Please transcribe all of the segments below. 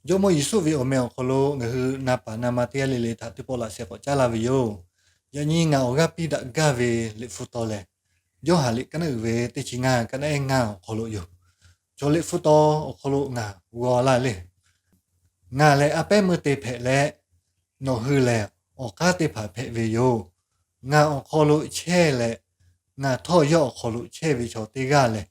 Jawˇmawˇ Yeˍsuˆ ve awˬ meh awˬ hk'aw lo ngaˬ hui na paˍ na ma teˇ g'aˇ le le htaꞈ teˇ pawˆ laꞈ sheh k'awꞈ caˉ laˇ ve yoˬ. Yaꞈ nyi ngaˬ awˬ g'aˇ piˇ daꞈ gaˇ ve liꞈ hpu taw lehˬ, Yoˇhanˬ liꞈ ka naˉ uiˍ ve teˇ chi ngaˇ ka naˉ ehˉ ngaˇ awˬ hk'aw lo yoˬ. Chaw liꞈ hpu taw awˬ hk'aw lo ngaˬ g'aw laˇ le. Ngaˬ lehˬ a pehˉ meuˇ te hpehꞈ leh, nawˬ hui lehˬ awˬ k'aˉ teˇ hpaˍ hpehꞈ ve yoˬ. Ngaˬ awˬ hk'aw lo chehˇ leh, ngaˬ htawˇ yawˇ awˬ hk'aw lo chehˇ ve chaw teˇ g'aˇ lehˬ,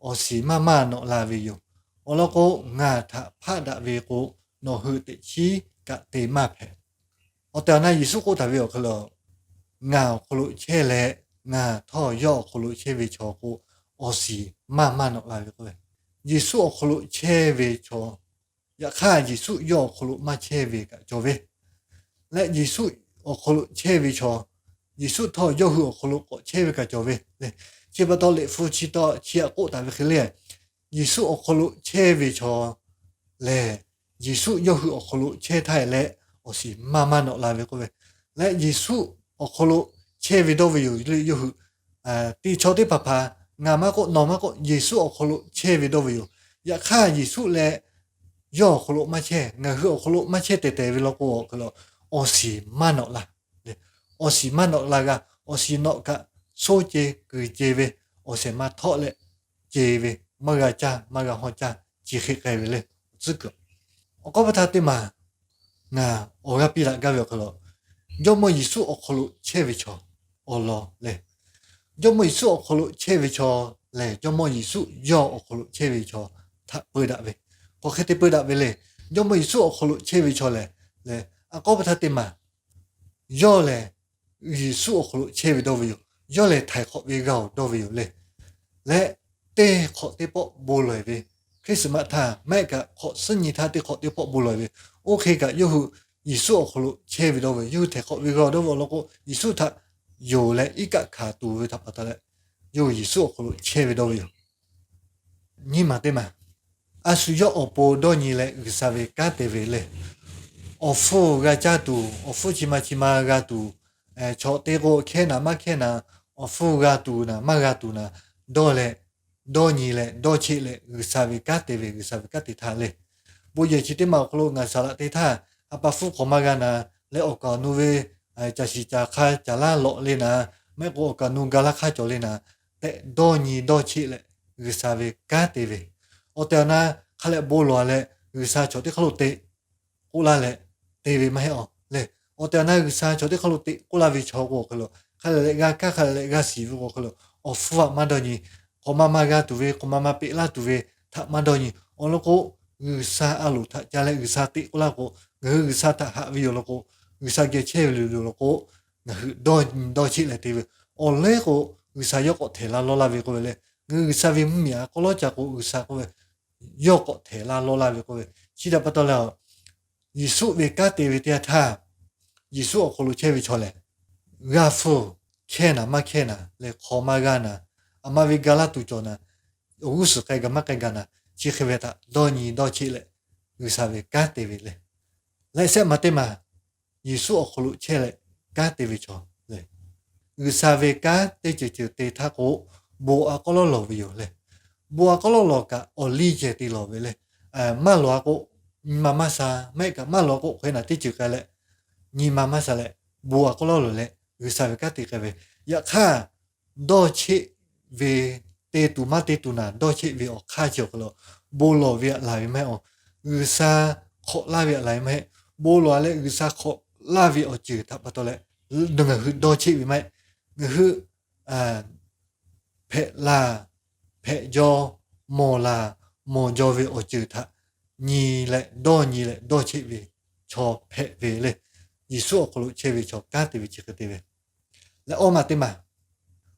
awˬ shiˍ maˇ maˇ nawꞈ la ve yoˬ. Awˬ lawn k'o, ngaˬ htaꞈ hpaˆ daꞈ ve k'o, nawˬ hui teꞈ chiˉ kaꞈ te maˇ hpehꞈ. Awˬ tehˬ awˬ na Yeˍsuˆ k'oˆ taˍ ve awˬ hk'aw lo, ngaˬ awˬ hk'aw lo chehˇ leh, ngaˬ htawˇ yawˇ awˬ hk'aw lo chehˇ ve chaw k'o, awˬ shiˍ maˇ maˇ nawꞈ la ve k'oˆ ve, Yeˍsuˆ awˬ hk'aw lo chehˇ ve chaw, yaꞈ hk'aˇ Yeˍsuˆ yawˇ awˬ hk'aw lo maˇ chehˇ ve kaꞈ cawˬ ve, leh Yeˍsuˆ awˬ hk'aw lo chehˇ ve chaw, Yeˍsuˆ htawˇ yawˇ hui awˬ hk'aw lo k'awꞈ chehˇ ve kaꞈ cawˬ ve le. Chi pa taw liꞈ hpu chi taw chi htaꞈ k'oˆ taˍ ve hk'e le, Yeˍsuˆ awˬ hk'aw lo chehˇ ve chaw lehˬ, Yeˍsuˆ yawˇ hui awˬ hk'aw lo chehˇ htaˇ leh, awˬ shiˍ maˇ maˇ nawꞈ la ve k'oˆ ve, leh Yeˍsuˆ awˬ hk'aw lo chehˇ ve dawˇ ve yoˬ le. Yawˇ hui teˇ chaw teˇ hpaˍ hpaˍ ngaˬ maˇ k'oˆ, nawˬ maˇ k'oˆ, Yeˍsuˆ awˬ hk'aw lo chehˇ ve dawˇ ve yoˬ. Yaꞈ hk'aˇ Yeˍsuˆ leh yawˇ awˬ hk'aw lo maˇ chehˇ, ngaˬ hui awˬ hk'aw lo maˇ chehˇ tehˬ tehˬ ve law k'o, awˬ hk'aw lo awˬ shiˍ maˇ nawꞈ la. Awˬ shiˍ maˇ nawꞈ la g'a. Awˬ shiˍ nawꞈ kaꞈ, soˇ ce kuiˬ ce ve, awˬ shehˍ ma htawˆ leh ce ve, maˇ g'a caˇ maˇ g'a hawˇ caˇ, chi hk'e k'ai ve le. Tcuhˉ kuiˬ awˬ k'aw pa htaˇ teˇ maˬ ngaˬ awˬ g'aˇ piˇ daꞈ gaˇ ve awˬ hk'aw lo, Jawˇmawˇ Yeˍsuˆ awˬ hk'aw lo chehˇ ve chaw awˬ lawn le. Jawˇmawˇ Yeˍsuˆ awˬ hk'aw lo chehˇ ve chaw lehˬ, Jawˇmawˇ Yeˍsuˆ yawˇ awˬ hk'aw lo chehˇ ve chaw htaꞈ peu daꞈ ve, k'awꞈ hk'e te peu daꞈ ve le. Jawˇmawˇ Yeˍsuˆ awˬ hk'aw lo chehˇ ve chaw lehˬ, lehˬ a k'aw pa htaˇ teˇ maˬ yawˇ lehˬ Yeˍsuˆ awˬ hk'aw lo chehˇ ve dawˇ ve yoˬ. Yawˇ lehˬ htaiˍ hk'awꞈ ve g'a-oˬ dawˇ ve yoˬ le. Leh teˇ hk'awꞈ teˇ pawˆ bon lawˬ-e ve, Christmas htaˇ maˇ heˆ kaꞈ hk'awꞈ suhˉ nyi htaˇ teˇ hk'awꞈ teˇ pawˆ bon lawˬ-e ve, oˇ hk'e kaꞈ yawˇ hui Yeˍsuˆ awˬ hk'aw lo chehˇ ve dawˇ ve, yawˇ hui htaiˍ hk'awꞈ ve g'a-oˬ dawˇ ve awˬ lawn k'o, Yeˍsuˆ htaꞈ yonˍ leh iˉ kaˆ hkanˍ tuˬ ve htaꞈ pa taw leh, yawˇ hui Yeˍsuˆ awˬ hk'aw lo chehˇ ve dawˇ ve yoˬ. Nyiˇ maˬ teˇ maˬ, a shu yawˇ awˬ pon dawˇ nyi leh G'uiˬsha ve kanˉ te ve le. Awˬ hpfuhˇ g'a caˇ tuˬ, awˬ hpfuhˇ chi ma chi ma g'a tuˬ, chaw teˇ k'o hkehˇ naˍ maˇ hkehˇ naˍ, awˬ hpfuhˇ g'a tuˬ naˍ maˇ g'a tuˬ naˍ, dawˇ leh dawˇ nyi leh dawˇ cheˆ leh G'uiˬsha ve kanˉ te ve, G'uiˬsha ve kanˉ te htaˇ le. Bon yehˬ chi teˇ maˬ awˬ hk'aw lo ngaˬ saˍ laꞈ te htaˇ, a pa hpfuhˇ hk'awꞈ maˇ g'a naˍ, leh awˬ kaˍ awˬ nu ve caˬ shiˍ caˬ hk'a caˬ laˇ lawꞈ le naˍ, maˇ heˆ k'o awˬ kaˍ awˬ nu ga laˇ hk'aˇ cawˬ le naˍ tehꞈ dawˇ nyi dawˇ cheˆ leh G'uiˬsha ve kanˉ te ve. Awˬ tehˬ awˬ na hk'a leh bon lawˬ leh G'uiˬsha chaw teˇ hk'aˇ lo teꞈ k'oˆ laˇ leh te ve maˇ heˆ awˬ le. Awˬ tehˬ awˬ na G'uiˬsha chaw teˇ hk'aˇ lo teꞈ k'oˆ laˇ ve chaw k'o awˬ hk'e lo, hk'a leh leh g'a kaˇ, hk'a leh leh g'a shiˍ ve k'o awˬ hk'e lo, awˬ hpfuhˇ htaꞈ maˇ dawˇ nyi. Hk'awꞈ ma maˇ g'a tuˬ ve, hk'awꞈ ma maˇ peꞈ laˇ tuˬ ve htaꞈ maˇ dawˇ nyi. Awˬ lawn k'o, G'uiˬsha a loˍ htaꞈ ca leh G'uiˬsha teꞈ k'oˆ laˇ k'o, ngaˬ hui G'uiˬsha htaꞈ haꞈ ve yoˬ law k'o, G'uiˬsha geh chehˇ ve yoˬ law k'o, ngaˬ hui dawˇ nyi dawˇ cheˆ leh te ve. Awˬ lehˉ k'o, G'uiˬsha yawˇ k'awꞈ htehˍ laˇ lawˇ laˇ ve k'oˆ ve le. Ngaˬ hui G'uiˬsha ve mvuhˇmiˬ a k'aw lawˉ ca k'o G'uiˬsha k'oˆ ve, yawˇ k'awꞈ htehˍ laˇ lawˇ laˇ ve k'oˆ ve. Chi htaꞈ pa taw leh, Yeˍsuˆ ve kanˉ te ve teˇ yanˇ htaˇ, Yeˍsuˆ awˬ hk'aw lo chehˇ ve chaw lehˬ, g'a hpfuhˇ hkehˇ naˍ maˇ hkehˇ naˍ leh hk'awꞈ maˇ g'a naˍ, aˬ ma ve ga laˇ tuˬ cawˬ naˍ, awˬ g'uˇ suhˍ k'ai gaˬ maˇ k'ai gaˬ naˍ, chi hk'e ve htaꞈ dawˇ nyi dawˇ cheˆ leh G'uiˬsha ve kanˉ te ve le. Leh shehˆ maˬ teˇ maˬ, Yeˍsuˆ awˬ hk'aw lo chehˇ leh kanˉ te ve chaw le. G'uiˬsha ve kanˉ teˇ ceuˬ ceuˬ te htaˇ k'o, bon a k'aw lawˉ lawˬ ve yoˬ le. Bon a k'aw lawˉ lawˬ kaꞈ awˬ liˇ ceh te lawˬ ve le. Maˇ lawˬ a k'o, nyi ma maˇ sha, maˇ heˆ kaꞈ maˇ lawˬ a k'o hk'e naˍ teˇ ceuˬ k'ai leh, nyi ma maˇ sha leh, bon a k'aw lawˉ lawˬ leh G'uiˬsha ve kanˉ te k'ai ve. Yaꞈ hk'aˇ, dawˇ cheˆ ve, te tuˬ maˇ te tuˬ naˍ dawˇ cheˆ ve awˬ hk'aˇ chi awˬ hk'e lo, bon lawˬ ve aꞈ laˬ ve maˇ heˆ awˬ. G'uiˬsha hk'awꞈ laˇ ve aꞈ laˬ ve maˇ heˆ. Bon lawˬ leh G'uiˬsha hk'awꞈ laˇ ve awˬ ceuˬ htaꞈ pa taw leh, ngaˬ hui dawˇ cheˆ ve maˇ heˆ. Ngaˬ hui hpehꞈ la, hpehꞈ jaw, mawˬ la, mawˬ jaw ve awˬ ceuˬ htaꞈ nyi leh dawˇ nyi leh dawˇ cheˆ ve chaw hpehꞈ ve le. Yeˍsuˆ awˬ hk'aw lo chehˇ ve chaw kanˉ te ve chi hk'e te ve. Leh awˇ maˬ teˇ maˬ,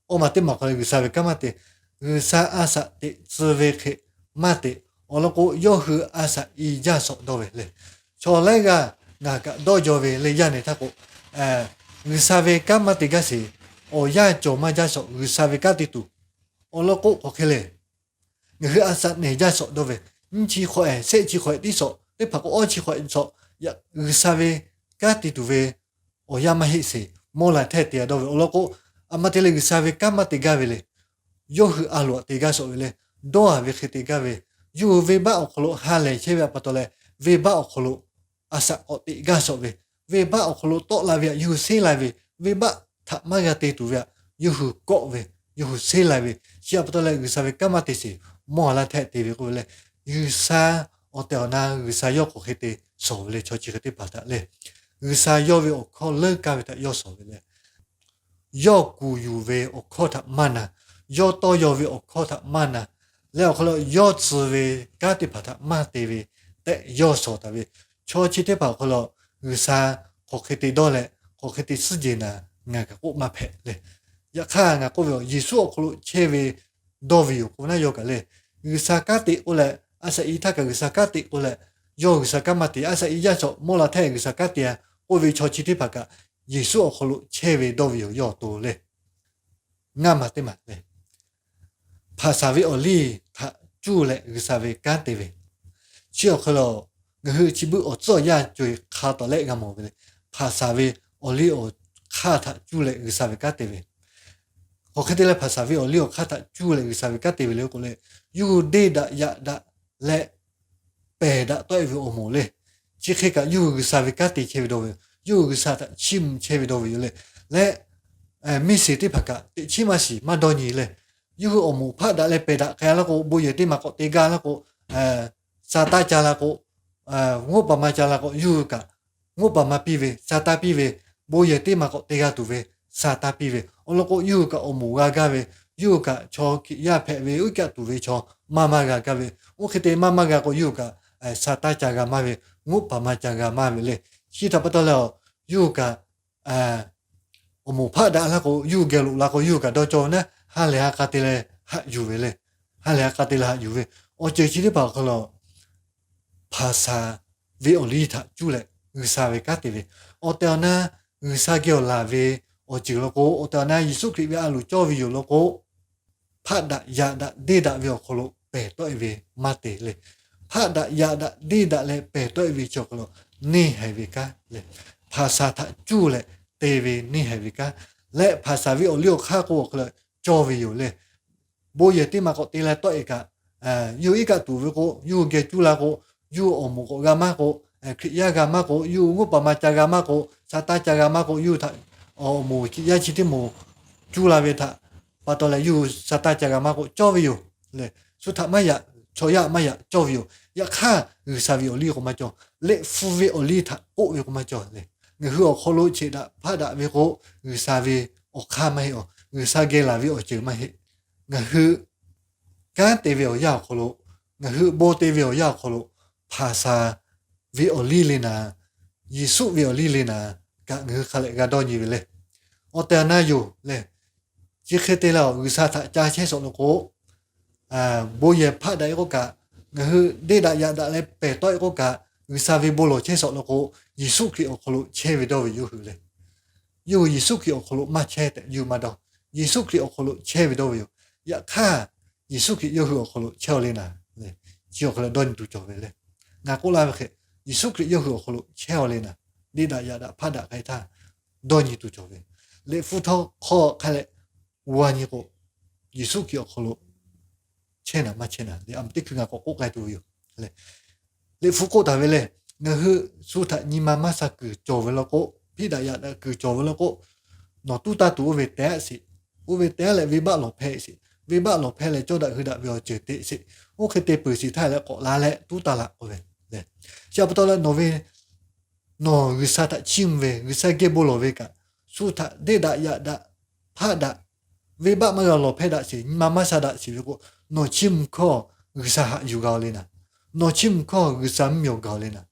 awˇ maˬ teˇ maˬ awˬ hk'aw lo G'uiˬsha ve kanˉ maˇ te, G'uiˬsha a shaꞈ teꞈ tcuh ve hk'e maˇ teꞈ. Awˬ lawn k'o, yawˇ hui a shaꞈ i jaˇ shawꞈ dawˇ ve le. Chaw laiˉ g'aˇ ngaˬ kaꞈ dawˇ jaw ve le yaˇ nehˬ htaˇ k'o, G'uiˬsha ve kanˉ maˇ te gaˇ sheˍ. Awˬ yanˇ cawˬ maˇ jaˇ shawꞈ G'uiˬsha ve kanˉ te tuˬ. Awˬ lawn k'o, hk'aˬ hk'e le, ngaˬ hui a shaꞈ nehˬ jaˇ shawꞈ dawˇ ve, nyiˇ chi hk'awꞈ-ehˍ, shehˆ chi hk'awꞈ-ehˍ tiˉ shawꞈ, teˇ hpaˍ k'o awˇ chi hk'awꞈ-ehˍ shawꞈ, G'uiˬsha ve kanˉ te tuˬ ve awˬ yanˇ maˇ heˆ sheˍ. Mawˇ la htehˇ te-a dawˇ ve awˬ lawn k'o, a ma te leh G'uiˬsha ve kanˉ maˇ te gaˇ ve le. Yawˇ hui a loˍ aꞈ te gaˇ shawꞈ ve le. Dawˇ-a ve hk'e te gaˇ ve, yawˇ hui venˇbaˆ awˬ hk'aw lo ha lehˬ chehˇ ve aꞈ pa taw leh, venˇbaˆ awˬ hk'aw lo a shaꞈ k'awꞈ teꞈ gaˇ shawˍ ve, venˇbaˆ awˬ hk'aw lo tawˆ la ve htaꞈ yawˇ hui seˉ lai ve, venˇbaˆ htaꞈ maˇ g'a te tuˬ ve htaꞈ yawˇ hui kawˆ ve, yawˇ hui seˉ lai ve, chi pa taw leh G'uiˬsha ve kanˉ maˇ te sheˍ, mawˇ a laˇ htehˆ te ve k'oˆ ve leh, G'uiˬsha awˬ tehˬ awˬ na G'uiˬsha yawˇ hk'aˬ hk'e te shawˍ ve le. Chaw chi hk'e teˇ hpaˍ htaꞈ lehˬ, G'uiˬsha yawˇ ve awˬ hkawˇ leuˉ kaˇ ve htaꞈ yawˇ shawˍ ve leh, yawˇ kuˬ yuˬ ve awˬ hkawˇ htaꞈ maˇ na, yawˇ tawˇ yaw ve awˬ hkawˇ htaꞈ maˇ na, leh awˬ hk'aw lo yawˇ tcuh ve kanˉ teˇ hpaˍ htaꞈ maˇ te ve tehꞈ yawˇ shawˍ taˍ ve. Chaw chi teˇ hpaˍ awˬ hk'aw lo G'uiˬsha hk'aˬ hk'e te dawˇ leh hk'aˬ hk'e te suhˉ jehˬ na, ngaˬ kaꞈ k'oˆ maˇ hpehꞈ leh, yaꞈ hk'aˇ ngaˬ k'oˆ ve, Yeˍsuˆ awˬ hk'aw lo chehˇ ve dawˇ ve yoˬ k'o naˉ yawˇ kaꞈ lehˬ, G'uiˬsha kanˉ te k'oˆ leh a shaꞈ i htaˇ kaꞈ G'uiˬsha kanˉ te k'oˆ leh, yawˇ G'uiˬsha kanˉ maˇ te, a shaꞈ i yaˇ shawˍ mawˇ la htehˆ G'uiˬsha kanˉ te a k'oˆ ve chaw chi teˇ hpaˍ kaꞈ Yeˍsuˆ awˬ hk'aw lo chehˇ ve dawˇ ve yoˬ yawˇ awˬ to lehˬ. Ngaˇ maˬ teˇ maˬ lehˬ, hpaˍsaˍ ve awˬ liˇ htaꞈ cuˇ leh G'uiˬsha ve kanˉ te ve. Chi awˬ hk'aw lo ngaˬ hui chi beuꞈ awˬ tcuhˉ awˬ yanˇ co-e hk'a tawˍ leh g'a mawˬ ve le. Hpaˍsaˍ ve awˬ liˇ awˬ hk'aˇ htaꞈ cuˇ leh G'uiˬsha ve kanˉ te ve. Hk'aˬ hk'e te leh hpaˍsaˍ ve awˬ liˇ awˬ hk'aˇ htaꞈ cuˇ leh G'uiˬsha ve kanˉ te ve le k'o leh, yawˇ hui deˇ daꞈ yaꞈ daꞈ leh pehˬ daꞈ tawˆ e ve awˬ moˍ le. Chi hk'e kaꞈ yawˇ hui G'uiˬsha ve kanˉ te chehˇ ve dawˇ ve yoˬ. Yawˇ hui G'uiˬsha htaꞈ chiˇ mvuh chehˇ ve dawˇ ve yoˬ le. Leh miˬ shiˍ teˇ hpaˍ kaꞈ teꞈ chiˉ maˇ shiˍ maˇ dawˇ nyi leh, yawˇ hui awˬ moˍ hpaˆ daꞈ leh pehˬ daꞈ k'ai la k'o, bon yehˬ teˇ maˬ k'awꞈ te gaˇ la k'o, sa taˇ ca la k'o, ngoˆ paˍ ma ca la k'o, yawˇ hui kaꞈ ngoˆ paˍ ma piˇ ve, sa taˇ piˇ ve, bon yehˬ teˇ maˬ k'awꞈ te g'a tuˬ ve, sa taˇ piˇ ve awˬ lawn k'o, yawˇ hui kaꞈ awˬ moˍ g'a gaˇ ve, yawˇ hui kaꞈ chaw Hkiꞈ yaˇ hpehꞈ ve uˉ kaˆ tuˬ ve chaw maˇ maˇ g'a gaˇ ve, oˇ hk'e te maˇ maˇ g'a k'o, yawˇ hui kaꞈ sa taˇ ca g'a maˇ ve, ngoˆ paˍ ma ca g'a maˇ ve le. Chi htaꞈ pa taw leh, yawˇ hui kaꞈ awˬ moˍ hpaˆ daꞈ la k'o, yawˇ hui geh loꞈ la k'o, yawˇ hui kaꞈ dawˇ cawˇ ve naˉ, ha lehˬ ha k'a te leh haꞈ yuˬ ve le. Ha lehˬ ha k'a te leh haꞈ yuˬ ve awˬ ceuˬ chi teˇ hpaˍ awˬ hk'aw lo hpaˍsaˍ ve awˬ liˇ htaꞈ cuˇ leh G'uiˬsha ve kanˉ te ve. Awˬ tehˬ awˬ na G'uiˬsha geh awˬ laˬ ve awˬ ceuˬ law k'o, awˬ tehˬ awˬ na Yeˍsuˆ Hkriꞈ ve a loˍ cawˇ ve yoˬ law k'o, hpaˆ daꞈ yaꞈ daꞈ deˇ daꞈ ve awˬ hk'aw lo pehˬ tawˆ e ve maˇ te le. Hpaˆ daꞈ yaꞈ daꞈ deˇ daꞈ leh pehˬ tawˆ e ve chi awˬ hk'aw lo neˇ haiˬ ve kanˉ le. Hpaˍsaˍ htaꞈ cuˇ leh te ve neˇ haiˬ ve kanˉ leh, hpaˍsaˍ ve awˬ liˇ awˬ hk'aˇ k'o awˬ hk'aw lo cawˇ ve yoˬ le. Bon yehˬ teˇ maˬ k'awꞈ te leh tawˆ e kaꞈ, yawˇ hui iˉ kaˆ tuˬ ve k'o, yawˇ hui geh cuˇ la k'o, yawˇ hui awˬ moˍ k'awꞈ g'a maˇ k'o, Hkriꞈ yaˇ g'a maˇ k'o, yawˇ hui ngoˆ paˍ ma ca g'a maˇ k'o, sa taˇ ca g'a maˇ k'o, yawˇ hui htaꞈ awˬ moˍ Hkiꞈ yaˇ chi teˇ moˍ cuˇ la ve htaꞈ pa taw leh yawˇ hui sa taˇ ca g'a maˇ k'o cawˇ ve yoˬ le. Shu htaꞈ maˇ yaꞈ, chaw yaˇ maˇ yaꞈ cawˇ ve yoˬ. Yaꞈ hk'aˇ G'uiˬsha ve awˬ liˇ k'o maˇ cawˇ. Liꞈ hpu ve awˬ liˇ htaꞈ k'oˆ ve k'o maˇ cawˇ le. Ngaˬ hui awˬ hk'aw lo cheꞈ daꞈ hpaˆ daꞈ ve k'o, G'uiˬsha ve awˬ hk'aˇ maˇ heˆ a. G'uiˬsha geh laˬ ve awˬ ceuˬ maˇ heˆ. Ngaˬ hui kanˉ te ve awˬ yanˇ awˬ hk'aw lo, ngaˬ hui bon te ve awˬ yanˇ awˬ hk'aw lo, hpaˍsaˍ ve awˬ liˇ le naˍ, Yeˍsuˆ ve awˬ liˇ le naˍ kaꞈ ngaˬ hui hk'a leh g'a dawˇ nyi ve le. Awˬ tehˬ awˬ na yoˬ le. Chi hk'e te leh G'uiˬsha htaꞈ ca chehˇ shawˍ law k'o, bon yehˬ hpaˆ daꞈ e k'oˆ kaꞈ, ngaˬ hui deˇ daꞈ yaꞈ daꞈ leh pehˬ tawˆ e k'oˆ kaꞈ, G'uiˬsha ve bon lawˬ chehˇ shawˍ law k'o, Yeˍsuˆ Hkriꞈ awˬ hk'aw lo chehˇ ve dawˇ ve yawˇ hui le. Yawˇ hui Yeˍsuˆ Hkriꞈ awˬ hk'aw lo maˇ chehˇ tehꞈ yawˇ hui maˇ dawˇ. Yeˍsuˆ Hkriꞈ awˬ hk'aw lo chehˇ ve dawˇ ve yoˬ. Yaꞈ hk'aˇ, Yeˍsuˆ Hkriꞈ yawˇ hui awˬ hk'aw lo chehˇ aw le naˍ, chi awˬ hk'aw lo dawˇ nyi tuˬ cawˬ ve le. Ngaˬ k'oˆ laˇ ve hk'e, Yeˍsuˆ Hkriꞈ yawˇ hui awˬ hk'aw lo chehˇ aw le naˍ, deˇ daꞈ yaꞈ daꞈ hpaˆ daꞈ k'ai htaˇ dawˇ nyi tuˬ cawˬ ve. Liꞈ hpu htawˇ hk'aw hk'a leh g'a nyi k'o, Yeˍsuˆ Hkriꞈ awˬ hk'aw lo chehˇ naˍ maˇ chehˇ naˍ le, a teˇ hkui ngaˬ k'awꞈ k'oˆ k'ai tuˬ ve yoˬ. Liꞈ hpu k'oˆ taˍ ve le, ngaˬ hui shu htaꞈ nyi ma maˇ sha kuiˬ cawˬ ve law k'o, hpiˇ daꞈ yaꞈ daꞈ kuiˬ cawˬ ve law k'o, nawˬ tuˉ taˇ tuˬ oˇ ve te aˆ sheˍ. Oˇ ve te aˆ leh venˇbaˆ lawˬ hpehˇ sheˍ. Venˇbaˆ lawˬ hpehˇ leh cawˇ daꞈ hui daꞈ ve awˬ ceuˬ te sheˍ. Oˇ hk'e te peuˬ sheˍ htaˇ leh k'awꞈ la leh tuˉ taˇ laꞈ k'oˆ ve le. Chi pa taw leh nawˬ ve nawˬ G'uiˬsha htaꞈ chiˇ mvuh ve, G'uiˬsha geh bon lawˬ ve kaꞈ, shu htaꞈ deˇ daꞈ yaꞈ daꞈ hpaˆ daꞈ, venˇbaˆ maˇ g'a lawˬ hpehˇ daꞈ sheˍ, nyi ma maˇ sha daꞈ sheˍ ve k'o, nawˬ chiˇ mvuh hkawˇ G'uiˬsha haꞈ yuˬ g'a aw le naˍ. Nawˬ chiˇ mvuh hkawˇ G'uiˬsha mvuhˇmiˬ awˬ gaˬ aw le naˍ.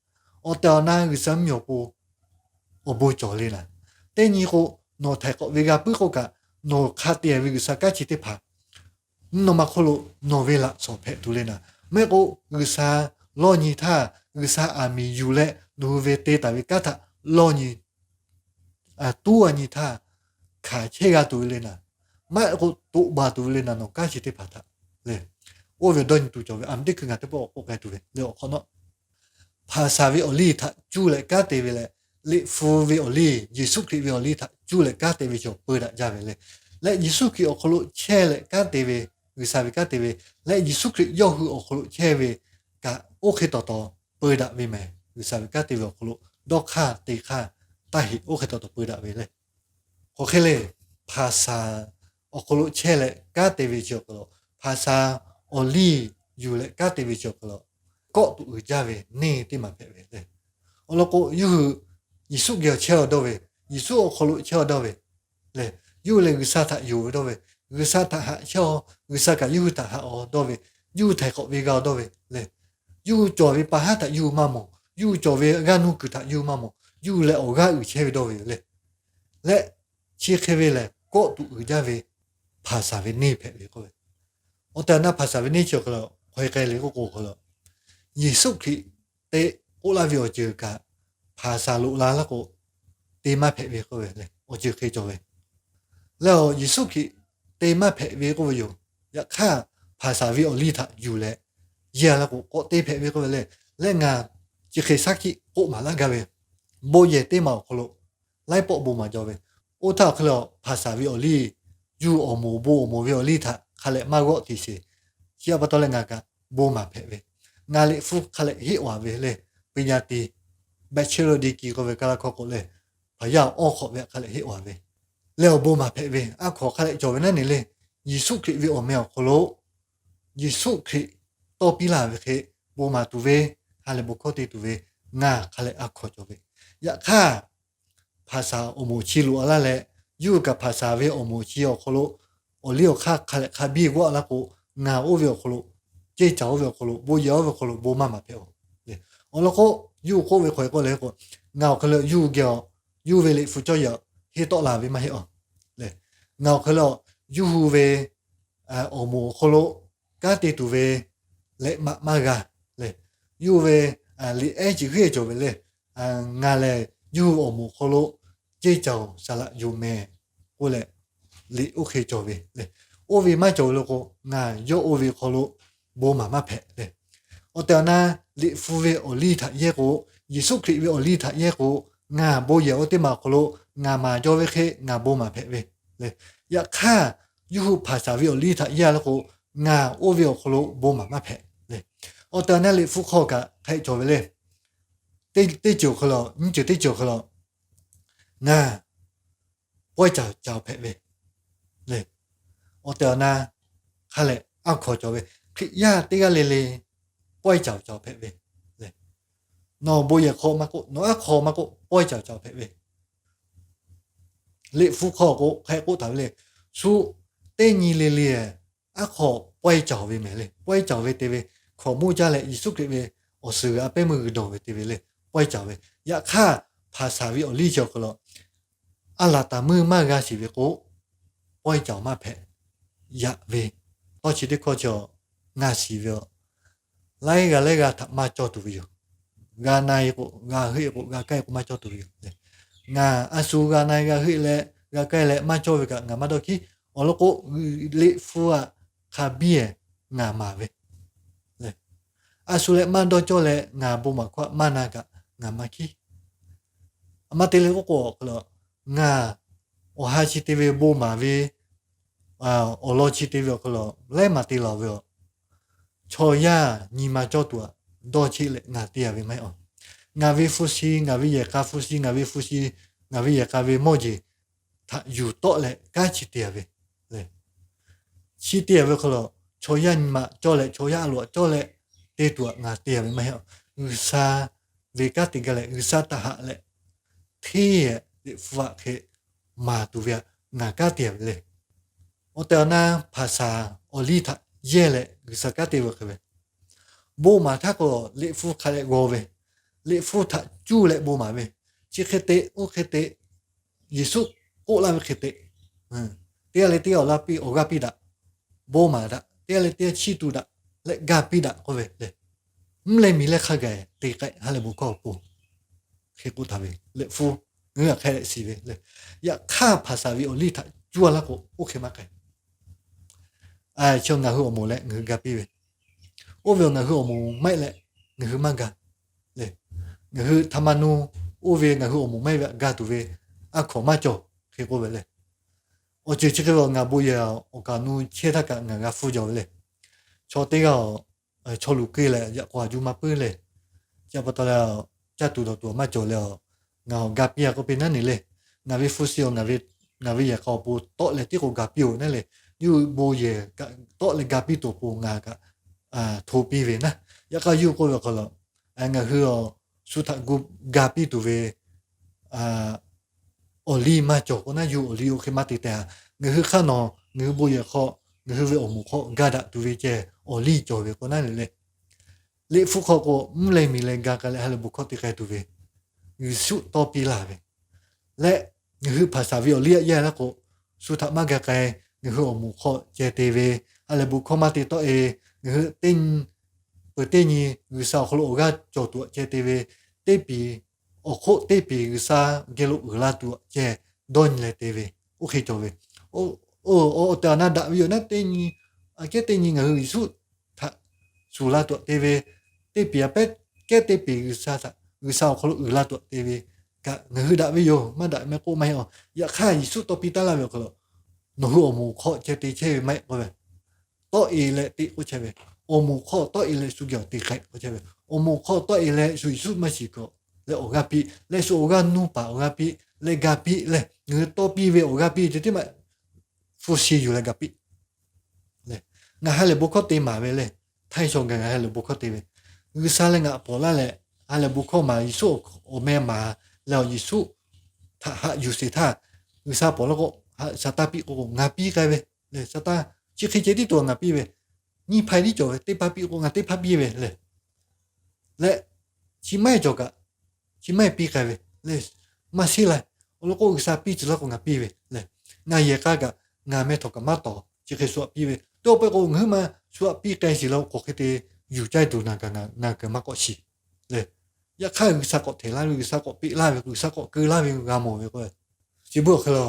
Awˬ tehˬ awˬ na G'uiˬsha mvuhˇmiˬ awˬ pon awˬ bon cawˬ le naˍ. Teˇ nyi k'o, nawˬ htaiˍ hk'awꞈ ve g'a puiˉ k'oˆ kaꞈ, nawˬ hk'a te ve G'uiˬsha kanˉ chi teˇ hpaˍ mvuhˇ naw ma hk'oˆ lo nawˬ ve laꞈ shawˍ hpehꞈ tuˬ le naˍ. Maˇ heˆ k'o, G'uiˬsha lawˇ nyi htaˇ, G'uiˬsha aˬ miˍ yuˬ leh nawˬ hui ve te taˍ ve kanˉ htaꞈ lawˇ nyi, tuˉ a nyi htaˇ hkanˍ chehˇ g'a tuˬ ve le naˍ. Maˇ heˆ k'o, toꞈ baˬ tuˬ ve le naˍ, nawˬ kanˉ chi teˇ hpaˍ htaꞈ le. Oˇ ve dawˇ nyi tuˬ cawˬ ve, a teˇ hkui ngaˬ teˇ pawˆ k'awꞈ k'oˆ k'ai tuˬ ve le awˬ hk'awꞈ nawˉ, hpaˍsaˍ ve awˬ liˇ htaꞈ cuˇ leh kanˉ te ve leh, Liꞈ hpu ve awˬ liˇ, Yeˍsuˆ Hkriꞈ ve awˬ liˇ htaꞈ cuˇ leh kanˉ te ve chaw peu daꞈ jaˇ ve le. Leh Yeˍsuˆ Hkriꞈ awˬ hk'aw lo chehˇ leh kanˉ te ve, G'uiˬsha ve kanˉ te ve, leh Yeˍsuˆ Hkriꞈ yawˇ hui awˬ hk'aw lo chehˇ ve kaꞈ oˇ hk'e tawˍ tawˍ peu daꞈ ve mehˍ. G'uiˬsha ve kanˉ te ve awˬ hk'aw lo dawˇ hk'aˇ te hk'aˇ taˇ heꞈ, oˇ hk'e taw taw peu daꞈ ve le. Hk'aˬ hk'e le, hpaˍsaˍ awˬ hk'aw lo chehˇ leh kanˉ te ve chi awˬ hk'aw lo, hpaˍsaˍ awˬ liˇ yuˬ leh kanˉ te ve chi awˬ hk'aw lo, kawˆ tuꞈ uiˍ jaˇ ve neˇ teˇ maˬ hpehꞈ ve le. Awˬ lawn k'o, yawˇ hui Yeˍsuˆ geh awˬ chehˇ-a dawˇ ve, Yeˍsuˆ awˬ hk'aw lo chehˇ-a dawˇ ve le. Yawˇ hui lehˬ G'uiˬsha htaꞈ yonˍ ve dawˇ ve, G'uiˬsha htaꞈ haꞈ chehˇ-a, G'uiˬsha kaꞈ yawˇ hui htaꞈ haꞈ-a dawˇ ve, yawˇ hui htaiˍ hk'awꞈ ve g'a-a dawˇ ve le. Yawˇ hui cawˬ ve pa haˉ htaꞈ yawˇ hui maˇ mawˬ, yawˇ hui cawˬ ve g'aˇ nuˇ kuiˬ htaꞈ yawˇ hui maˇ mawˬ, yawˇ hui lehˬ awˬ g'aˇ uiˍ chehˇ ve dawˇ ve yoˬ le. Leh chi hk'e ve lehˬ, kawˆ tuꞈ uiˍ jaˇ ve hpaˍsaˍ ve neˇ hpehꞈ ve k'oˆ ve. Awˬ tehˬ awˬ na hpaˍsaˍ ve neˇ chi awˬ hk'aw lo hk'aw hk'e le k'oˆ k'o, awˬ hk'aw lo Yeˍsuˆ Hkriꞈ te k'oˆ laˇ ve awˬ ceuˬ kaꞈ, hpaˍsaˍ loꞈ la laˇ k'o, te maˇ hpehꞈ ve k'oˆ ve le. Awˬ ceuˬ hk'e cawˬ ve leh, Yeˍsuˆ Hkriꞈ te maˇ hpehꞈ ve k'oˆ ve yoˬ. Yaꞈ hk'aˇ, hpaˍsaˍ ve awˬ liˇ htaꞈ yuˬ leh yeˇ-a laˇ k'o, k'awꞈ te hpehꞈ ve k'oˆ ve le. Leh ngaˬ chi hk'e shaˉ hkiˆ k'oˆ maˍ laˇ gaˇ ve, bon yehˬ teˇ maˬ awˬ hk'aw lo laiˉ pawˆ bon maˍ jaw ve, oˇ htaˇ awˬ hk'e le, hpaˍsaˍ ve awˬ liˇ, yawˇ hui awˬ moˍ awˬ bon awˬ moˍ ve awˬ liˇ htaꞈ hk'a leh maˇ g'awˆ tiꞈ sheˍ. Chi pa taw leh ngaˬ kaꞈ bon maˍ hpehꞈ ve, ngaˬ liꞈ hpu hk'a leh heˆ waˍ ve le. ပညာသင် bachelor degree k'oˆ ve Kaˇlaˇ hkawˇ k'o le, hpaˍ yaˇ awˬ hk'awꞈ ve hk'a leh heˆ waˍ ve, leh awˬ bon maˍ hpehꞈ ve, aˉ hkaw hk'a leh cawˬ ve naˉ ne le. Yeˍsuˆ Hkriꞈ ve awˬ meh awˬ hk'aw lo, Yeˍsuˆ Hkriꞈ tawˇ piˇ laˇ ve hk'e bon maˍ tuˬ ve, ha lehˬ bon hkawˇ te tuˬ ve, ngaˬ hk'a leh aˉ hkaw cawˬ ve. Yaꞈ hk'aˇ, hpaˍsaˍ awˬ moˍ chi loꞈ-a laˇ leh, yawˇ hui kaꞈ hpaˍsaˍ ve awˬ moˍ chi awˬ hk'aw lo awˬ liˇ awˬ hk'aˇ hk'a leh hk'a biˇ g'awˆ laˇ k'o, ngaˬ oˇ ve awˬ hk'aw lo, ceˇ caˬ oˇ ve awˬ hk'aw lo, bon yehˬ oˇ ve awˬ hk'aw lo bon maˇ maˍ hpehꞈ-oˬ. Awˬ lawn k'o, yawˇ hui k'oˆ ve hk'aw hk'e k'oˆ le k'o, ngaˬ awˬ hk'e le yawˇ hui geh-a, yawˇ hui ve liꞈ hpu cawˇ yehˬ henˇ tawˆ la ve maˇ heˆ-oˬ le. Ngaˬ awˬ hk'e le, yawˇ hui ve awˬ moˍ awˬ hk'aw lo kanˉ te tuˬ ve lehꞈ maꞈ maˇ g'a le. Yawˇ hui ve liꞈ ehˉ ciˬ g'eˇ cawˬ ve le. Ngaˬ lehˬ yawˇ hui awˬ moˍ awˬ hk'aw lo ceˇ caˬ-oˬ, saˍ laꞈ yoˬ mehˍ k'oˆ leh, liꞈ oˇ hk'e cawˬ ve le. Oˇ ve maˇ cawˬ ve le k'o, ngaˬ yawˇ oˇ ve awˬ hk'aw lo bon maˍ maˇ hpehꞈ le. Awˬ tehˬ awˬ na, liꞈ hpu ve awˬ liˇ htaꞈ yehˇ k'o, Yeˍsuˆ Hkriꞈ ve awˬ liˇ htaꞈ yehˇ k'o, ngaˬ bon yehˬ oˇ teˇ maˬ awˬ hk'aw lo ngaˬ maˍ jaw ve hk'e ngaˬ bon maˍ hpehꞈ ve le. Yaꞈ hk'aˇ, yawˇ hui hpaˍsaˍ ve awˬ liˇ htaꞈ yehˇ-a laˇ k'o, ngaˬ oˇ ve awˬ hk'aw lo bon maˍ maˇ hpehꞈ le. Awˬ tehˬ awˬ na, liꞈ hpu hk'aw kaꞈ hk'e cawˬ ve le. Teˇ ceuˬ awˬ hk'aw lo, nyiˇ ceuˬ teˇ ceuˬ awˬ hk'aw lo ngaˬ pawehˇ caˍ caˍ hpehꞈ ve le. Awˬ tehˬ awˬ na, hk'a leh aˉ hkaw cawˬ ve, Hkriꞈ yaˇ teˇ g'aˇ le le pawehˇ caˍ caˍ hpehꞈ ve le. Nawˬ bon yehˬ hk'aw maˇ k'oˆ, nawˬ aˉ hkaw maˇ k'oˆ, pawehˇ caˍ caˍ hpehꞈ ve. Liꞈ hpu hk'aw k'o hk'e k'oˆ taˍ ve le. Shu teˇ nyi le le aˉ hkaw pawehˇ caˍ ve mehˍ le. Pawehˇ caˍ ve te ve, hkaoˍmonˇ caˇ leh Yeˍsuˆ Hkriꞈ ve awˬ suhˍ g'uiˬ a pehˉ meuˇ g'uiˬ dawˬ ve te ve le, pawehˇ caˍ ve. Yaꞈ hk'aˇ, hpaˍsaˍ ve awˬ liˇ chi awˬ hk'aw lo aˉ laˬ taˍ meuˇ maˇ g'a shiˍ ve k'o, pawehˇ caˍ maˇ hpehꞈ yaꞈ ve. Tawˇ chi teˇ hkawˇ chi ngaˬ shiˍ ve a, laiˉ g'aˇ laiˉ g'aˇ htaꞈ maˇ cawˇ tuˬ ve yoˬ. G'a na-e k'o, g'a heˆ k'o, g'a kaˇ-e k'o maˇ cawˇ tuˬ ve yoˬ. Ngaˬ a shu g'a na-e g'a heˆ leh g'a kaˇ-e leh maˇ cawˇ ve kaꞈ ngaˬ maˇ dawˇ hkiˉ. Awˬ lawn k'o, liꞈ hpu aꞈ hk'a biˇ-ehˍ ngaˬ maˍ ve le. A shu leh maˇ dawˇ cawˇ leh ngaˬ bon maˍ hkawˇ aꞈ maˇ na kaꞈ ngaˬ maˇ hkiˉ. A ma te le k'oˆ k'o, ngaˬ awˬ ha chi te ve bon maˍ ve awˬ lawn chi te ve awˬ hk'aw lo laiˉ maˬ te laˬ ve a, chaw yaˇ nyi ma cawˇ tuˬ aꞈ dawˇ cheˆ leh ngaˬ te-a ve maˇ heˆ a. Ngaˬ ve hpu shi, ngaˬ ve yehˬ k'a hpu shi, ngaˬ ve hpu shi, ngaˬ ve yehˬ k'a ve mawˇ jeˬ htaꞈ yuˬ tawˆ leh kanˉ chi te-a ve le. Chi te-a ve hk'aw lo, chaw yaˇ nyi ma cawˇ leh chaw yaˇ a loꞈ aꞈ cawˇ leh te tuˬ aꞈ ngaˬ te-a ve maˇ heˆ a. G'uiˬsha ve kanˉ te gaˇ leh G'uiˬsha htaꞈ haꞈ leh, hteˇ liꞈ hpu aꞈ hk'e maˍ tuˬ ve aꞈ ngaˬ kanˉ te-a ve le. Awˬ tehˬ awˬ na, hpaˍsaˍ awˬ liˇ htaꞈ yehˇ leh G'uiˬsha kanˉ te ve hk'e ve, bon maˍ htaˇ k'o liꞈ hpu hk'a leh g'aw ve, liꞈ hpu htaꞈ cuˇ leh bon maˍ ve, chi hk'e te oˇ hk'e te, Yeˍsuˆ k'oˆ laˇ ve hk'e te, teˇ g'aˇ leh teˇ g'aˇ awˬ g'aˇ piˇ, awˬ g'aˇ piˇ daꞈ, bon maˍ daꞈ, teˇ g'aˇ leh teˇ g'aˇ chiˇ tu daꞈ leh ga piˇ daꞈ k'oˆ ve le. Mvuhˇ leh miˬ leh hk'a gaˬ te k'ai ha lehˬ bon hkawˇ awˬ pon hk'e k'oˆ taˍ ve liꞈ hpu, ngaˬ hui aꞈ hk'e leh shiˍ ve le. Yaꞈ hk'aˇ, hpaˍsaˍ ve awˬ liˇ htaꞈ cuˇ-a laˇ k'o, oˇ hk'e maˇ k'ai. Chi ngaˬ hui awˬ moˍ leh ngaˬ hui ga piˇ ve, oˇ ve awˬ ngaˬ hui awˬ moˍ maˇ heˆ leh ngaˬ hui maˇ ga le. Ngaˬ hui htaꞈ maˇ nuˇ, oˇ ve ngaˬ hui awˬ moˍ maˇ heˆ ve aꞈ ga tuˬ ve aˉ hkaw maˇ cawˬ hk'e k'oˆ ve le. Awˬ ceuˬ chi hk'e ve ngaˬ bon yehˬ awˬ kaˍ nu chehˇ htaˇ kaꞈ ngaˬ g'a hpfuhˇ jaw ve le. Chaw teˇ g'aˇ chaw luˬ keu leh yaꞈ k'aw a juˇ maˇ puiˉ le. Chi pa taw leh, caˇ tuˬ dawˬ tuˬ maˇ cawˬ leh, ngaˬ awˬ ga piˇ a k'oˆ piˇ naˉ ne le. Ngaˬ ve hpu shi awˬ, ngaˬ ve yehˬ k'a awˬ pon tawˆ leh tiˉ k'o ga piˇ-oˬ naˉ le. Yawˇ hui bon yehˬ kaꞈ tawˆ leh ga piˇ tuˬ awˬ pon ngaˬ kaꞈ hto piˇ ve naˉ. Yaꞈ hk'aˇ yawˇ hui k'oˆ ve awˬ hk'aw lo, ngaˬ hui awˬ shu htaꞈ gu ga piˇ tuˬ ve awˬ liˇ maˇ cawˬ k'o naˉ, yawˇ hui awˬ liˇ oˇ hk'e maˇ te tehꞈ. Ngaˬ hui hk'aˇ nawˬ ngaˬ hui bon yehˬ hk'aw, ngaˬ hui ve awˬ moˍ hk'aw ga daꞈ tuˬ ve ceh awˬ liˇ cawˬ ve k'o naˉ le le. Liꞈ hpu hk'aw k'o, mvuhˇ leh miˬ leh ga k'ai leh ha lehˬ bon hkawˇ te k'ai tuˬ ve Yeˍsuˆ tawˇ piˇ laˇ ve leh, ngaˬ hui hpaˍ shaˍ ve awˬ liˇ yaˇ laˇ k'o, shu htaꞈ maˇ ga k'ai. Ngaˬ hui awˬ moˍ hk'aw ceh te ve, ha lehˬ bon hkawˇ maˇ te tawˆ-e, ngaˬ hui teˇ peuˬ teˇ nyi G'uiˬsha awˬ hk'aw lo awˬ g'aˇ cawˬ tuˬ aꞈ ceh te ve, teˇ piˍ awˬ hk'oˆ teˇ piˍ G'uiˬsha geh lo uiˍ la tuˬ aꞈ ceh dawˇ nyi leh te ve, oˇ hk'e cawˬ ve. Awˬ tehˬ awˬ na daꞈ ve yoˬ naˉ, teˇ nyi aꞈ kehˉ teˇ nyi ngaˬ hui Yeˍsuˆ htaꞈ shuˍ la tuˬ aꞈ te ve, teˇ piˍ aꞈ pehˉ kehˉ teˇ piˍ G'uiˬsha htaꞈ, G'uiˬsha awˬ hk'aw lo uiˍ la tuˬ aꞈ te ve kaꞈ ngaˬ hui daꞈ ve yoˬ, maˇ daꞈ meh k'oˆ maˇ heˆ a. Yaꞈ hk'aˇ Yeˍsuˆ tawˇ piˇ taˉ laˇ ve awˬ hk'aw lo, nawˬ hui awˬ moˍ hk'aw ceh te chehˇ ve maˇ heˆ k'oˆ ve, tawˆ-e leh te k'oˆ chehˇ ve, awˬ moˍ hk'aw tawˆ-e leh shu geh awˬ te k'ai k'oˆ chehˇ ve, awˬ moˍ hk'aw tawˆ-e leh shu Yeˍsuˆ maˇ shiˍ kaꞈ leh awˬ g'aˇ piˇ leh shu awˬ g'aˇ nuˇ paˍ awˬ g'aˇ piˇ leh ga piˇ leh ngaˬ hui tawˇ piˇ ve awˬ g'aˇ piˇ ceh tiˉ maˇ hpu shi yuˬ leh ga piˇ. Ngaˬ ha lehˬ bon hkawˇ te maˍ ve le. Htaiˇ shaw gaˬ ngaˬ ha lehˬ bon hkawˇ te ve, G'uiˬsha leh ngaˬ pawˬ laˇ leh, ha lehˬ bon hkawˇ maˍ, Yeˍsuˆ awˬ meh maˍ leh awˬ Yeˍsuˆ htaꞈ haꞈ yuˬ sheˍ htaˇ, G'uiˬsha pawˬ laˇ k'o, Saˍtanˍ piˇ k'o k'o ngaˬ piˇ k'ai ve le. Saˍtanˍ chi hk'e ceh tiˉ tuˬ ngaˬ piˇ ve, nyiˇ hpaˇ tiˉ cawˬ ve, teˇ hpaˇ piˇ k'o ngaˬ teˇ hpaˇ piˇ ve le. Leh chi maˇ heˆ cawˬ kaꞈ, chi maˇ heˆ piˇ k'ai ve le. Maˇ shiˉ la. Awˬ lawn k'o G'uiˬsha piˇ tcuh laˇ k'o ngaˬ piˇ ve le. Ngaˬ yehˬ k'a kaꞈ ngaˬ meh htawꞈ kaꞈ maˇ tawˍ, chi hk'e shu aꞈ piˇ ve. Teˇ pawˆ k'o ngaˬ hui maˇ shu aꞈ piˇ k'ai shiˍ la k'o, hk'aˬ hk'e te yuˬ caˇ tuˬ na kaꞈ ngaˬ keu maˇ k'awꞈ shiˍ le. Yaꞈ hk'aˇ G'uiˬsha k'awꞈ hteˍ laˇ ve, G'uiˬsha k'awꞈ peꞈ laˇ ve, G'uiˬsha k'awꞈ keu laˇ ve g'a mawˬ ve k'o, chi beuꞈ awˬ hk'e la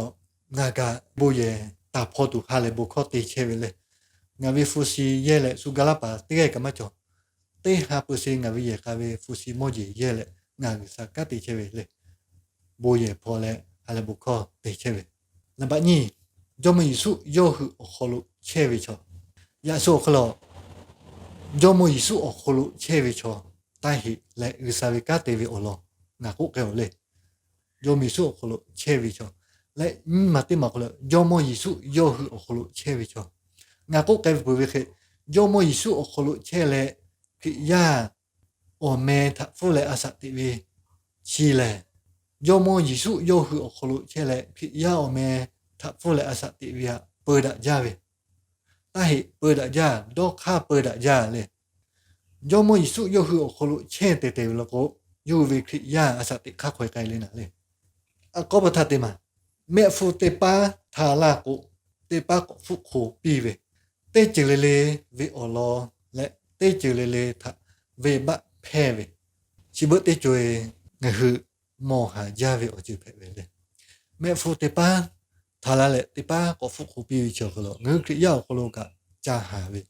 ngaˬ kaꞈ bon yehˬ taˍ hpaw tuˬ ha lehˬ bon hkawˇ te chehˇ ve le. Ngaˬ ve hpu shi yehˇ leh shu ga laˇ paˍ teˇ g'aˇ kaꞈ maˇ cawˬ. Teˇ ha peu se ngaˬ ve yehˬ k'a ve hpu shi mawˇ jeˬ yehˇ leh ngaˬ G'uiˬsha kanˉ te chehˇ ve le. Bon yehˬ hpaw leh ha lehˬ bon hkawˇ te chehˇ ve. Naˍ baꞈ nyiˇ, Jawˇmawˇ Yeˍsuˆ yawˇ hui awˬ hk'aw lo chehˇ ve chaw. Yaꞈ shu awˬ hk'e la Jawˇmawˇ Yeˍsuˆ awˬ hk'aw lo chehˇ ve chaw taˇ heꞈ leh G'uiˬsha ve kanˉ te ve awˬ lawn ngaˬ k'oˆ k'ai-oˬ le. Jawˇmawˇ Yeˍsuˆ awˬ hk'aw lo chehˇ ve chaw leh nyiˇ maˬ teˇ maˬ hk'aw lo Jawˇmawˇ Yeˍsuˆ yawˇ hui awˬ hk'aw lo chehˇ ve chaw ngaˬ k'oˆ k'ai ve peuˬ ve hk'e, Jawˇmawˇ Yeˍsuˆ awˬ hk'aw lo chehˇ leh Hkriꞈ yaˇ awˬ meh htaꞈ pfuhˇ leh a shaꞈ teꞈ ve chi lehˬ, Jawˇmawˇ Yeˍsuˆ yawˇ hui awˬ hk'aw lo chehˇ leh Hkriꞈ yaˇ awˬ meh htaꞈ pfuhˇ leh a shaꞈ teꞈ ve htaꞈ peu daꞈ jaˇ ve, taˇ heꞈ peu daꞈ jaˇ, dawˇ hk'aˇ peu daꞈ jaˇ le. Jawˇmawˇ Yeˍsuˆ yawˇ hui awˬ hk'aw lo chehˇ te te ve law k'o, yawˇ hui ve Hkriꞈ yaˇ a shaꞈ teꞈ hk'aˇ hk'aw e k'ai le naˍ le. A k'aw pa htaˇ te maˬ, mehˆ hpu teˇ paˉ htaˍ laˇ k'o, teˇ paˉ k'awꞈ hpfuhˆ hk'o piˇ ve, teˇ ceuˬ le le ve awˬ lawn leh teˇ ceuˬ le le htaꞈ venˇbaˆ hpehˇ ve, chi beuꞈ teˇ co-e ngaˬ hui mawˬ haˍ jaˇ ve awˬ ceuˬ hpehꞈ ve le. Mehˆ hpu teˇ paˉ htaˍ laˇ leh teˇ paˉ k'awꞈ hpfuhˆ hk'o piˇ ve chi awˬ hk'aw lo ngaˬ hui Hkriꞈ yaˇ awˬ hk'aw lo kaꞈ ca haˍ ve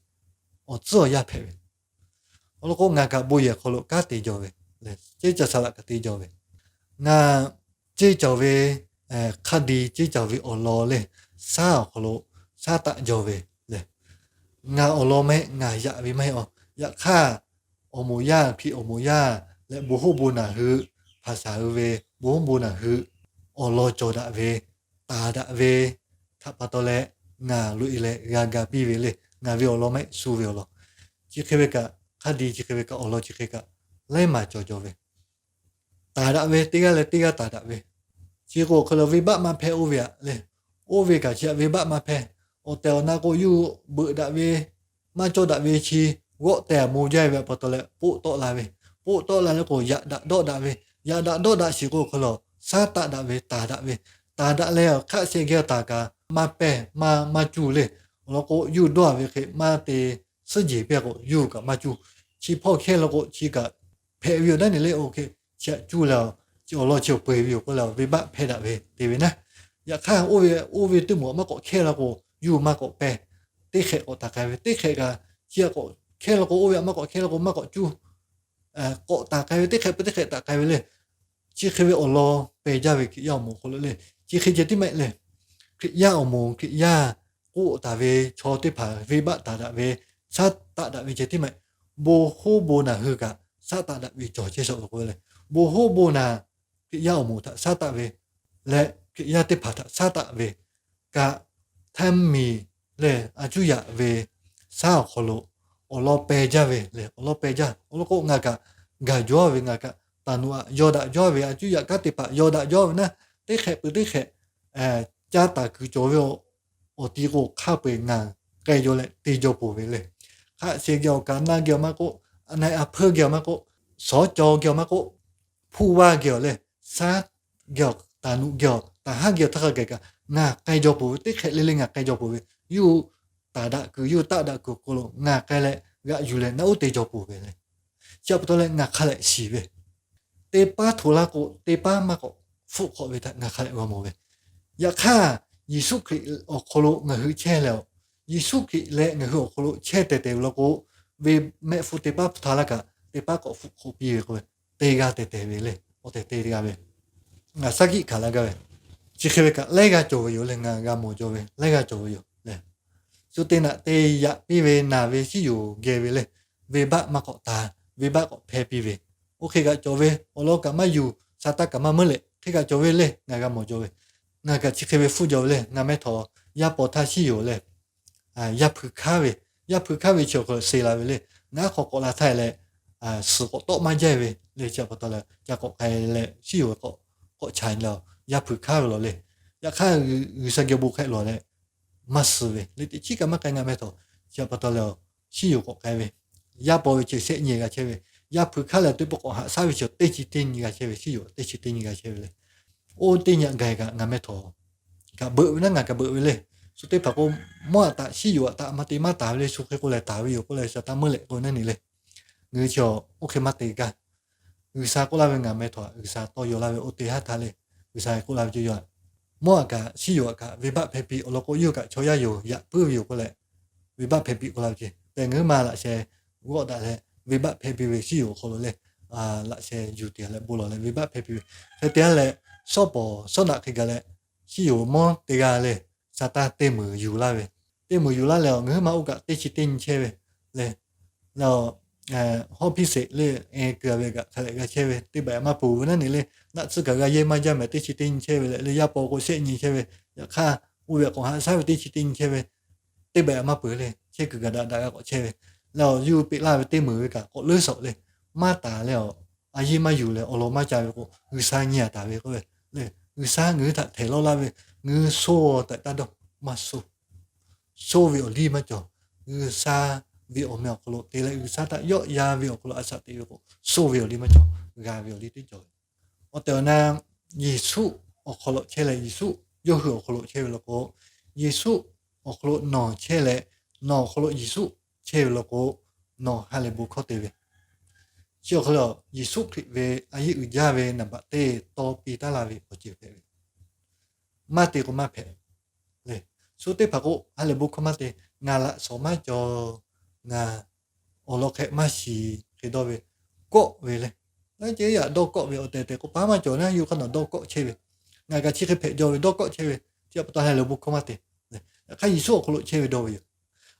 awˬ tcuhˉ awˬ yanˇ hpehꞈ ve. Awˬ lawn k'o ngaˬ kaꞈ bon yehˬ hk'aw lo kanˉ te jaw ve, ceˇ caˬ saˍ laꞈ kaꞈ te jaw ve, ngaˬ ceˇ caˬ ve hk'a di ceˇ caˬ ve awˬ lawn le, shaˉ awˬ hk'aw lo shaˉ taˆ jaw ve le. Ngaˬ awˬ lawn maˇ heˆ, ngaˬ yaꞈ ve maˇ heˆ a. Yaꞈ hk'aˇ, awˬ moˍ yaˇ, Hkriꞈ awˬ moˍ yaˇ leh bon hoˉ bon naˬ hui, hpaˍ shaˍ hui ve bon hoˉ bon naˬ hui awˬ lawn cawˬ daꞈ ve, taˍ daꞈ ve htaꞈ pa taw leh ngaˬ loꞈ e leh g'a ga piˇ ve le. Ngaˬ ve awˬ lawn maˇ heˆ, shu ve awˬ lawn. Chi hk'e ve kaꞈ hk'a di, chi hk'e ve kaꞈ awˬ lawn chi hk'e kaꞈ laiˉ maˬ cawˬ jaw ve, taˍ daꞈ ve, teˇ g'aˇ leh teˇ g'aˇ taˍ daꞈ ve. Chi k'o awˬ hk'e la venˇbaˆ maˇ hpehˇ oˇ ve aꞈ le. Oˇ ve kaꞈ chi aꞈ venˇbaˆ maˇ hpehˇ. Awˬ tehˬ awˬ na k'o yawˇ beuꞈ daꞈ ve, maˇ cawˇ daꞈ ve chi g'awˆ tehˬ moˬ jaˇ ve pa taw leh poˆ tawˆ la ve, poˆ tawˆ la leh k'o yaꞈ daꞈ dawˆ daꞈ ve, yaꞈ daꞈ dawˆ daꞈ shiˍ k'o awˬ hk'e la shaˉ taˆ daꞈ ve, taˍ daꞈ ve, taˍ daꞈ leh hk'aˆ sheh geh taˍ kaꞈ maˇ pehˇ, maˇ maˇ cuˇ le. Awˬ lawn k'o yawˇ dawˇ ve hk'e maˇ te suhˉ jeˬ pehˇ k'o yawˇ kaꞈ maˇ cuˇ. Chi hpawˇ hkehˇ la k'o chi kaꞈ hpehꞈ ve yoˬ naˉ ne le. Oˇ hk'e chi aꞈ cuˇ leh, chi awˬ lawn chi awˬ peu-eˬ ve yoˬ k'oˆ leh venˇbaˆ hpehˇ daꞈ ve te ve naˉ. Yaꞈ hk'aˇ oˇ ve, oˇ ve teˇ moˍ maˇ k'awꞈ hkehˇ la k'o yawˇ maˇ k'awꞈ pehˇ. Teˇ hk'ehꞈ k'awꞈ taˍ k'ai ve, teˇ hk'ehꞈ kaꞈ chi aꞈ k'awꞈ hkehˇ la k'o, oˇ ve aꞈ maˇ k'awꞈ hkehˇ la k'o maˇ k'awꞈ cuˇ. K'awꞈ taˍ k'ai ve, teˇ hk'ehꞈ peuˬ teˇ hk'ehꞈ taˍ k'ai ve le. Chi hk'e ve awˬ lawn pehˬ jaˇ ve Hkriꞈ yaˇ awˬ moˍ awˬ hk'aw lo le. Chi hk'e ceh tiˉ maˇ heˆ le. Hkriꞈ yaˇ awˬ moˍ, Hkriꞈ yaˇ k'oˆ taˍ ve chaw teˇ hpaˍ venˇbaˆ taˍ daꞈ ve, shaˉ taˆ daꞈ ve ceh tiˉ maˇ heˆ. Bon hoˉ bon naˬ hui kaꞈ shaˉ taˆ daꞈ ve cawˬ chehˇ shawˍ ve k'oˆ ve le. Bon hoˉ bon naˍ Hkriꞈ yaˇ awˬ moˍ htaꞈ shaˉ taˆ ve leh Hkriꞈ yaˇ teˇ hpaˍ htaꞈ shaˉ taˆ ve kaꞈ, htaˇ miˬ lehˬ a cuˇ yaꞈ ve shaˉ awˬ hk'aw lo awˬ lawn peh jaˇ ve lehˬ, awˬ lawn peh jaˇ. Awˬ lawn k'o, ngaˬ kaꞈ gaˬ jawˇ ve, ngaˬ kaꞈ taˍ nuꞈ aꞈ yaw daꞈ jawˇ ve, a cuˇ yaꞈ kanˉ teˇ hpaˍ yaw daꞈ jawˇ ve naˉ, teˇ hk'ehꞈ peuˬ teˇ hk'ehꞈ caˇ taˍ kuiˬ cawˬ ve awˬ ti k'o, hk'a peu-eˬ ngaˬ k'ai jaw leh te jaw peuˬ ve le. Hk'aˆ sheh geh awˬ kaˍ naˇ geh awˬ maˇ k'oˆ, a na a hpeuˇ geh awˬ maˇ k'oˆ, shawˉ caw geh awˬ maˇ k'oˆ, hpuˇ vaˇ geh awˬ leh, shaˉ geh awˬ, taˍ nuꞈ geh awˬ, taˍ haˉ geh awˬ htaˇ hk'a gaˬ kaꞈ ngaˬ k'ai jaw peuˬ ve, teˇ hk'ehꞈ le le ngaˬ k'ai jaw peuˬ ve, yawˇ hui taˍ daꞈ kuiˬ, yawˇ hui taˆ daꞈ kuiˬ awˬ hk'aw lo ngaˬ k'ai leh g'aꞈ yuˬ leh naˆ uˉ te jaw peuˬ ve le. Chi pa taw leh ngaˬ hk'a lehꞈ shiˍ ve, teˇ paˉ hto laˇ k'o, teˇ paˉ maˇ k'awꞈ hpfuhˆ hk'awꞈ ve htaꞈ ngaˬ hk'a lehꞈ g'a mawˬ ve. Yaꞈ hk'aˇ, Yeˍsuˆ Hkriꞈ awˬ hk'aw lo ngaˬ hui chehˇ leh, Yeˍsuˆ Hkriꞈ leh ngaˬ hui awˬ hk'aw lo chehˇ tehˬ tehˬ ve law k'o, ve mehˆ hpfuhˇ teˇ paˉ hto laˇ kaꞈ, teˇ paˉ k'awꞈ hpfuhˆ hk'awꞈ piˇ ve k'oˆ ve, te g'a tehˬ tehˬ ve le. Awˬ tehˬ te g'a ve, ngaˬ shaˉ hkiˆ hkanˍ la gaˇ ve, chi hk'e ve kaꞈ laiˉ g'aˇ cawˬ ve yoˬ leh ngaˬ g'a mawˬ jaw ve, laiˉ g'aˇ cawˬ ve yoˬ le. Shu te naꞈ te yaꞈ piˇ ve naˬ ve shiˉ yoˬ geh ve le. Venˇbaˆ maˇ k'awꞈ taˍ, venˇbaˆ k'awꞈ hpehˇ piˇ ve, oˇ hk'e kaꞈ cawˬ ve, awˬ lawn kaꞈ maˇ yuˬ, Saˍtanˍ kaꞈ maˇ meuˉ leh hk'e kaꞈ cawˬ ve le, ngaˬ g'a mawˬ jaw ve. Ngaˬ kaꞈ chi hk'e ve hpfuhˆ jaw ve le. Ngaˬ meh htawˍ yaˇ paw htaˇ shiˉ yoˬ leh, yaˇ hpui hkanˉ ve, yaˇ hpui hkanˉ ve chi awˬ hk'aw lo suh la ve le. Ngaˬ aˉ hk'aw k'awꞈ la htaˇ leh, suhˍ k'awꞈ tawˆ maˇ jaˇ ve le. Chi pa taw leh ca k'awꞈ k'ai leh shiˉ yoˬ k'awꞈ, k'awꞈ chaꞈ leh, yaˇ hpui hkanˉ ve lawˬ le. Yaꞈ hk'aˇ, G'uiˬsha geh bon hk'e lawˬ leh maˇ suh ve le. Teꞈ chiˉ kaꞈ maˇ k'ai. Ngaˬ meh htawˍ chi pa taw leh shiˉ yoˬ k'awꞈ k'ai ve, yaˇ paw ve chi shehˆ nyi g'a chehˇ ve, yaˇ hpui hkanˉ leh teˇ pawˆ k'awꞈ haꞈ shaˉ ve chi teˇ chi teˇ nyi g'a chehˇ ve, shiˉ yoˬ teˇ chi teˇ nyi g'a chehˇ ve le. Oˇ teˇ nyi gaˬ kaꞈ ngaˬ meh htawˍ kaꞈ beuꞈ ve naˉ, ngaˬ kaꞈ beuꞈ ve le. Shu teˇ hpaˍ k'o, mawˇ aꞈ taꞈ shiˉ yoˬ aꞈ taꞈ maˇ te maˇ taˍ ve le. Shu hk'e k'oˆ leh taˍ ve yoˬ k'oˆ leh Saˍtanˍ meuˉ leh k'oˆ ve naˉ ne le. Ngaˬ hui chi oˇ hk'e maˇ te gaˇ. G'uiˬsha k'oˆ laˇ ve, ngaˬ meh htawˍ G'uiˬsha tawˇ yaw laˇ ve oˇ teˇ haˉ htaˇ le. G'uiˬsha k'oˆ laˇ ve ceˇ yaˇ, mawˇ aꞈ kaꞈ shiˉ yoˬ aꞈ kaꞈ venˇbaˆ hpehˇ piˇ awˬ lawn k'o, yawˇ hui kaꞈ chaw yaˇ yoˬ yaꞈ puiˉ ve yoˬ k'oˆ leh, venˇbaˆ hpehˇ piˇ k'oˆ laˇ ve ceˇ. Tehꞈ ngaˬ hui ma laꞈ sheh g'awˆ daꞈ leh venˇbaˆ hpehˇ piˇ ve shiˉ yoˬ awˬ hk'aw lo le, laꞈ sheh yuˬ te leh bon lawˬ leh venˇbaˆ hpehˇ piˇ ve. Hk'e te leh, shawˉ pawˍ shawˉ naꞈ hk'e gaˬ leh, shiˉ yoˬ mawˇ teˇ g'aˇ le, Saˍtanˍ teˇ meunˍ yuˬ laˇ ve, teˇ meunˍ yuˬ laˇ leh, ngaˬ hui ma oˇ kaꞈ teˇ chi teˇ nyi chehˇ ve le. Leh, hawˉ hpiˇ sheˍ le, e keu a ve kaꞈ hk'a lehꞈ g'a chehˇ ve, teˇ baˬ maˇ peuˬ ve naˉ ne le. Naˆ tsuhˇ kaꞈ g'a yehˇ maˇ jaˇ mehˍ, teˇ chi teˇ nyi chehˇ ve leh, le yaˇ paw k'o shehˆ nyi chehˇ ve. Yaꞈ hk'aˇ, oˇ ve k'awꞈ haꞈ shaˉ ve teˇ chi teˇ nyi chehˇ ve, teˇ baˬ maˇ peuˬ le. Chehˇ kuiˬ gaˬ daꞈ daꞈ g'a k'awꞈ chehˇ ve. Leh awˬ yawˇ hui peꞈ laˇ ve teˇ meunˍ ve kaꞈ k'awꞈ leuˉ shaˍ le. Maˇ taˍ leh awˬ, a yiˇ maˇ yuˬ leh awˬ lawn maˇ ca ve k'o, G'uiˬsha nyi a taˍ ve k'oˆ ve le. G'uiˬsha ngaˬ hui htaꞈ htehˍ lawˇ laˇ ve, ngaˬ hui soˇ taꞈ taˇ dawˇ maˇ soˇ. Soˇ ve awˬ liˇ maˇ cawˬ. G'uiˬsha ve awˬ meh awˬ hk'aw lo te leh, G'uiˬsha htaꞈ yawˆ yan ve awˬ hk'aw lo a shaꞈ teꞈ ve k'o, soˇ ve awˬ liˇ maˇ cawˬ. G'a ve awˬ liˇ teˇ cawˬ ve. Awˬ tehˬ awˬ na, Yeˍsuˆ awˬ hk'aw lo chehˇ leh, Yeˍsuˆ yawˇ hui awˬ hk'aw lo chehˇ ve law k'o, Yeˍsuˆ awˬ hk'aw lo nawˬ chehˇ leh, nawˬ awˬ hk'aw lo Yeˍsuˆ chehˇ ve law k'o, nawˬ ha lehˬ bon hkawˇ te ve. Chi awˬ hk'aw lo Yeˍsuˆ Hkriꞈ ve a yeˇ uiˍ jaˇ ve naˍ baꞈ teˇ tawˇ piˇ taˍ laˇ ve awˬ ceuˬ hpehꞈ ve, maˇ te k'o maˇ hpehꞈ le. Shu teˇ hpaˍ k'o ha lehˬ bon hkawˇ maˇ te. Ngaˬ laꞈ shawˍ maˇ cawˬ, ngaˬ awˬ lawn hk'e maˇ shiˍ hk'e dawˇ ve, kawˆ ve le. Naˉ ceh yaꞈ dawˇ kawˆ ve awˬ tehˬ tehˬ k'o, paˉ maˇ cawˬ naˉ, yawˇ hk'aˇ nawˬ dawˇ kawˆ chehˇ ve. Ngaˬ kaꞈ chi hk'e hpehꞈ jaw ve, dawˇ kawˆ chehˇ ve. Chi pa taw ha lehˬ bon hkawˇ maˇ te. Yaꞈ hk'aˇ Yeˍsuˆ awˬ hk'aw lo chehˇ ve dawˇ ve yoˬ.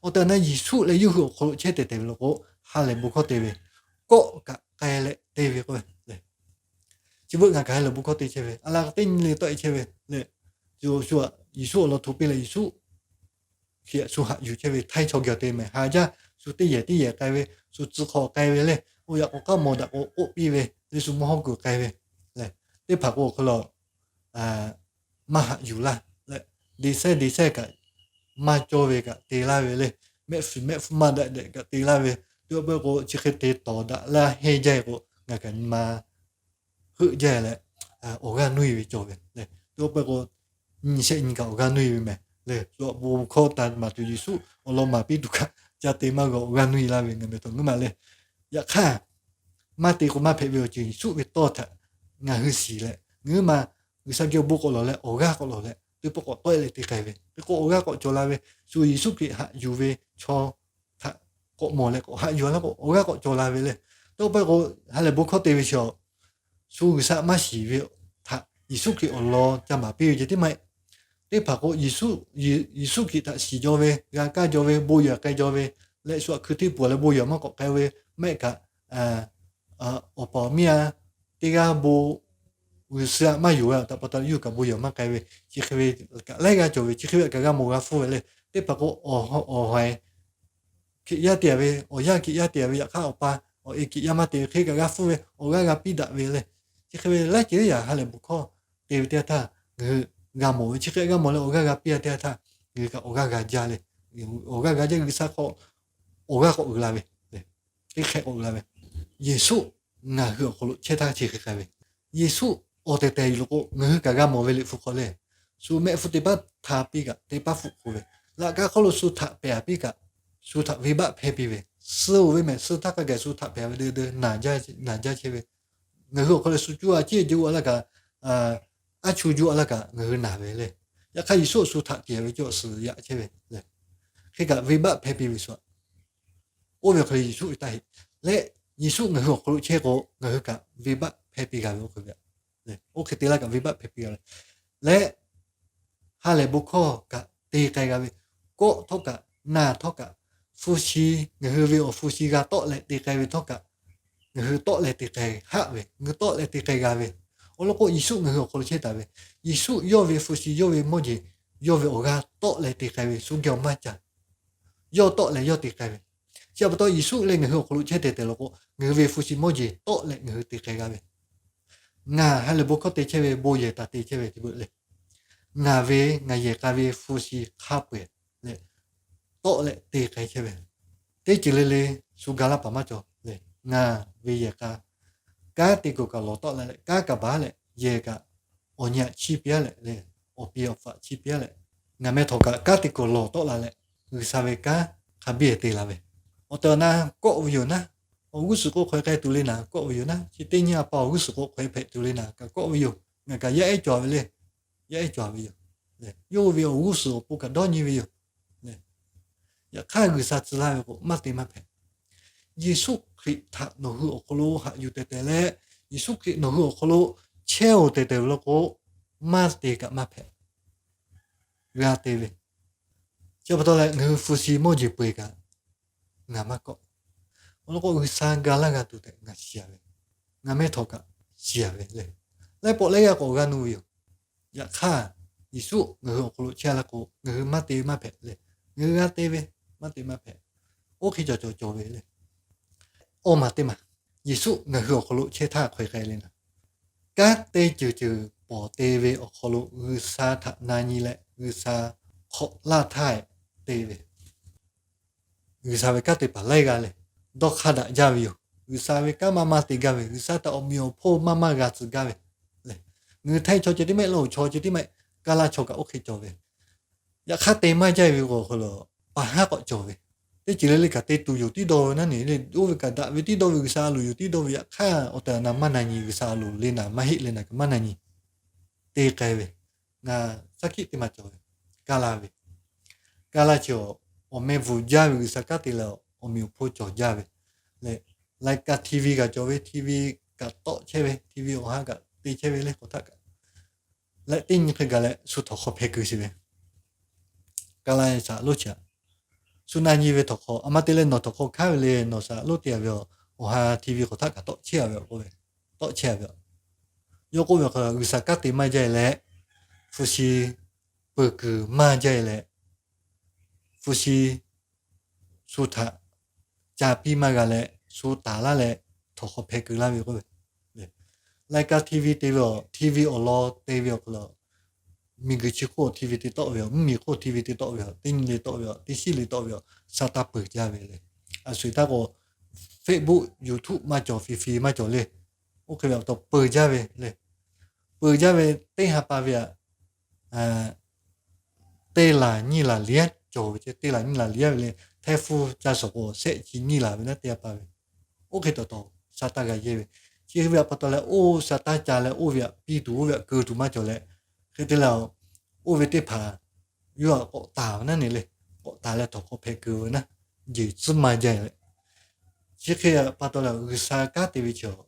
Awˬ tehˬ awˬ na Yeˍsuˆ leh yawˇ hui awˬ hk'aw lo chehˇ tehˬ tehˬ ve law k'o, ha lehˬ bon hkawˇ te ve, kawˆ kaꞈ k'ai leh te ve k'oˆ ve le. Chi beuꞈ ngaˬ kaꞈ ha lehˬ bon hkawˇ te chehˇ ve, a la teˇ nyi le tawˆ e chehˇ ve le. Shu, shu, Yeˍsuˆ awˬ lawn hto piˇ leh Yeˍsuˆ hk'e shu haꞈ yuˬ chehˇ ve, htaiˇ chaw geh awˬ te mehˍ ha jaˇ. Shu teˇ yehˬ teˇ yehˬ k'ai ve, shu tcuh hk'aw k'ai ve le. Oˇ yaꞈ k'o k'aˉ maw daꞈ k'o k'oˆ piˇ ve le, shu mvuhˇ hawˉ kuiˬ k'ai ve le. Teˇ hpaˍ k'o awˬ hk'aw lo maˇ haꞈ yuˬ laˇ leh, de sehˉ de sehˉ kaꞈ maˇ cawˇ ve kaꞈ te laˇ ve le. Mehˆ hpfuhˇ mehˆ hpfuhˇ maˇ daꞈ dehꞈ kaꞈ te laˇ ve. Teˇ pawˆ k'o chi hk'e te tawˍ daꞈ laˇ heˇ jaˇ k'o, ngaˬ kaꞈ nyi ma heuˆ jaˇ leh, awˬ g'aˇ nuˇ e ve cawˬ ve le. Teˇ pawˆ k'o nyi shehˆ nyi kaꞈ awˬ g'aˇ nuˇ e ve mehˍ le. Shu bon hkawˇ taˍ maˍ tuˬ Yeˍsuˆ awˬ lawn maˍ piˇ tuˬ kaꞈ ca te maˇ g'a, awˬ g'aˇ nuˇ e laˇ ve ngaˬ meh htawˇ ngaˬ maˬ le. Yaꞈ hk'aˇ, maˇ te k'o maˇ hpehꞈ ve awˬ ceuˬ Yeˍsuˆ ve tawˇ htaꞈ ngaˬ hui shiˍ leh, ngaˬ hui ma G'uiˬsha geh awˬ bon k'awꞈ lawˬ leh awˬ g'aˇ k'awꞈ lawˬ leh teˇ pawˆ k'awꞈ tawˆ e leh te k'ai ve. Hk'e k'o awˬ g'aˇ k'awꞈ cawˬ la ve, shu Yeˍsuˆ Hkriꞈ haꞈ yuˬ ve chaw htaꞈ k'awꞈ mawˬ leh k'awꞈ haꞈ yuˬ a laˇ k'o awˬ g'aˇ k'awꞈ cawˬ la ve le. Teˇ pawˆ k'o ha lehˬ bon hkawˇ te ve chi awˬ, shu G'uiˬsha maˇ shiˍ ve htaꞈ Yeˍsuˆ Hkriꞈ awˬ lawn ca maˍ piˇ ve ceh tiˉ maˇ heˆ. Teˇ hpaˍ k'o Yeˍsuˆ, Yeˍsuˆ Hkriꞈ htaꞈ shiˍ jaw ve, g'a kaˇ jaw ve, bon yehˬ k'ai jaw ve leh shu aꞈ hkui teˇ pawˆ leh bon yehˬ maˇ k'awꞈ k'ai ve mehˆ kaꞈ, awˬ pa awˬ miˇ a teˇ g'aˇ bon g'uiˬ suh a maˇ yonˍ ve, taꞈ pa taw yawˇ hui kaꞈ bon yehˬ maˇ k'ai ve, chi hk'e ve kaꞈ laiˉ g'aˇ cawˬ ve, chi hk'e ve kaꞈ g'a mawˬ g'a hpfuhˇ ve le. Teˇ hpaˍ k'o, awˬ ha e Hkiꞈ yaˇ te ve, awˬ yanˇ Hkiꞈ yaˇ te ve, yaꞈ hk'aˇ awˬ pa awˬ e Hkiꞈ yaˇ maˇ te ve hk'e kaꞈ g'a hpfuhˇ ve, awˬ g'aˇ g'a piˇ daꞈ ve le. Chi hk'e ve laiˉ ceuˬ yaꞈ ha lehˬ bon hkawˇ te ve teˇ yanˇ htaˇ ngaˬ hui g'a mawˬ ve, chi hk'e g'a mawˬ leh awˬ g'aˇ g'a piˇ a teˇ yanˇ htaˇ ngaˬ hui kaꞈ awˬ g'aˇ g'a jaˇ le. Awˬ g'aˇ g'a jaˇ, G'uiˬsha hk'aw awˬ g'aˇ k'awꞈ uiˍ la ve, teˇ hk'e k'awꞈ uiˍ la ve. Yeˍsuˆ ngaˬ hui awˬ hk'aw lo chehˇ htaˇ chi hk'e k'ai ve. Yeˍsuˆ awˬ tehˬ tehˬ yuˬ lo k'o, ngaˬ hui kaꞈ g'a mawˬ ve Liꞈ hpu hk'aw le, shu mehˆ hpfuhˇ teˇ paˉ hta piˇ kaꞈ teˇ paˉ hpfuhˆ k'oˆ ve, laꞈ ka hk'oˆ lo shu htaꞈ pehˬ a piˇ kaꞈ, shu htaꞈ venˇbaˆ hpehˇ piˇ ve, suh oˬ ve mehˍ, suh htaˇ k'a gaˬ shu htaꞈ pehˬ ve de de naˬ jaˇ chehˇ ve. Ngaˬ hui awˬ hk'aw lo shu cuˇ a ciˉ juˇ a laˇ kaꞈ, aˉ chuˇ juˇ a laˇ kaꞈ ngaˬ hui naˬ ve le. Yaꞈ hk'aˇ Yeˍsuˆ shu htaꞈ kehˬ ve cawˬ suh yaꞈ chehˇ ve le. Hk'e kaꞈ venˇbaˆ hpehˇ piˇ ve shu a. Oˇ ve awˬ hk'aw lo Yeˍsuˆ ve taˇ heˆ. Leh Yeˍsuˆ ngaˬ hui awˬ hk'aw lo chehˇ k'o, ngaˬ hui kaꞈ venˇbaˆ hpehˇ piˇ g'a ve oˇ hk'e ve. Oˇ hk'e te laˇ kaꞈ venˇbaˆ hpehˇ piˇ g'a ve. Leh ha lehˬ bon hkawˇ kaꞈ te k'ai g'a ve. Kawˆ htawˇ kaꞈ, naˬ htawˇ kaꞈ, hpu shi, ngaˬ hui ve awˬ hpu shi g'a tawˆ leh te k'ai ve htawˇ kaꞈ, ngaˬ hui tawˆ leh te k'ai haˆ ve, ngaˬ hui tawˆ leh te k'ai g'a ve. Awˬ lawn k'o, Yeˍsuˆ ngaˬ hui awˬ hk'aw lo chehˇ taˍ ve. Yeˍsuˆ yawˇ ve hpu shi, yawˇ ve mawˇ jeˬ, yawˇ ve awˬ g'aˇ tawˆ leh te k'ai ve, shu geh awˬ maˇ caˇ. Yawˇ tawˆ leh yawˇ te k'ai ve. Chi pa taw Yeˍsuˆ leh ngaˬ hui awˬ hk'aw lo chehˇ tehˬ tehˬ law k'o, ngaˬ hui ve hpu shi mawˇ jeˬ tawˆ leh ngaˬ hui te k'ai g'a ve. Ngaˬ ha lehˬ bon hkawˇ te chehˇ ve, bon yehˬ taˍ te chehˇ ve, le. Ngaˬ ve, ngaˬ yehˬ k'a ve hpu shi hk'a peu-eˬ leh tawˆ leh te k'ai chehˇ ve. Teˇ ceuˬ le le shu ga laˇ paˍ maˇ cawˬ le. Ngaˬ ve yehˬ k'a, kanˉ te kuiˬ kaꞈ lawˬ tawˆ la leh, kanˉ kaꞈ baˬ leh, yehˬ kaꞈ awˬ nyi aꞈ chiˇ piˇ-a leh le, awˬ pi awˬ faꞈ chiˇ piˇ-a leh, ngaˬ meh htawnˍ kaꞈ kanˉ te kuiˬ lawˬ tawˆ la leh, G'uiˬsha ve kanˉ hk'a biˇ-eˬ te la ve. Awˬ tehˬ awˬ na kawˆ ve yoˬ naˉ, awˬ g'uˇ suhˍ k'o hk'aw e k'ai tuˬ le naˍ, kawˆ ve yoˬ naˉ, chi teˇ nyi a pa awˬ g'uˇ suhˍ k'o hk'aw e hpehꞈ tuˬ le naˍ kaꞈ kawˆ ve yoˬ. Ngaˬ kaꞈ yaˇ ehˉ cawˬ ve le. Yaˇ ehˉ cawˬ ve yoˬ. Yawˇ ve awˬ g'uˇ suhˍ awˬ pon kaꞈ dawˇ nyi ve yoˬ. Yaꞈ hk'aˇ G'uiˬsha tcuh laˇ ve k'o, maˇ te maˇ hpehꞈ. Yeˍsuˆ Hkriꞈ htaꞈ nawˬ hui awˬ hk'aw lo haꞈ yuˬ tehˬ tehˬ leh, Yeˍsuˆ Hkriꞈ nawˬ hui awˬ hk'aw lo chehˇ-oˬ tehˬ tehˬ ve law k'o, maˇ te kaꞈ maˇ hpehꞈ. G'a te ve. Chi pa taw leh ngaˬ hui hpu shi mawˇ jeˬ peu-eˬ kaꞈ ngaˬ maˇ kawˆ. Awˬ lawn k'o, G'uiˬsha ga laˇ g'a tuˬ tehꞈ ngaˬ shiˍ-a ve, ngaˬ meh htawnˍ kaꞈ shiˍ-a ve le. Laiˉ pawˆ laiˉ g'aˇ k'awꞈ g'a nuˇ ve yoˬ. Yaꞈ hk'aˇ, Yeˍsuˆ ngaˬ hui awˬ hk'aw lo chehˇ la k'o, ngaˬ hui maˇ te maˇ hpehꞈ le. Ngaˬ hui g'a te ve, maˇ te maˇ hpehꞈ. Oˇ hk'e cawˬ cawˬ cawˬ ve le. Awˇ maˬ teˇ maˬ, Yeˍsuˆ ngaˬ hui awˬ hk'aw lo chehˇ htaˇ hk'aw e k'ai le naˍ, kanˉ te ceuˬ ceuˬ pawˍ te ve awˬ hk'aw lo G'uiˬsha htaꞈ na nyi leh G'uiˬsha hk'awꞈ laˇ htaˇ te ve. G'uiˬsha ve kanˉ te paˍ laiˉ g'aˇ le. Dawˇ hk'aˇ daꞈ jaˇ ve yoˬ. G'uiˬsha ve kanˉ maˇ maˇ te gaˇ ve, G'uiˬsha htaꞈ awˬ meꞈ awˬ hponˇ maˇ maˇ g'a tcuh gaˇ ve le. Ngaˬ hui Htaiˇ chaw ceh tiˉ mehˆ, Laˇ huˍ chaw ceh tiˉ mehˆ, Kaˇlaˇ chaw kaꞈ oˇ hk'e cawˬ ve. Yaꞈ hk'aˇ te maˇ jaˇ ve k'o, awˬ hk'aw lo paˍ haˉ k'awꞈ cawˬ ve. Teˇ ceuˬ le le kaꞈ te tuˬ yoˬ tiˉ dawˇ ve naˉ ne le. Oˇ ve kaꞈ daꞈ ve tiˉ dawˇ ve, G'uiˬsha a loˍ yoˬ tiˉ dawˇ ve, yaꞈ hk'aˇ awˬ tehˬ awˬ na maˇ na nyi, G'uiˬsha a loˍ le naˍ maˇ heˆ le naˍ kaꞈ maˇ na nyi. Te k'ai ve. Ngaˬ shaˉ hkiˆ teˇ maˬ cawˬ ve, Kaˇlaˇ ve. Kaˇlaˇ chi awˬ meh bvuhˬ jaˇ ve, G'uiˬsha kanˉ te leh awˬ meꞈ awˬ hponˇ cawˬ jaˇ ve le. Laiˉ kaˇ TV kaꞈ cawˬ ve, TV kaꞈ tawˆ chehˇ ve, TV awˬ ha kaꞈ te chehˇ ve le, k'awꞈ htaˆ kaꞈ. Leh teˇ nyi hk'e gaˬ leh shu htawnˍ hk'aw hpeh keu sheˍ ve. Kaˇlaˇ shaˍ loˉ chi aꞈ, shu na nyi ve htawnˍ hk'aw, a ma te leh nawˬ htawnˍ hk'aw hkanˉ ve le, nawˬ shaˍ loˉ te-a ve, awˬ ha TV k'awꞈ htaˆ kaꞈ tawˆ chehˇ-a ve, k'oˆ ve, tawˆ chehˇ-a ve. Yawˇ k'oˆ ve, G'uiˬsha kanˉ te maˇ jaˇ leh, hpu shi peuˬ kuiˬ maˇ jaˇ leh, hpu shi shu htaꞈ ca piˇ maˇ g'a leh, shu taˍ laˇ leh htawnˍ hk'aw hpeh keu laˇ ve k'oˆ ve. Laiˉ kaˇ TV te ve, TV awˬ lawn te ve awˬ hk'aw lo, miˬguiˬ chi hk'oˆ TV te tawˆ ve, mvuhˇmiˬ hk'oˆ TV te tawˆ ve, teˇ nyi le tawˆ ve, teˇ shiˉ le tawˆ ve, sa taˇ peuˬ jaˇ ve le. A shu-eˬ htaˇ k'o, Facebook, YouTube maˇ cawˬ, fi fi maˇ cawˬ le. Oˇ hk'e ve pa taw peuˬ jaˇ ve le. Peuˬ jaˇ ve teˇ ha pa ve aꞈ, teˇ laˬ nyiˇ laˬ liˉ cawˬ ve ce, teˇ laˬ nyiˇ laˬ liˉ ve le. Htaiˇ hpfuhˇ ca shawˍ k'o, shehˆ chi nyiˇ laˬ ve naˉ teˇ ha pa ve. Oˇ hk'e taw taw sa taˇ g'a yehˇ ve. Chi hk'e ve pa taw leh, oˇ sa taˇ ca leh oˇ ve aꞈ piˇ tuˬ, oˇ ve aꞈ keu tuˬ maˇ cawˬ leh, hk'e te leh, oˇ ve teˇ hpaˍ yawˇ htaꞈ k'awꞈ taˍ ve naˉ ne le. K'awꞈ taˍ leh htawnˍ hk'aw hpeh keu ve naˉ, jeˬ tcuhˉ maˇ jaˇ leh. Chi hk'e pa taw leh, G'uiˬsha kanˉ te ve chi awˬ,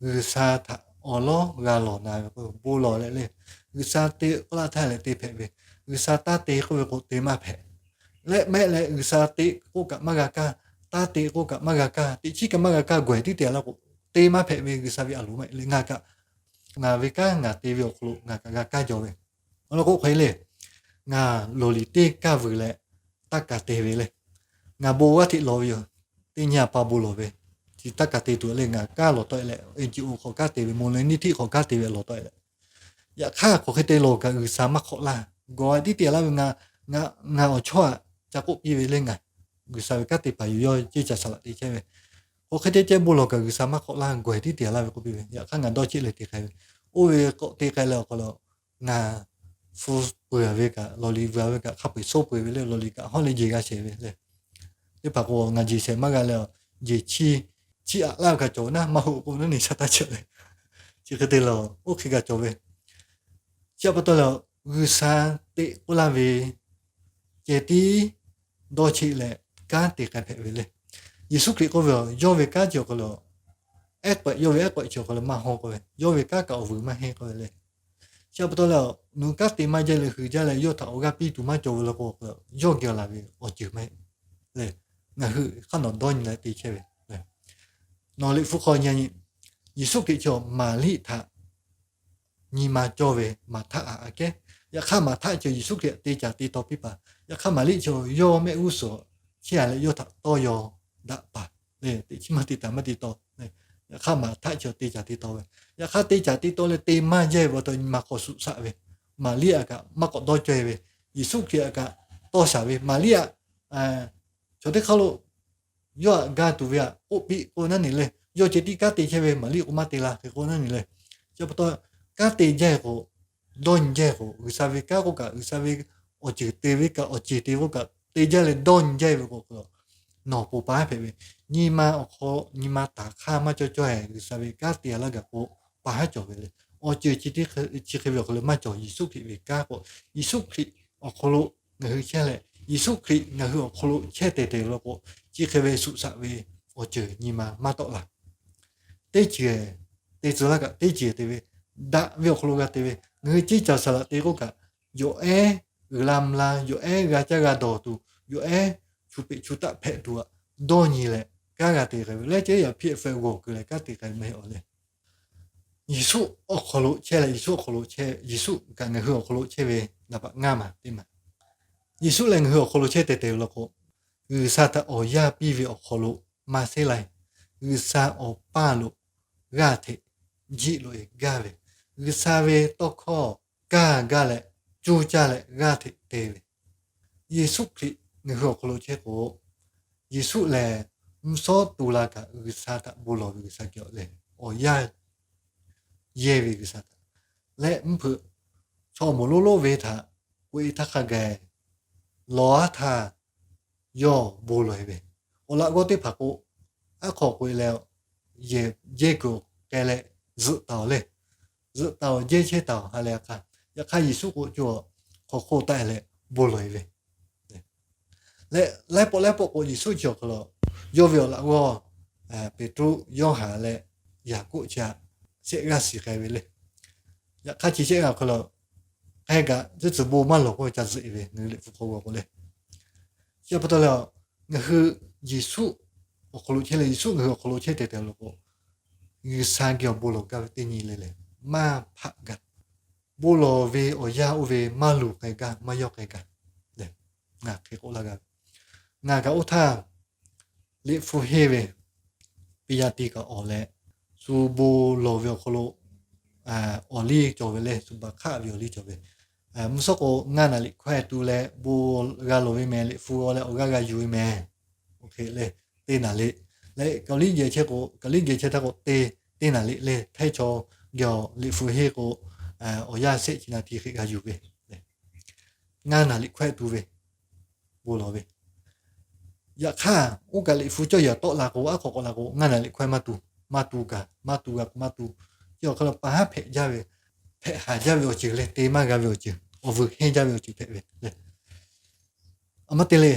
G'uiˬsha htaꞈ awˬ lawˉ g'a lawˬ na ve k'o, bon lawˬ leh le. G'uiˬsha te k'oˆ laˇ htaˇ leh te hpehꞈ ve. G'uiˬsha taˇ te k'oˆ ve k'o te maˇ hpehꞈ. Leh mehˆ leh G'uiˬsha te k'oˆ kaꞈ maˇ g'a kaˇ, taˇ te k'oˆ kaꞈ maˇ g'a kaˇ, teꞈ chiˉ kaꞈ maˇ g'a kaˇ, gawˬ-e tiˉ te-a laˇ k'o, te maˇ hpehꞈ ve G'uiˬsha ve a loˍ maˇ heˆ le. Ngaˬ kaꞈ, ngaˬ ve kanˉ ngaˬ te ve awˬ hk'aw lo ngaˬ kaꞈ g'a kaˇ jaw ve. Awˬ lawn k'o hk'e le, ngaˬ lawˬ liˍ teˇ kaˇ vuiˬ leh taˇ ka te ve le. Ngaˬ bon g'aˇ hteꞈ lawˬ ve yoˬ. Teˇ nyi a pa bon lawˬ ve, chi taˇ ka te tuˬ le. Ngaˬ kanˉ lawˬ tawˆ e leh, NGO hk'aw kanˉ te ve, mvuhˇ naw nyi htiˆ hk'aw kanˉ te ve lawˬ tawˆ e leh, yaꞈ hk'aˇ hk'aˬ hk'e te lawˬ kaꞈ G'uiˬsha maˇ hk'awꞈ laˇ. Gawˬ a tiˉ te laˇ ve, ngaˬ, ngaˬ awˬ chawˇ aꞈ ca k'oˆ piˇ ve le, ngaˬ G'uiˬsha ve kanˉ te paˍ yoˬ, yawˇ ceˇ ca saˍ laꞈ te chehˇ ve. Hk'aˬ hk'e te ceh bon lawˬ kaꞈ G'uiˬsha maˇ hk'awꞈ laˇ, gawˬ a tiˉ te laˇ ve k'oˆ piˇ ve. Yaꞈ hk'aˇ ngaˬ dawˇ cheˆ leh te k'ai ve. Oˇ ve k'awꞈ te k'ai leh awˬ hk'aw lo ngaˬ hpu peuˬ ve kaꞈ, lawˬ liˍ vuiˬ ve kaꞈ hk'a peu-eˬ soˉ peuˬ ve le. Lawˬ liˍ kaꞈ hawˉ leh jeˬ g'a shehˍ ve le. Teˇ hpaˍ k'o ngaˬ jeˬ shehˍ maˇ g'a leh, jeˬ chiˇ, chiˇ aꞈ laˇ ve kaꞈ cawˬ ve naˉ, maˇ hoꞈ k'o naˉ neˬ shaˉ taˇ chehˇ le. Chi hk'e te lawˬ oˇ hk'e g'a cawˬ ve. Chi pa taw leh, G'uiˬsha teꞈ k'oˆ laˇ ve ceh tiˉ dawˇ cheˆ leh kanˉ te k'ai hpehꞈ ve le. Yeˍsuˆ Hkriꞈ k'oˆ ve, yawˇ ve kanˉ chi awˬ hk'aw lo ehˉ k'awehꞈ, yawˇ ve ehˉ k'awehꞈ chi awˬ hk'aw lo maˇ haw k'oˆ ve, yawˇ ve kanˉ kaꞈ awˬ vuiˬ maˇ heˆ k'oˆ ve le. Chi pa taw leh, nawˬ hui kanˉ te maˇ jaˇ leh hui jaˇ leh yawˇ htaꞈ awˬ g'aˇ piˇ tuˬ maˇ cawˬ ve law k'o, yawˇ geh laˬ ve awˬ ceuˬ maˇ heˆ le. Ngaˬ hui hk'aˇ nawˬ dawˇ nyi leh te chehˇ ve. Nawˬ liꞈ hpu hk'aw nyi, Yeˍsuˆ Hkriꞈ chi Maˍriˆ htaꞈ nyi ma cawˇ ve Maˍhtaˆ aꞈ aꞈ kehˉ. Yaꞈ hk'aˇ Maˍhtaˆ chi Yeˍsuˆ Hkriꞈ te caˍ te taw piˇ paˍ. Yaꞈ hk'aˇ Maˍriˆ chi yawˇ mehˆ g'uˇ suhˍ chehˇ a leh yawˇ htaꞈ tawˇ yaw daꞈ paˍ le. Teꞈ chiˉ maˇ te taˍ maˇ te taw. Yaꞈ hk'aˇ Maˍhtaˆ chi te caˍ te taw ve. Yaꞈ hk'aˇ te caˇ te taw leh te maˇ jaˇ ve pa taw nyi ma hk'aw suꞈ shaꞈ ve. Maˍriˆ aꞈ kaꞈ maˇ k'awꞈ dawˇ caweh ve. Yeˍsuˆ Hkriꞈ aꞈ kaꞈ tawˇ shaˍ ve. Maˍriˆ aꞈ chaw teˇ hk'aˇ lo yawˇ aꞈ ga tuˬ ve aꞈ k'oˆ piˇ k'o naˉ neˬ le. Yawˇ ceh tiˉ kanˉ te chehˇ ve, Maˍriˆ k'o maˇ te la hk'e k'o naˉ neˬ le. Chi pa taw kanˉ te jaˇ k'o, dawˇ nyi jaˇ k'o, G'uiˬsha ve kanˉ k'oˆ kaꞈ, G'uiˬsha ve awˬ ceuˬ te ve kaꞈ, awˬ ceuˬ te k'oˆ kaꞈ te jaˇ leh dawˇ nyi jaˇ ve k'o, nawˬ ponˬ pa hpehꞈ ve. Nyi ma awˬ hk'aw nyi ma taˍ hk'aˇ maˇ cawˇ cawˇ-e G'uiˬsha ve kanˉ te a laˇ gaˬ k'o, pa haˉ cawˬ ve le. Awˬ ceuˬ chi hk'e ve awˬ hk'aw lo maˇ cawˬ. Yeˍsuˆ Hkriꞈ ve kanˉ k'o, Yeˍsuˆ Hkriꞈ awˬ hk'aw lo ngaˬ hui chehˇ leh, Yeˍsuˆ Hkriꞈ ngaˬ hui awˬ hk'aw lo chehˇ tehˬ tehˬ law k'o, chi hk'e ve suꞈ shaꞈ ve awˬ ceuˬ nyi ma maˇ tawˆ la. Teˇ ceuˬ te tcuh laˇ kaꞈ teˇ ceuˬ te ve, daꞈ ve awˬ hk'aw lo g'a te ve, ngaˬ hui ceˇ caˍ saˍ laꞈ te k'oˆ kaꞈ, yawˬ ehˉ uiˍ la mvuh la, yawˬ ehˉ g'a caˇ g'a dawˬ tuˬ, yawˬ ehˉ chu peꞈ chu taˆ hpehꞈ tuˬ aꞈ dawˇ nyi leh kanˉ g'a te k'ai ve. Leh ceh yaꞈ hpiˇ hpfuh g'awˬ kuiˬ leh kanˉ te k'ai ve maˇ heˆ awˬ le. Yeˍsuˆ awˬ hk'aw lo chehˇ leh, Yeˍsuˆ awˬ hk'aw lo chehˇ, Yeˍsuˆ kaꞈ ngaˬ hui awˬ hk'aw lo chehˇ ve naˍ baꞈ ngaˇ maˬ teˇ maˬ. Yeˍsuˆ leh ngaˬ hui awˬ hk'aw lo chehˇ tehˬ tehˬ ve law k'o, G'uiˬsha htaꞈ awˬ yaˇ piˇ ve awˬ hk'aw lo maˇ sheˉ lai. G'uiˬsha awˬ paˇ lo g'aˇ hteꞈ jiˆ loꞈ-e gaˇ ve, G'uiˬsha ve tawˇ hkawˇ kaˇ gaˇ leh, cuˇ caˇ leh g'aˇ hteꞈ te ve. Yeˍsuˆ Hkriꞈ ngaˬ hui awˬ hk'aw lo chehˇ k'o, Yeˍsuˆ lehˬ mvuhˇ shawˉ tu la kaꞈ G'uiˬsha htaꞈ bon lawˬ ve G'uiˬsha geh lehˬ, awˬ yaˇ yehˇ ve G'uiˬsha htaꞈ leh mvuhˇ hpeuꞈ chaw moˍ lonˉ lonˉ ve htaꞈ k'oꞈ-e htaˇ hk'a gaˬ lawˬ-aˉ htaˇ yawˇ bon lawˬ-e ve. Awˬ laꞈ g'awˇ teˇ hpaˍ k'o, aˉ hk'aw k'oꞈ-e leh, yehˬ jehˇ kuiˬ k'ai leh zuhꞈ taˍ-oˬ le. Zuhꞈ taˍ-oˬ, jehˇ chehˇ taˍ-oˬ ha lehˬ hk'a. Yaꞈ hk'aˇ Yeˍsuˆ k'o co hk'aw hk'oˆ taˆ-e leh bon lawˬ-e ve. Leh laiˉ pawˆ laiˉ pawˆ k'o Yeˍsuˆ chi awˬ hk'aw lo yawˇ ve awˬ laꞈ g'awˇ Peˍtruˆ, Yoˇhanˬ leh Yaˍkoˆ chi aꞈ shehˆ g'aˇ shiˍ k'ai ve le. Yaꞈ hk'aˇ chi shehˆ g'aˇ awˬ hk'aw lo k'ai kaꞈ zuhˇ tcuhˍ bon maˇ lawˬ k'oˆ ve ca zuhꞈ-e ve ngaˬ hui liꞈ hpu hk'aw g'aw k'o le. Chi pa taw leh, ngaˬ hui Yeˍsuˆ awˬ hk'aw lo chehˇ leh, Yeˍsuˆ ngaˬ hui awˬ hk'aw lo chehˇ tehˬ tehˬ law k'o, G'uiˬsha geh awˬ bon lawˬ gaˇ ve teˇ nyi le lehˬ maˇ hpaˆ gaˇ. Bon lawˬ ve awˬ yanˇ oˇ ve maˇ luˬ k'ai gaˇ, maˇ yawˇ k'ai gaˇ. Ngaˬ hk'e k'oˆ laˇ g'a ve, ngaˬ kaꞈ oˇ htaˇ liꞈ hpu henˇ ve, Peˇyaˇtiˆ kaꞈ awˬ leh, shu bon lawˬ ve awˬ hk'aw lo awˬ liˇ cawˬ ve le, shu baˬ hk'aˆ ve awˬ liˇ cawˬ ve. Mvuhˇ shawˉ k'o ngaˇ naˍ riꞈ hkawehˇ tu leh bon g'a lawˬ ve mehˍ, liꞈ hpu g'aw leh awˬ g'aˇ g'a yuˬ ve mehˍ. Oˇ hk'e le, teˇ naˍ riꞈ. Leh Kaˍliˇ geh chehˇ k'o, Kaˍliˇ geh chehˇ htaˇ k'o teˇ, teˇ naˍ riꞈ le, htaiˇ chaw geh liꞈ hpu henˇ k'o, awˬ yanˇ shehˆ chi naˍ riꞈ hk'e g'a yuˬ ve. Ngaˇ naˍ riꞈ hkawehˇ tu ve, bon lawˬ ve. Yaꞈ hk'aˇ oˇ kaꞈ liꞈ hpu cawˇ yaꞈ tawˆ la k'o, aˉ hk'aw k'awꞈ la k'o, ngaˇ naˍ riꞈ hkawehˇ maˇ tu, maˇ tu kaꞈ, maˇ tu g'a k'o maˇ tu. Chi awˬ hk'aw lo pa haˉ hpehꞈ jaˇ ve, hpehꞈ haˍ jaˇ ve awˬ ceuˬ leh te maˇ g'a ve awˬ ceuˬ, awˬ vuiˬ henˇ jaˇ ve awˬ ceuˬ hpehꞈ ve le. A ma te le,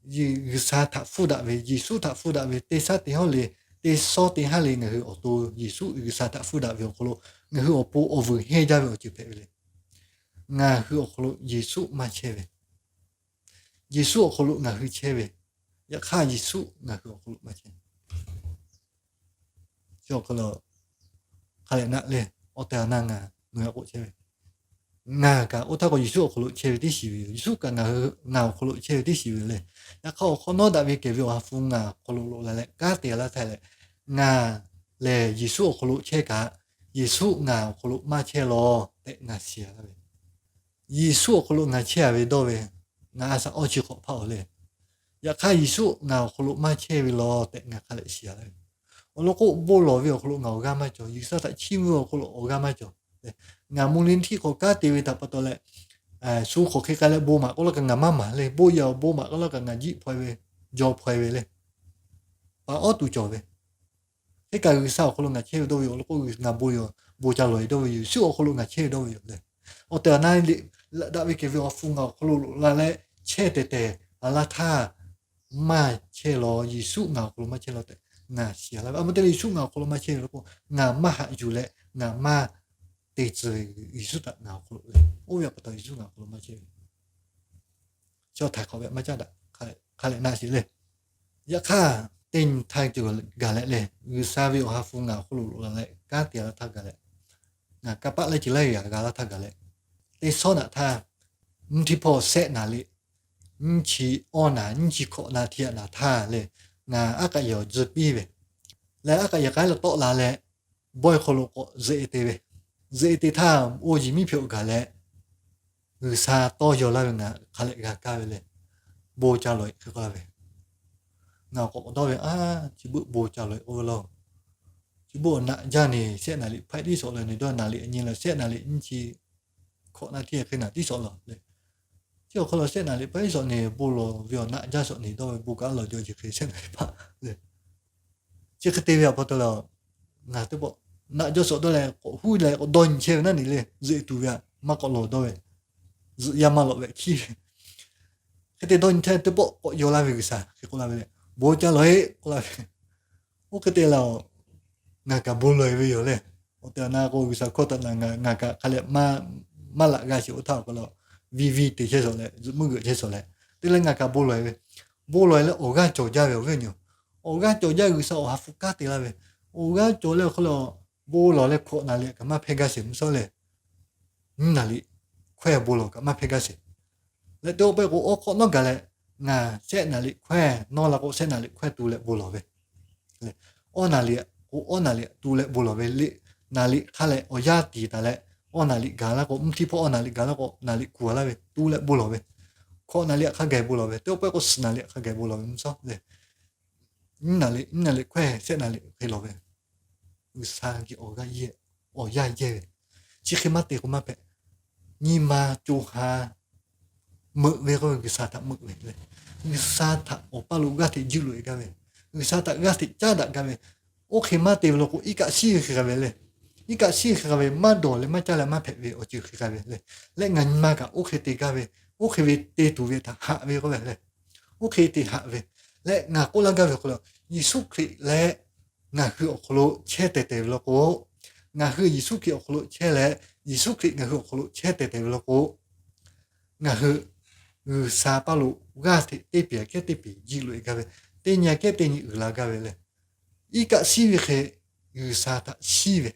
G'uiˬsha htaꞈ hpfuhˇ daꞈ ve, Yeˍsuˆ htaꞈ hpfuhˇ daꞈ ve, teˇ shaˉ teˇ hawˉ le, teˇ shawˉ teˇ haˉ le ngaˬ hui awˬ to Yeˍsuˆ G'uiˬsha htaꞈ hpfuhˇ daꞈ ve awˬ hk'aw lo ngaˬ hui awˬ pon awˬ vuiˬ henˇ jaˇ ve awˬ ceuˬ hpehꞈ ve le. Ngaˬ hui awˬ hk'aw lo Yeˍsuˆ maˇ chehˇ ve, Yeˍsuˆ awˬ hk'aw lo ngaˬ hui chehˇ ve, yaꞈ hk'aˇ Yeˍsuˆ ngaˬ hui awˬ hk'aw lo maˇ chehˇ. Chi awˬ hk'aw lo hk'a leh naˆ le, awˬ tehˬ awˬ na ngaˬ nawˬ hui htaꞈ k'oˆ chehˇ ve, ngaˬ kaꞈ oˇ htaˇ k'o Yeˍsuˆ awˬ hk'aw lo chehˇ ve teˇ shiˍ ve yoˬ. Yeˍsuˆ kaꞈ ngaˬ awˬ hk'aw lo chehˇ ve teˇ shiˍ ve yoˬ le. Yaꞈ hk'aˇ awˬ hk'awꞈ nawˉ daꞈ ve kehˬ ve Awˬ ha hpu ngaˬ awˬ hk'aw lo loꞈ la leh kanˉ te laˇ htaˇ leh, ngaˬ lehˬ Yeˍsuˆ awˬ hk'aw lo chehˇ kaꞈ, Yeˍsuˆ ngaˬ awˬ hk'aw lo maˇ chehˇ law tehꞈ ngaˬ shiˍ a laˇ ve. Yeˍsuˆ awˬ hk'aw lo ngaˬ chehˇ a ve dawˇ ve, ngaˬ a shaꞈ awˇ chi hk'awꞈ hpaˇ awˬ le. Yaꞈ hk'aˇ Yeˍsuˆ ngaˬ awˬ hk'aw lo maˇ chehˇ ve law tehꞈ ngaˬ hk'a leh shiˍ a laˇ ve. Awˬ lawn k'o, bon lawˬ ve awˬ hk'aw lo ngaˬ awˬ g'aˇ maˇ cawˬ. G'uiˬsha htaꞈ chiˇ mvuh ve awˬ hk'aw lo awˬ g'aˇ maˇ cawˬ. Ngaˬ mvuhˇ liˇ htiˇ hk'awꞈ kanˉ te ve htaꞈ pa taw leh, shu hk'awꞈ hk'e k'ai leh bon maˍ k'oˆ laˇ kaꞈ ngaˬ maˇ maˍ le. Bon yaꞈ awˬ bon maˍ k'oˆ laˇ kaꞈ ngaˬ jiˆ hpaw e ve, jaw hpaw e ve le. Paˍ awˉ tuˬ cawˬ ve. Hk'e kaꞈ G'uiˬsha awˬ hk'aw lo ngaˬ chehˇ ve dawˇ ve yoˬ. Awˬ lawn k'o, ngaˬ bon yaꞈ bon ca lawˬ e dawˇ ve yoˬ. Yeˍsuˆ awˬ hk'aw lo ngaˬ chehˇ ve dawˇ ve yoˬ le. Awˬ tehˬ awˬ na le, daꞈ ve kehˬ ve Awˬ ha hpu ngaˬ awˬ hk'aw lo loꞈ la leh chehˇ tehˬ tehˬ a laˇ htaˇ, maˇ chehˇ law, Yeˍsuˆ ngaˬ awˬ hk'aw lo maˇ chehˇ law tehꞈ ngaˬ shiˍ a laˇ ve. A ma te leh Yeˍsuˆ ngaˬ awˬ hk'aw lo maˇ chehˇ ve law k'o, ngaˬ maˇ haꞈ yuˬ leh ngaˬ maˇ te tcuh ve Yeˍsuˆ htaꞈ ngaˬ awˬ hk'aw lo le. Oˇ ve pa taw Yeˍsuˆ ngaˬ awˬ hk'aw lo maˇ chehˇ ve. Chi awˬ htaiˍ hk'awꞈ ve maˇ caˉ daꞈ hk'a leh naˆ shiˍ le. Yaꞈ hk'aˇ, teˇ nyi htaˇ ceuˬ gaˬ leh le, G'uiˬsha ve Awˬ ha hpu ngaˬ awˬ hk'aw lo loꞈ la leh kanˉ te laˇ htaˇ gaˬ leh, ngaˬ kanˇ paˆ leh ceuˬ laiˉ g'aˇ g'a laˇ htaˇ gaˬ leh, teˇ shawˉ naꞈ htaˇ, nyiˇ chi hpawˇ shehˆ naˍ liꞈ nyiˇ chi awˇ naˍ, nyiˇ chi hkawꞈ naˍ htiˇ yaꞈ naˍ htaˇ le, ngaˬ aˉ k'aꞈ yehˬ awˬ tcuh piˇ ve, leh aˉ k'aꞈ yehˬ k'ai leh tawˆ la leh, bawehˇ hk'aw lo k'awꞈ zeꞈ e te ve, zeꞈ e te htaˇ oˇ yiˬ miˉ hpehꞈ awˬ gaˬ leh, G'uiˬsha tawˇ yaw laˇ ve ngaˬ hk'a leh g'a kaˇ ve le. Bon ca lawˬ e hk'e k'oˆ la ve. Ngaˬ k'awꞈ dawˇ ve, a, chi beuꞈ bon ca lawˬ e k'oˆ ve laˇ. Chi beuꞈ awˬ naˆ jaˇ neˬ, shehˆ naˍ liꞈ hpehꞈ tiˉ shawˍ leh neˬ dawˇ naˍ liꞈ nyi leh shehˆ naˍ liꞈ nyiˇ chi hkawꞈ naˆ htiˇ hk'e naˬ tiˉ shawˍ lawˬ le. Chi awˬ hk'aw lo shehˆ naˍ liꞈ hpehꞈ tiˉ shawˍ neˬ bon lawˬ ve awˬ naˆ jaˇ shawˍ neˬ dawˇ ve bon kaꞈ lawˬ jaw chi hk'e shehˆ naˍ liꞈ hpaˆ le. Chi hk'e te ve awˬ pa taw leh, ngaˬ teˇ pawˆ naˆ jaˇ shawˍ dawˇ leh k'awꞈ huˉ leh k'awꞈ dawˇ nyi chehˇ ve naˉ neˬ le, zeꞈ tuˬ ve a, maˇ k'awꞈ lawˬ dawˇ ve, zuhꞈ yaˇ maˇ lawꞈ ve hkiˇ ve. Hk'e te dawˇ nyi chehˇ teˇ pawˆ k'awꞈ yaw laˇ ve G'uiˬsha hk'e k'oˆ la ve le. Bon ca lawˬ e k'oˆ la ve. Oˇ hk'e te leh, ngaˬ kaꞈ bon lawˬ e ve yoˬ le. Awˬ tehˬ awˬ na k'o G'uiˬsha hkawˇ htaꞈ na ngaˬ kaꞈ hk'a leh maˇ laꞈ g'a sheˍ. Oˇ htaˇ awˬ hk'aw lo viˇ viˇ te chehˇ shawˍ leh, zuhꞈ muiˉ g'euꞈ chehˇ shawˍ leh, te leh ngaˬ kaꞈ bon lawˬ e ve. Bon lawˬ e leh awˬ g'aˇ cawˬ jaˇ ve awˬ viˉ awˬ nyi, awˬ g'aˇ cawˬ jaˇ G'uiˬsha Awˬ ha hpu kanˉ te laˇ ve, awˬ g'aˇ cawˬ leh awˬ hk'aw lo bon lawˬ leh hkawꞈ naˍ liꞈ kaꞈ maˇ hpehˇ gaˇ sheˍ mvuhˇ shawˉ leh, nyiˇ naˍ liꞈ hkawehˇ bon lawˬ kaꞈ maˇ hpehˇ gaˇ sheˍ. Leh teˇ pawˆ k'o awˉ hk'awꞈ nawˉ gaˬ leh, ngaˬ shehˆ naˍ liꞈ hkawehˇ nawˇ la k'o shehˆ naˍ liꞈ hkawehˇ tu leh bon lawˬ ve. Awˇ naˍ liꞈ k'o awˇ naˍ liꞈ tu leh bon lawˬ ve le. Naˍ liꞈ hk'a leh awˬ yanˇ tiˍ taˍ leh, awˇ naˍ liꞈ gaˬ la k'o mvuhˇ htiˇ hpawˇ awˇ naˍ liꞈ gaˬ la k'o naˍ liꞈ kuˬ a laˇ ve tu leh bon lawˬ ve. Hkawꞈ naˍ liꞈ hk'a gaˬ bon lawˬ ve, teˇ pawˆ k'o suhˍ naˍ liꞈ hk'a gaˬ bon lawˬ ve mvuhˇ shawˉ le. Nyiˇ naˍ liꞈ, nyiˇ naˍ liꞈ hkawehˇ shehˆ naˍ liꞈ hk'e lawˬ ve. G'uiˬsha geh awˬ g'aˇ yehˇ, awˬ yanˇ yehˇ ve, chi hk'e maˇ te k'o maˇ hpehꞈ. Nyi ma co ha meuꞈ ve k'oˆ ve G'uiˬsha htaꞈ meuꞈ ve le. G'uiˬsha htaꞈ awˬ paˇ lo g'aˇ hteꞈ juˇ loꞈ e gaˇ ve, G'uiˬsha htaꞈ g'aˇ hteꞈ caˉ daꞈ gaˇ ve, oˇ hk'e maˇ te ve law k'o iˉ kaˆ shiˉ ve hk'e g'a ve le. Iˉ kaˆ shiˉ ve hk'e g'a ve, maˇ dawˬ leh maˇ caˇ leh maˇ hpehꞈ ve awˬ ceuˬ hk'e g'a ve le. Leh ngaˬ nyi ma kaꞈ oˇ hk'e te gaˇ ve, oˇ hk'e ve te tuˬ ve htaꞈ haꞈ ve k'oˆ ve le. Oˇ hk'e te haꞈ ve, leh ngaˬ k'oˆ laˇ gaˇ ve awˬ hk'aw lo, Yeˍsuˆ Hkriꞈ leh ngaˬ hui awˬ hk'aw lo chehˇ tehˬ tehˬ ve law k'o, ngaˬ hui Yeˍsuˆ Hkriꞈ awˬ hk'aw lo chehˇ leh, Yeˍsuˆ Hkriꞈ ngaˬ hui awˬ hk'aw lo chehˇ tehˬ tehˬ ve law k'o, ngaˬ hui G'uiˬsha paˇ lo g'aˇ hteꞈ teˇ pehˍ kehˉ teˇ pehˍ juˇ loꞈ e gaˇ ve, teˇ nyi kehˉ teˇ nyi uiˍ la gaˇ ve le. Iˉ kaˆ shiˉ ve hk'e G'uiˬsha htaꞈ shiˉ ve,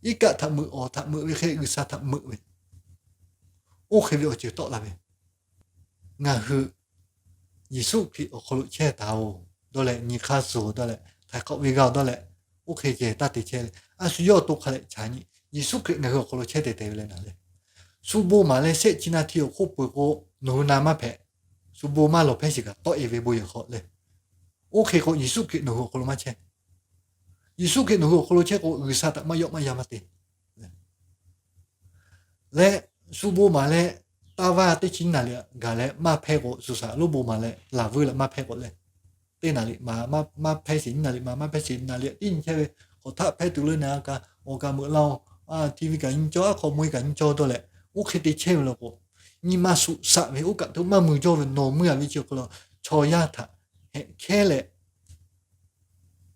iˉ kaˆ htaꞈ meuꞈ awˬ htaꞈ meuꞈ ve hk'e G'uiˬsha htaꞈ meuꞈ ve, oˇ hk'e ve awˬ ceuˬ tawˆ la ve. Ngaˬ hui Yeˍsuˆ Hkriꞈ awˬ hk'aw lo chehˇ taˍ oˬ dawˇ leh, nyi hk'aˇ suh dawˇ leh, htaiˍ hk'awꞈ ve g'a dawˇ leh, oˇ hk'e ceh taˇ te chehˇ le. A shu yawˇ awˬ to hk'a leh chaꞈ nyi, Yeˍsuˆ Hkriꞈ ngaˬ hui awˬ hk'aw lo chehˇ tehˬ tehˬ ve leh naˍ le. Shu bon maˍ leh shehˆ chi naˍ tiˍ awˬ hk'oˆ peuˬ k'o, nawˬ hui na maˇ hpehꞈ. Shu bon maˇ lawˬ hpehˇ shiˍ kaꞈ tawˆ e ve bon yehˬ hk'aw le. Oˇ hk'e k'o Yeˍsuˆ Hkriꞈ nawˬ hui awˬ hk'aw lo maˇ chehˇ. Yeˍsuˆ Hkriꞈ nawˬ hui awˬ hk'aw lo chehˇ k'o G'uiˬsha htaꞈ maˇ yawˆ maˇ yan maˇ te leh, shu bon maˍ leh, taˇ vaˇ teˇ chi naˍ liꞈ gaˬ leh maˇ hpehˇ k'o, shu shaˍ lonˉ bon maˍ leh laˬ vuiˇ leh maˇ hpehˇ k'o le. Teˇ naˍ liꞈ ma maˇ hpehˇ sheˍ, nyiˇ naˍ liꞈ ma maˇ hpehˇ sheˍ, naˍ liꞈ tiˉ nyi chehˇ ve, hk'awꞈ htaˆ hpehˇ tuˬ le naˍ kaꞈ, awˬ kaꞈ meuꞈ la oˬ, TV kaꞈ nyi cawˇ, aˉ hk'aw mui kaꞈ nyi cawˇ dawˇ leh, oˇ hk'e te chehˇ ve law k'o, nyi ma shuˍ shaꞈ ve oˇ kaꞈ te maˇ mui jawˇ ve nawˬ mui a ve chi awˬ hk'aw lo chaw yaˇ htaꞈ hehꞈ hkehˉ leh,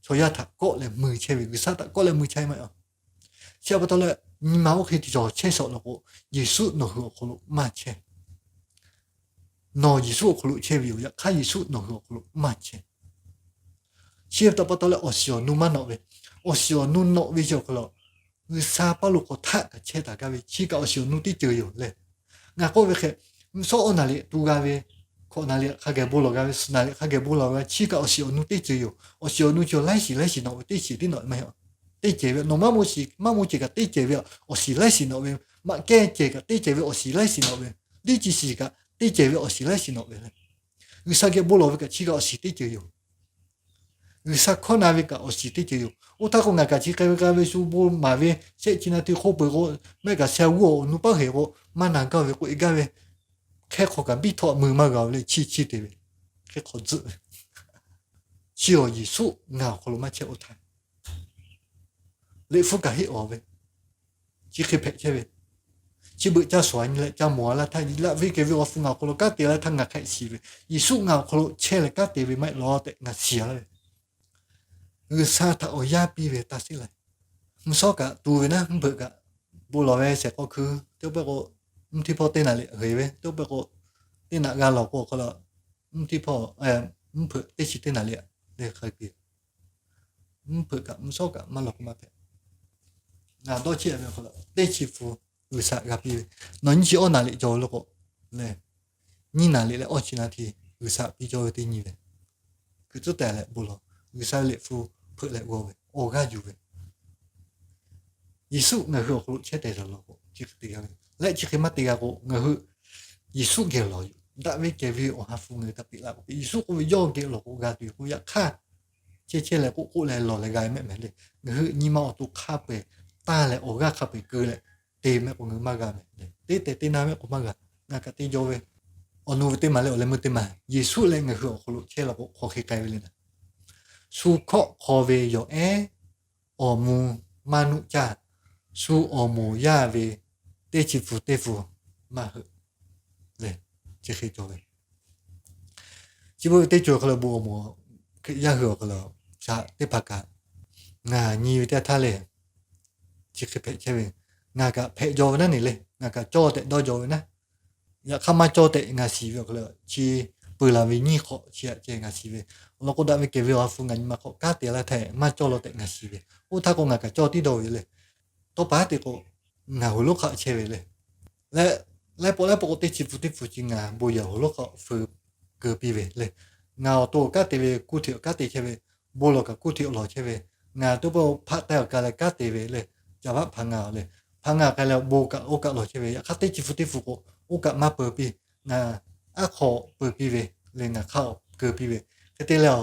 chaw yaˇ htaꞈ kawˆ leh mui chehˇ ve, G'uiˬsha htaꞈ kawˆ leh mui chehˇ maˇ heˆ. Chi pa taw leh, nyi ma oˇ hk'e te cawˬ chehˇ shawˍ law k'o, Yeˍsuˆ nawˬ hui awˬ hk'aw lo maˇ chehˇ. Nawˬ Yeˍsuˆ awˬ hk'aw lo chehˇ ve yoˬ. Yaꞈ hk'aˇ Yeˍsuˆ nawˬ hui awˬ hk'aw lo maˇ chehˇ. Chi pa taw pa taw leh awˬ shiˍ awˬ nu maˇ nawꞈ ve, awˬ shiˍ awˬ nu nawꞈ ve chi awˬ hk'aw lo G'uiˬsha paˇ lo hk'aw htaˆ kaꞈ chehˇ taˍ gaˇ ve, chi kaꞈ awˬ shiˍ awˬ nu teˇ ceuˬ yoˬ le. Ngaˬ k'oˆ ve hk'e, mvuhˇ shawˉ awˇ naˍ riˍ tu g'a ve, hkawꞈ naˍ riˍ hk'a geh bon lawˬ g'a ve, suhˍ naˍ riˍ hk'a geh bon lawˬ g'a ve, chi kaꞈ awˬ shiˍ awˬ nu teˇ ceuˬ yoˬ. Awˬ shiˍ awˬ nu chi laiˉ shiˍ laiˉ shiˍ nawꞈ ve, teˇ shiˍ tiˉ nawꞈ ve maˇ heˆ. Teˇ ceuˬ ve nawˬ maˇ maw shiˍ maˇ maw ceuˬ kaꞈ teˇ ceuˬ ve awˬ shiˍ laiˉ shiˍ nawꞈ ve, maꞈ kehˇ ceuˬ kaꞈ teˇ ceuˬ ve awˬ shiˍ laiˉ shiˍ nawꞈ ve, liˇ ci shiˍ kaꞈ teˇ ceuˬ ve awˬ shiˍ laiˉ shiˍ nawꞈ ve le. G'uiˬsha geh bon lawˬ ve kaꞈ chi kaꞈ awˬ shiˍ teˇ ceuˬ yoˬ. G'uiˬsha hkawˇ na ve kaꞈ awˬ shiˍ teˇ ceuˬ yoˬ. Oˇ htaˇ k'o ngaˬ kaꞈ chi k'ai ve k'ai ve shu bon maˍ ve shehˆ chi na te hk'oˆ peuˬ k'o, mehˆ kaꞈ sheh g'uˇ awˬ nu paˉ heˍ k'o, maˇ na gaˇ ve k'oˆ e gaˇ ve, hk'e hk'aw kaꞈ biˇ htawˆ mui maˇ g'a ve le, chiˇ chiˇ te ve, hk'e hk'aw tzuhˆ ve. Chi awˬ Yeˍsuˆ ngaˬ awˬ hk'aw lo maˇ chehˇ oˇ htaˇ, liꞈ hpu kaꞈ heˆ awˬ ve, chi hk'e hpehꞈ chehˇ ve, chi beuꞈ ca shawˍ a nyi leh ca mawˬ a laˇ htaˇ, daꞈ ve kehˬ ve awˬ hpu ngaˬ awˬ hk'aw lo kanˉ te laˇ htaˇ ngaˬ hk'aˆ shiˍ ve, Yeˍsuˆ ngaˬ awˬ hk'aw lo chehˇ leh kanˉ te ve maˇ heˆ law tehꞈ ngaˬ shiˍ a laˇ ve. G'uiˬsha htaꞈ awˬ yanˇ piˇ ve taˇ sheˆ leh, mvuhˇ shawˉ kaꞈ tu ve naˉ, mvuhˇ hpeuꞈ kaꞈ bon lawˬ ve shehˍ k'aw hkui, teˇ pawˆ k'o mvuhˇ htiˇ hpawˇ teˇ naˍ riˍ g'e ve, teˇ pawˆ k'o teˇ naꞈ g'a lawˬ k'o hk'aw lo mvuhˇ htiˇ hpawˇ, mvuhˇ hpeuꞈ teˇ chi teˇ naˍ riˍ le hk'a piˇ. Mvuhˇ hpeuꞈ kaꞈ mvuhˇ shawˉ kaꞈ maˇ lawˬ k'o maˇ hpehꞈ. Ngaˬ dawˇ cheˇ ve awˬ hk'aw lo teˇ chi hpu G'uiˬsha g'a piˇ ve, nawˬ nyiˇ chi awˇ naˍ riˍ cawˬ lo k'o le, nyiˇ naˍ riˍ leh awˇ chi na hti G'uiˬsha piˇ cawˇ ve teˇ nyi ve, kuiˬ tcuhˉ tehˬ leh bon lawˬ, G'uiˬsha ve liꞈ hpu hpeuꞈ leh g'aw ve, awˬ g'aˇ yuˬ ve. Yeˍsuˆ ngaˬ hui awˬ hk'aw lo chehˇ tehˬ lawˬ k'o, chi hk'e te g'a ve. Leh chi hk'e maˇ te g'a k'o, ngaˬ hui Yeˍsuˆ geh lawˬ yoˬ. Daꞈ ve kehˬ ve awˬ ha hpu ngaˬ hui htaꞈ peꞈ laˇ k'o, Yeˍsuˆ k'oˆ ve yawˇ geh lawˬ k'o g'a tuˬ yoˬ k'o, yaꞈ hk'aˇ chehˇ chehˇ leh k'oˆ k'oˆ leh lawˬ leh g'a ve mehˆ mehˍ le. Ngaˬ hui nyi ma awˬ to hk'a peu-eˬ taˇ leh awˬ g'aˇ hk'a peu-eˬ keu leh te mehˆ k'o ngaˬ hui maˇ g'a mehˍ le. Teˇ tehˬ teˇ na mehˆ k'o maˇ g'a. Ngaˬ kaꞈ te jaw ve, awˬ nu ve teˇ maˬ leh awˬ leh meuˇ teˇ maˬ Yeˍsuˆ leh ngaˬ hui awˬ hk'aw lo chehˇ law k'o hk'aw hk'e k'ai ve le naˍ. Shu hkawˆ hk'aw ve yawˬ ehˉ awˬ mvuh maˇ nuˆ caˇ. Shu awˬ moˍ yaˇ ve teˇ chi hpu teˇ hpu maˇ heuˆ le. Chi hk'e cawˬ ve, chi beuꞈ teˇ ceuˬ hk'aw lo bon awˬ moˍ Hkriꞈ yaˇ hui awˬ hk'aw lo shaꞈ teˇ hpaˍ kaꞈ ngaˬ nyi ve teˇ htaˇ le, chi hk'e hpehꞈ chehˇ ve, ngaˬ kaꞈ hpehꞈ jaw ve naˉ ne le, ngaˬ kaꞈ cawˇ tehꞈ dawˇ jaw ve naˉ. Yaꞈ hk'aˇ maˇ cawˇ tehꞈ ngaˬ shiˍ ve awˬ hk'aw lo chi peuˬ laˬ ve nyiˇ hk'awꞈ chi aꞈ ceh ngaˬ shiˍ ve. Awˬ lawn k'o daꞈ ve kehˬ ve awˬ ha hpu ngaˬ nyi ma hk'aw kanˉ te laˇ htaˇ maˇ cawˇ law tehꞈ ngaˬ shiˍ ve. Oˇ htaˇ k'o ngaˬ kaꞈ cawˇ tiˉ dawˇ ve le. Tawˇ pa te k'o, ngaˬ hui lonˉ hk'aˆ chehˇ ve le. Leh, leh pawˆ leh pawˆ k'o teˇ chi hpu teˇ hpu chi ngaˬ bon yehˬ awˬ lonˉ hk'aˆ feu keu piˇ ve le. Ngaˬ awˬ to kanˉ te ve kuˇ htiꞈ kanˉ te chehˇ ve, bon lawˬ kaꞈ kuˇ htiꞈ lawˬ chehˇ ve, ngaˬ teˇ pawˆ hpaˆ taˇ awˬ ka leh kanˉ te ve le. Caˍ vaˆ hpaˍ ngaˬ le, hpaˍ ngaˬ k'ai leh bon kaꞈ oˇ kaꞈ lawˬ chehˇ ve. Yaꞈ hk'aˇ teˇ chi hpu teˇ hpu k'o, oˇ kaꞈ maˇ peu piˇ. Ngaˬ aˉ hk'aw peu piˇ ve le, ngaˬ hk'aˆ keu piˇ ve. Hk'e te leh,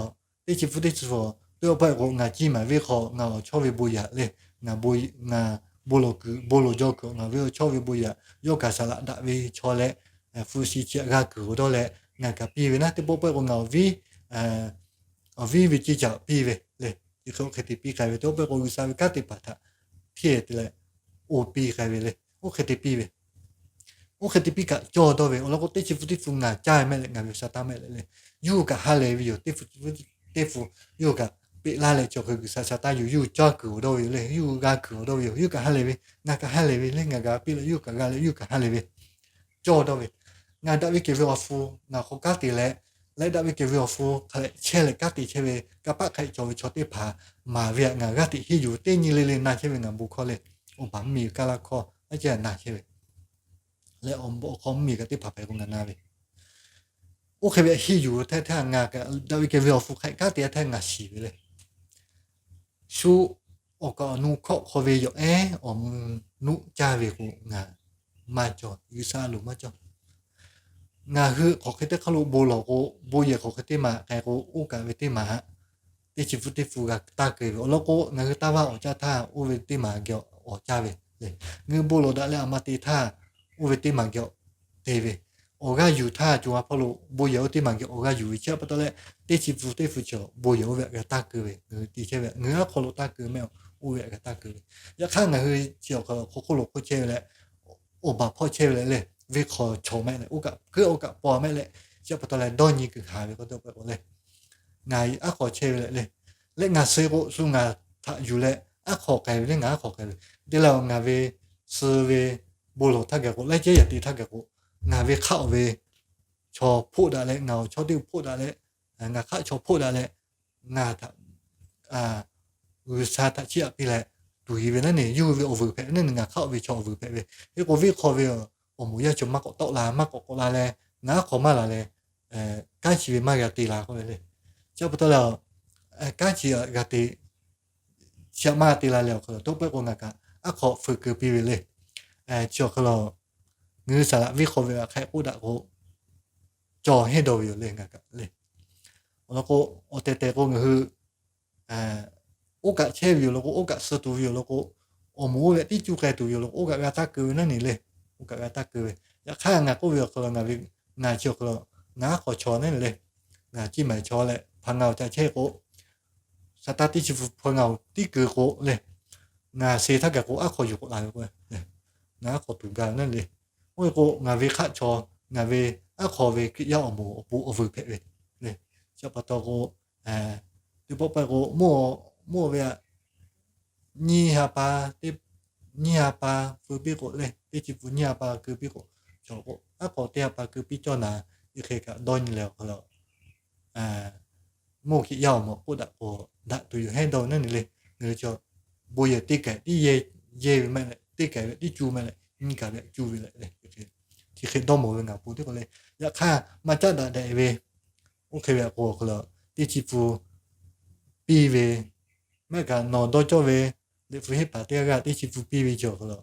teˇ chi hpu teˇ chi hpu teˇ pawˆ k'o ngaˬ ciˇ maˍ ve hk'aw ngaˬ awˬ chawˇ ve bon yaꞈ le, ngaˬ ngaˬ bon lawˬ kuiˬ bon lawˬ jaw kuiˬ ngaˬ ve awˬ chawˇ ve bon yaꞈ yawˇ kaꞈ saˍ laꞈ daꞈ ve chaw leh, hpu shi chi aꞈ g'a kuiˬ awˬ dawˇ leh ngaˬ kaꞈ piˇ ve naˉ. Teˇ pawˆ pawˆ k'o ngaˬ awˬ viˉ ve ceˇ caꞈ piˇ ve le. Chi hk'e oˇ hk'e te piˇ k'ai ve, teˇ pawˆ pawˆ k'o G'uiˬsha ve kanˉ te paˍ htaꞈ hteˇ te leh oˇ piˇ k'ai ve le. Oˇ hk'e te piˇ ve, oˇ hk'e te piˇ kaꞈ cawˇ dawˇ ve. Awˬ lawn k'o teˇ chi hpu teˇ hpu ngaˬ caˇ mehˆ leh ngaˬ ve sha taˇ mehˆ leh le, yawˇ hui kaꞈ ha lehˬ ve yoˬ. Teˇ hpu teˇ hpu yawˇ hui kaꞈ peꞈ laˇ leh cawˬ hk'e G'uiˬsha sha taˇ yoˬ. Yawˇ hui caˇ kuiˬ awˬ dawˇ ve yoˬ le, yawˇ hui g'a kuiˬ awˬ dawˇ ve yoˬ. Yawˇ hui kaꞈ ha lehˬ ve, ngaˬ kaꞈ ha lehˬ ve le, ngaˬ g'a piˇ leh yawˇ hui kaꞈ g'a leh yawˇ hui kaꞈ ha lehˬ ve, cawˇ dawˇ ve. Ngaˬ daꞈ ve kehˬ ve awˬ hpu ngaˬ hk'aw kanˉ te leh, leh daꞈ ve kehˬ ve awˬ hpu hk'a leh chehˇ leh kanˉ te chehˇ ve, kanˇ paˆ hk'a cawˬ ve chaw teˇ hpaˍ maˍ ve htaꞈ ngaˬ g'aˇ hteꞈ henˇ yuˬ ve, teˇ nyi le le na chehˇ ve ngaˬ bon hkawˇ le. Awˬ baˬ mvuhˇmiˬ ve kaˇ laˇ hkawˇ a ceh na chehˇ ve, leh awˬ hk'aw mvuhˇmiˬ kaꞈ teˇ hpaˍ hpehꞈ k'o ngaˬ na ve, oˇ hk'e ve henˇ yuˬ ve htaˇ htaˇ ngaˬ kaꞈ daꞈ ve kehˬ ve awˬ hpu hk'a kanˉ te htaˇ ngaˬ shiˍ ve le. Shu awˬ kaˍ awˬ nu hkawˆ hk'aw ve yawˬ ehˉ awˬ mvuh nuˆ caˇ ve k'o ngaˬ maˇ cawˇ, G'uiˬsha loˍ maˇ cawˇ. Ngaˬ hui hk'aˬ hk'e teˇ hk'aˇ lo bon lawˬ k'o, bon yehˬ hk'aˬ hk'e teˇ maˬ k'ai k'o, oˇ kaꞈ ve teˇ maˬ haꞈ teˇ chi hpu teˇ hpu g'a taˇ keu ve. Awˬ lawn k'o ngaˬ hui taˇ vaˇ awˬ caˇ htaˇ oˇ ve teˇ maˬ geh awˬ caˇ ve le. Ngaˬ hui bon lawˬ daꞈ leh aˬ ma te htaˇ oˇ ve teˇ maˬ geh te ve. Awˬ g'aˇ yuˬ htaˇ co ha hpawˇ lo bon yehˬ oˇ teˇ maˬ geh awˬ g'aˇ yuˬ ve chi pa taw leh, teˇ chi hpu teˇ hpu chaw bon yehˬ oˇ ve htaꞈ g'a taˇ keu ve, ngaˬ hui te chehˇ ve ngaˬ hui aˉ hk'aw lo taˇ keu mehˆ, oˇ ve htaꞈ g'a taˇ keu ve. Yaꞈ hk'aˇ ngaˬ hui chi awˬ hk'aw lo hk'oˆ hk'oˆ lo hk'oˆ chehˇ ve leh, awˬ baˬ hpawˇ chehˇ ve leh le, venˇ hk'aw chaw mehˆ leh oˇ kaꞈ keu oˇ kaꞈ paw mehˆ leh, chi pa taw leh dawˇ nyi kuiˬ haˍ ve k'oˆ teˇ pawˆ k'o le, ngaˬ aˉ hk'aw chehˇ ve leh le, leh ngaˬ suh k'o shu ngaˬ htaꞈ yuˬ leh aˉ hk'aw k'ai ve le, ngaˬ aˉ hk'aw k'ai ve. Te leh ngaˬ ve suh ve bon lawˬ htaˇ geh k'o, laiˉ ceuˬ yaꞈ te htaˇ geh k'o, ngaˬ ve hk'aˆ awˬ ve chaw hpoˆ daꞈ leh, ngaˬ awˬ chawˇ teˇ hpoˆ daꞈ leh, ngaˬ hk'aˆ chaw hpoˆ daꞈ leh, ngaˬ htaꞈ G'uiˬsha htaꞈ chiˇ aꞈ piˇ leh tuˬ yiˍ ve naˉ neˬ, yawˇ hui ve awˬ vuiˬ hpehꞈ ve naˉ neˬ, ngaˬ hk'aˆ ve chaw awˬ vuiˬ hpehꞈ ve. Hk'e k'o, venˇ hk'aw ve awˬ moˍ yaˇ chaw maˇ k'awꞈ tawˆ la, maˇ k'awꞈ k'awꞈ la leh, ngaˬ aˉ hk'aw maˇ la leh, kanˉ chi ve maˇ g'a te la k'oˆ ve le. Chi pa taw leh, kanˉ chi g'a te, chi aꞈ maˇ g'a te la leh awˬ hk'aw lo, toˆ pehˉ k'o ngaˬ kaꞈ aˉ hk'aw feu keu piˇ ve le. Chi awˬ hk'aw lo, ngaˬ hui saˍ laꞈ venˇ hk'aw ve g'a hk'e k'oˆ daꞈ k'o, cawˬ hehnˇ dawˇ ve yoˬ le ngaˬ kaꞈ le. Awˬ lawn k'o, awˬ tehˬ tehˬ k'o ngaˬ hui oˇ kaꞈ chehˇ ve yoˬ law k'o, oˇ kaꞈ suh tuˬ ve yoˬ law k'o, awˬ moˍ oˇ ve tiˉ cuˇ k'ai tuˬ ve yoˬ law k'o, oˇ kaꞈ g'a taˇ keu ve naˉ neˬ le. Oˇ kaꞈ g'a taˇ keu ve. Yaꞈ hk'aˇ ngaˬ k'oˆ ve awˬ hk'aw lo, ngaˬ ve, ngaˬ chi awˬ hk'aw lo, ngaˬ aˉ hk'aw chaw naˉ neˬ le. Ngaˬ ciˇ maˬ chaw leh hpa ngaˬ awˬ ca chehˇ k'o, Saˍtanˍ teˇ chi hpu hpa ngaˬ awˬ tiˉ keu k'o le, ngaˬ suh htaˇ kaꞈ k'o aˉ hk'aw yuˬ k'awꞈ la ve k'o, ngaˬ aˉ hk'aw tuˬ gaˇ ve naˉ le. Oˇ ve k'o, ngaˬ ve hk'aˆ chaw, ngaˬ ve aˉ hk'aw ve Hkriꞈ yaˇ awˬ moˍ awˬ pon awˬ vuiˬ hpehꞈ ve le. Chi pa taw k'o, teˇ pawˆ pawehˇ k'o, mawˇ ve aꞈ, nyiˇ ha pa, nyiˇ ha pa feu piˇ k'o le, teˇ chi hpu nyiˇ ha pa keu piˇ k'o, chaw k'o aˉ hk'aw teˇ ha pa keu piˇ cawˇ naˍ, teˇ hk'e kaꞈ dawˇ nyi leh awˬ hk'aw lo, mawˇ Hkriꞈ yaˇ awˬ moˍ k'oˆ daꞈ k'o, daꞈ tuˬ yoˬ hehnˇ dawˇ ve naˉ neˬ le. Ngaˬ hui chaw bon yehˬ teˇ kehˬ tiˉ yehˇ ve maˇ heˆ leh, teˇ kehˬ ve tiˉ cuˇ maˇ heˆ leh, nyiˇ kaˬ ve cuˇ ve leh le. Chi hk'e dawˇ mawˬ ve ngaˬ pon teˇ k'o le. Yaꞈ hk'aˇ maˇ caˉ daꞈ dehꞈ ve, oˇ hk'e ve aꞈ k'o awˬ hk'aw lo, teˇ chi hpu piˇ ve, maˇ kaꞈ nawˬ dawˇ cawˇ ve, liꞈ hpu henˇ paˍ teˇ g'aˇ g'aˇ teˇ chi hpu piˇ ve cawˬ hk'aw lo,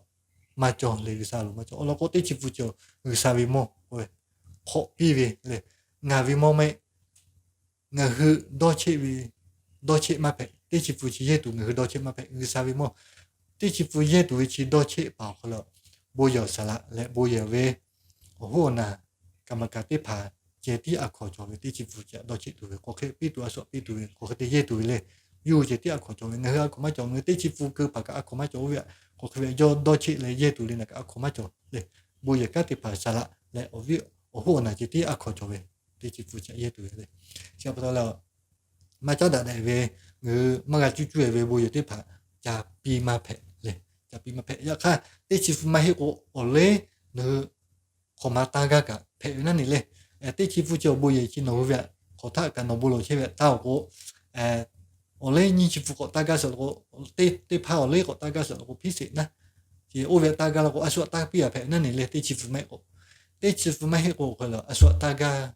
maˇ cawˬ le, G'uiˬsha lo maˇ cawˬ. Awˬ lawn k'o, teˇ chi hpu cawˬ G'uiˬsha ve mawˇ k'oˆ ve, hk'awꞈ piˇ ve le. Ngaˬ ve mawˇ maˇ heˆ. Ngaˬ hui dawˇ cheˆ ve, dawˇ cheˆ maˇ hpehꞈ. Teˇ chi hpu chi yehˇ tuˬ ngaˬ hui dawˇ cheˆ maˇ hpehꞈ. G'uiˬsha ve mawˇ, teˇ chi hpu yehˇ tuˬ ve chi dawˇ cheˆ paˍ awˬ hk'aw lo, bon yehˬ saˍ laꞈ leh bon yehˬ ve awˬ hoˉ awˬ naˬ, kaˍ maˍ kaˍ teˇ hpaˍ ceh tiˉ a hkawnˍ cawˬ ve teˇ chi hpu chi dawˇ cheˆ tuˬ ve, hk'aw hk'e piˇ tuˬ, a shu piˇ tuˬ ve, hk'aw hk'e te yehˇ tuˬ ve le. Yawˇ hui ceh tiˉ a hkawnˍ cawˬ ve, ngaˬ hui a hkawnˍ maˇ cawˬ. Ngaˬ hui teˇ chi hpu keu paˍ kaꞈ a hkawnˍ maˇ cawˬ. Oˇ ve aꞈ hk'aw hk'e ve yawˇ dawˇ cheˆ leh yehˇ tuˬ le naˬ kaꞈ a hkawnˍ maˇ cawˬ le. Bon yehˬ kanˉ teˇ hpaˍ saˍ laꞈ leh awˬ viˉ awˬ hoˉ awˬ naˬ ceh tiˉ a hkawnˍ cawˬ ve, teˇ chi hpu chi yehˇ tuˬ ve le. Chi pa taw leh, maˇ caˉ daꞈ dehꞈ ve, ngaˬ hui maˇ g'a cuˇ cuˇ e ve bon yehˬ teˇ hpaˍ ca piˇ maˇ hpehꞈ le. Ca piˇ maˇ hpehꞈ. Yaꞈ hk'aˇ, teˇ chi hpu maˇ heˆ k'o, awˬ leˉ nawˬ hui hk'awꞈ ma taˇ gaˇ kaꞈ hpehꞈ ve naˉ neˬ le. Teˇ chi hpu chi awˬ bon yehˬ chi nawˬ hui ve aꞈ hk'awꞈ htaˆ kaꞈ nawˬ bon lawˬ chehˇ ve aꞈ taˇ awˬ k'o, awˬ leˉ nyiˇ chi hpu k'awꞈ taˇ gaˇ suhˍ lo k'o, teˇ hpaˇ awˬ leˉ k'awꞈ taˇ gaˇ suhˍ lo k'o hpiˉ sheˍ naˉ. Chi oˇ ve aꞈ taˇ gaˇ la k'o, a shu aꞈ taˇ piˇ a hpehꞈ naˉ neˬ le. Teˇ chi hpu maˇ heˆ k'o, teˇ chi hpu maˇ heˆ k'o, awˬ hk'aw lo a shu aꞈ taˇ gaˇ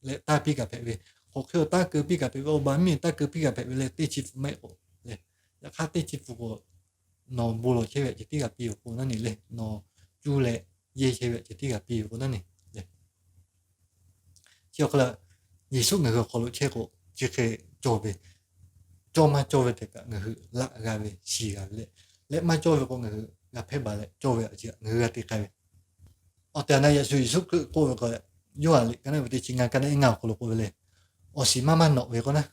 leh taˇ piˇ kaꞈ hpehꞈ ve, hk'aw hk'e awˬ taˇ keu piˇ kaꞈ hpehꞈ ve, awˬ baˬ miˇ taˇ keu piˇ kaꞈ hpehꞈ ve le. Teˇ chi hpu maˇ heˆ k'o le. Yaꞈ hk'aˇ teˇ chi hpu k'o, nawˬ bon lawˬ chehˇ ve aꞈ ceh tiˉ g'a piˇ awˬ k'o naˉ neˬ le. Nawˬ cuˇ leh yehˇ chehˇ ve aꞈ ceh tiˉ g'a piˇ awˬ k'o naˉ neˬ le. Chi awˬ hk'aw lo, Yeˍsuˆ ngaˬ hui awˬ hk'aw lo chehˇ k'o, chi hk'e cawˬ ve, cawˇ maˇ cawˇ ve tehꞈ kaꞈ ngaˬ hui laꞈ g'a ve, shiˍ g'a ve le. Leh maˇ cawˇ ve k'o, ngaˬ hui g'a hpehˇ baˬ leh cawˇ ve aꞈ ceh ngaˬ hui g'a te k'ai ve. Awˬ tehˬ awˬ na Yeˍsuˆ, Yeˍsuˆ Hkriꞈ k'oˆ ve k'o, Yoˇhanˬ liꞈ ka naˆ ve teˇ chi ngaˇ, ka naˆ iˉ ngaˇ awˬ hk'aw lo k'oˆ ve le. Awˬ shiˍ maˇ maˇ nawꞈ ve k'o naˉ,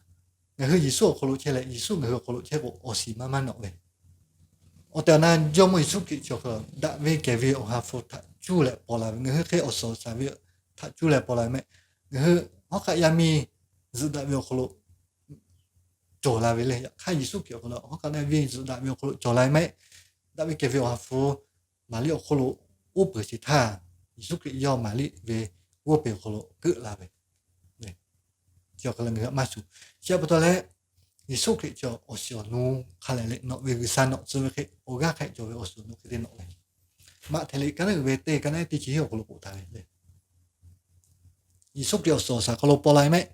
ngaˬ hui Yeˍsuˆ awˬ hk'aw lo chehˇ leh, Yeˍsuˆ ngaˬ hui awˬ hk'aw lo chehˇ k'o, awˬ shiˍ maˇ maˇ nawꞈ ve. Awˬ tehˬ awˬ na Jawˇmawˇ Yeˍsuˆ Hkriꞈ chi awˬ hk'aw lo daꞈ ve kehˬ ve Awˬ ha hpu htaꞈ cuˇ leh paw la ve, ngaˬ hui hk'e awˬ suhˍ awˬ shaˍ ve htaꞈ cuˇ leh paw la ve mehˆ. Ngaˬ hui hawˉ hk'aˆ yaˇ miˇ zuhꞈ daꞈ ve awˬ hk'aw lo cawˬ la ve le. Yaꞈ hk'aˇ Yeˍsuˆ Hkriꞈ awˬ hk'aw lo hawˉ hk'aˆ yaˇ miˇ zuhꞈ daꞈ ve awˬ hk'aw lo cawˬ la ve mehˆ. Daꞈ ve kehˬ ve Awˬ ha hpu Maˍriˆ awˬ hk'aw lo uˉ peunˍ sheˍ htaˇ, Yeˍsuˆ Hkriꞈ yawˇ Maˍriˆ ve g'awˇ peˬ awˬ hk'aw lo keuˆ la ve. Chi awˬ hk'aw lo ngaˬ hui maˇ shuˍ. Chi pa taw leh, Yeˍsuˆ Hkriꞈ chi awˬ shiˍ awˬ nu hk'a lehˬ leh nawꞈ ve, G'uiˬsha nawꞈ tcuh ve hk'e awˬ g'aˇ hk'ehꞈ cawˬ ve awˬ shiˍ awˬ nu hk'e te nawꞈ ve. Maꞈhtehˍ liꞈ ka naˆ uiˍ ve teˇ, ka naˆ teˇ chi hiˉ awˬ hk'aw lo k'oˆ taˍ ve le. Yeˍsuˆ Hkriꞈ awˬ suhˍ awˬ shaˍ hk'aw lo paw la ve mehˆ.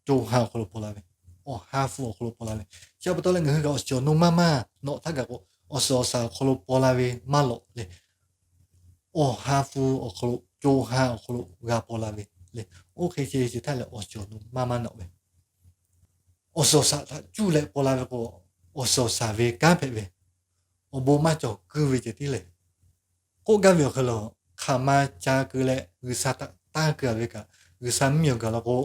Co ha awˬ hk'aw lo paw la ve, Awˬ ha hpu awˬ hk'aw lo paw la ve. Chi pa taw leh ngaˬ hui kaꞈ awˬ shiˍ awˬ nu maˇ maˇ nawꞈ htaˇ kaꞈ k'o, awˬ suhˍ awˬ shaˍ awˬ hk'aw lo paw la ve maˇ lawꞈ le. Awˬ ha hpu awˬ hk'aw lo, co ha awˬ hk'aw lo g'a paw la ve le. Oˇ hk'e ceh chi htaˇ leh awˬ shiˍ awˬ nu maˇ maˇ nawꞈ ve, awˬ suhˍ awˬ shaˍ htaꞈ cuˇ leh paw la ve k'o, awˬ suhˍ awˬ shaˍ ve kanˉ hpehꞈ ve, awˬ bon maˇ cawˬ kuiˇ ve ceh tiˉ le. K'oˆ gaˇ ve awˬ hk'aw lo, hk'aˬ ma ca keu leh G'uiˬsha htaꞈ tanˇ keu a ve kaꞈ, G'uiˬsha mvuhˇmiˬ awˬ gaˬ la k'o,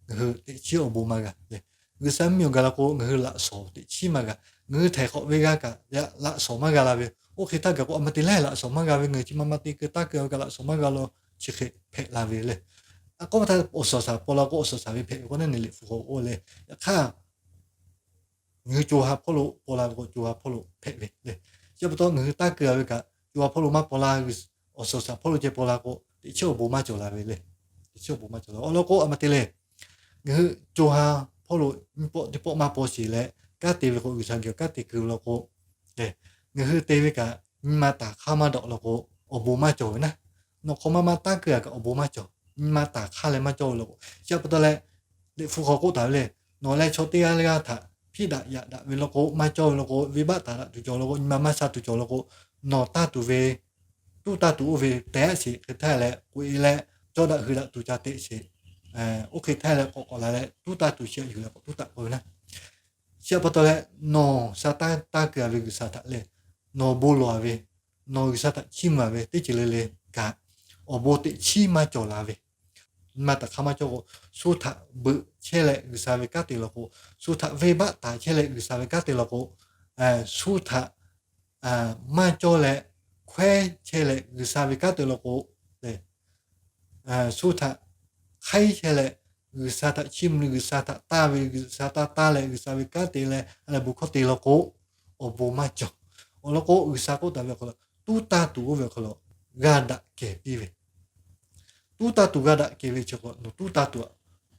ngaˬ hui teꞈ chiˉ awˬ bon maˇ g'a le. G'uiˬsha mvuhˇmiˬ awˬ gaˬ la k'o, ngaˬ hui laꞈ shawnˍ teꞈ chiˉ maˇ g'a. Ngaˬ hui htaiˍ hk'awꞈ ve g'aˇ kaꞈ laꞈ shawnˍ maˇ g'a la ve. Oˇ hk'e htaˇ gaˬ k'o, a ma te leh laꞈ shawnˍ maˇ g'a ve, ngaˬ hui chi ma ma te keu taˇ keu a ve kaꞈ laꞈ shawnˍ maˇ g'a la, chi hk'e hpehꞈ la ve le. A k'oˆ htaˇ, awˬ suhˍ awˬ shaˍ paw la k'o, awˬ suhˍ awˬ shaˍ ve hpehꞈ ve k'o naˉ neˬ liꞈ hpu k'o oˇ le. Yaꞈ hk'aˇ, ngaˬ hui co ha hpawˇ lo paw la ve k'o, co ha hpawˇ lo hpehꞈ ve le. Chi pa taw ngaˬ hui tanˇ keu a ve kaꞈ, co ha hpawˇ lo maˇ paw la, awˬ suhˍ awˬ shaˍ hpawˇ lo ceh paw la k'o, teꞈ chiˉ awˬ bon maˇ cawˬ la ve le. Teꞈ chiˉ awˬ bon maˇ cawˬ la. Awˬ lawn k'o, a ma te le, ngaˬ hui co ha hpawˇ lo nyiˇ pawˆ teˇ pawˆ maˇ paw sheˍ leh, kanˉ te ve k'o, G'uiˬsha geh kanˉ te kuiˬ law k'o, ngaˬ hui te ve kaꞈ nyi ma taˍ hk'aˇ maˇ dawꞈ law k'o, awˬ bon maˇ cawˬ ve naˉ. Nawˬ hk'aw maˇ maˇ taˇ keu-a kaꞈ awˬ bon maˇ cawˬ. Nyi ma taˍ hk'aˇ leh maˇ cawˇ ve law k'o, chi pa taw leh, Liꞈ hpu hk'aw k'oˆ taˍ ve le, nawˬ leh chaw teˇ g'aˇ leh g'aˇ htaꞈ hpiˇ daꞈ yaꞈ daꞈ ve law k'o maˇ cawˇ ve law k'o, venˇbaˆ taˍ daꞈ tuˬ cawˬ law k'o, nyi ma maˇ sha tuˬ cawˬ law k'o, nawˬ taˇ tuˬ ve, tuˉ taˇ tuˬ oˇ ve tehꞈ sheˍ hk'e htaˇ leh k'oꞈ-e leh, cawˇ daꞈ hui daꞈ tuˬ ca teꞈ sheˍ. Oˇ hk'e htaˇ leh k'awꞈ k'awꞈ la leh tuˉ taˇ tuˬ shehˆ yuˬ leh k'awꞈ tuˉ taˇ k'oˆ ve naˉ. Chi pa taw leh, nawˬ sha taˇ taˇ keu-a ve G'uiˬsha htaꞈ lehˬ, nawˬ bon lawˬ-a ve, nawˬ G'uiˬsha htaꞈ chiˇ mvuh-a ve teˇ ceuˬ le le kaꞈ, awˬ bon teꞈ chiˉ maˇ cawˬ la ve, nyi ma taˍ hk'aˇ maˇ cawˇ k'o, shu htaꞈ beuꞈ chehˇ leh G'uiˬsha ve kanˉ te law k'o, shu htaꞈ venˇbaˆ taˍ chehˇ leh G'uiˬsha ve kanˉ te law k'o, shu htaꞈ maˇ cawˇ leh hkawehˉ chehˇ leh G'uiˬsha ve kanˉ te law k'o, shu htaꞈ hk'aiˉ chehˇ leh G'uiˬsha htaꞈ chiˇ mvuh, G'uiˬsha htaꞈ taˇ ve, G'uiˬsha taˇ taˇ leh G'uiˬsha ve kanˉ te leh a leh bon hkawˇ te law k'o, awˬ bon maˇ cawˬ. Awˬ lawn k'o, G'uiˬsha k'oˆ taˍ ve awˬ hk'aw lo, tuˉ taˇ tuˬ oˇ ve awˬ hk'aw lo g'a daꞈ kehˬ piˇ ve, tuˉ taˇ tuˬ g'a daꞈ kehˬ ve chi k'o, nawˬ tuˉ taˇ tuˬ,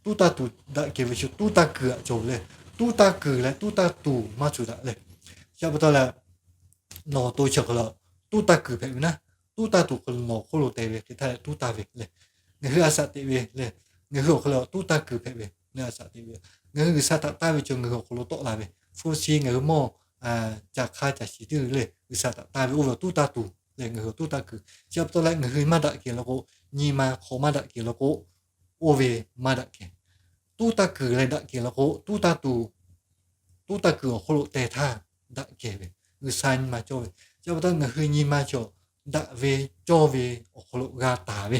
tuˉ taˇ tuˬ daꞈ kehˬ ve chi tuˉ taˇ kuiˬ aꞈ cawˬ ve le. Tuˉ taˇ kuiˬ leh tuˉ taˇ tuˬ maˇ shuˍ daꞈ le. Chi pa taw leh, nawˬ awˬ to chi awˬ hk'aw lo tuˉ taˇ kuiˬ hpehꞈ ve naˉ, tuˉ taˇ tuˬ hk'aw lo nawˬ hk'oˆ lo te ve hk'e htaˇ leh tuˉ taˇ ve le. Ngaˬ hui a shaꞈ teꞈ ve le. Ngaˬ hui awˬ hk'aw lo tuˉ taˇ kuiˬ hpehꞈ ve le, a shaꞈ teꞈ ve. Ngaˬ hui G'uiˬsha htaꞈ taˇ ve chi ngaˬ hui awˬ hk'aw lo tawˆ la ve. Hpu shi ngaˬ hui mawˇ caˬ hk'a caˬ shiˍ teˇ g'uiˬ le, G'uiˬsha htaꞈ taˇ ve oˇ ve awˬ tuˉ taˇ tuˬ le, ngaˬ hui awˬ tuˉ taˇ kuiˬ. Chi pa taw leh ngaˬ hui maˇ daꞈ kehˬ law k'o, nyi ma hk'aw maˇ daꞈ kehˬ law k'o, oˇ ve maˇ daꞈ kehˬ. Tuˉ taˇ kuiˬ leh daꞈ kehˬ law k'o, tuˉ taˇ tuˬ, tuˉ taˇ kuiˬ awˬ hk'oˆ lo teh htaˇ daꞈ kehˬ ve, G'uiˬsha nyi ma cawˇ ve. Chi pa taw ngaˬ hui nyi ma cawˬ daꞈ ve cawˇ ve awˬ hk'aw lo g'a taˍ ve,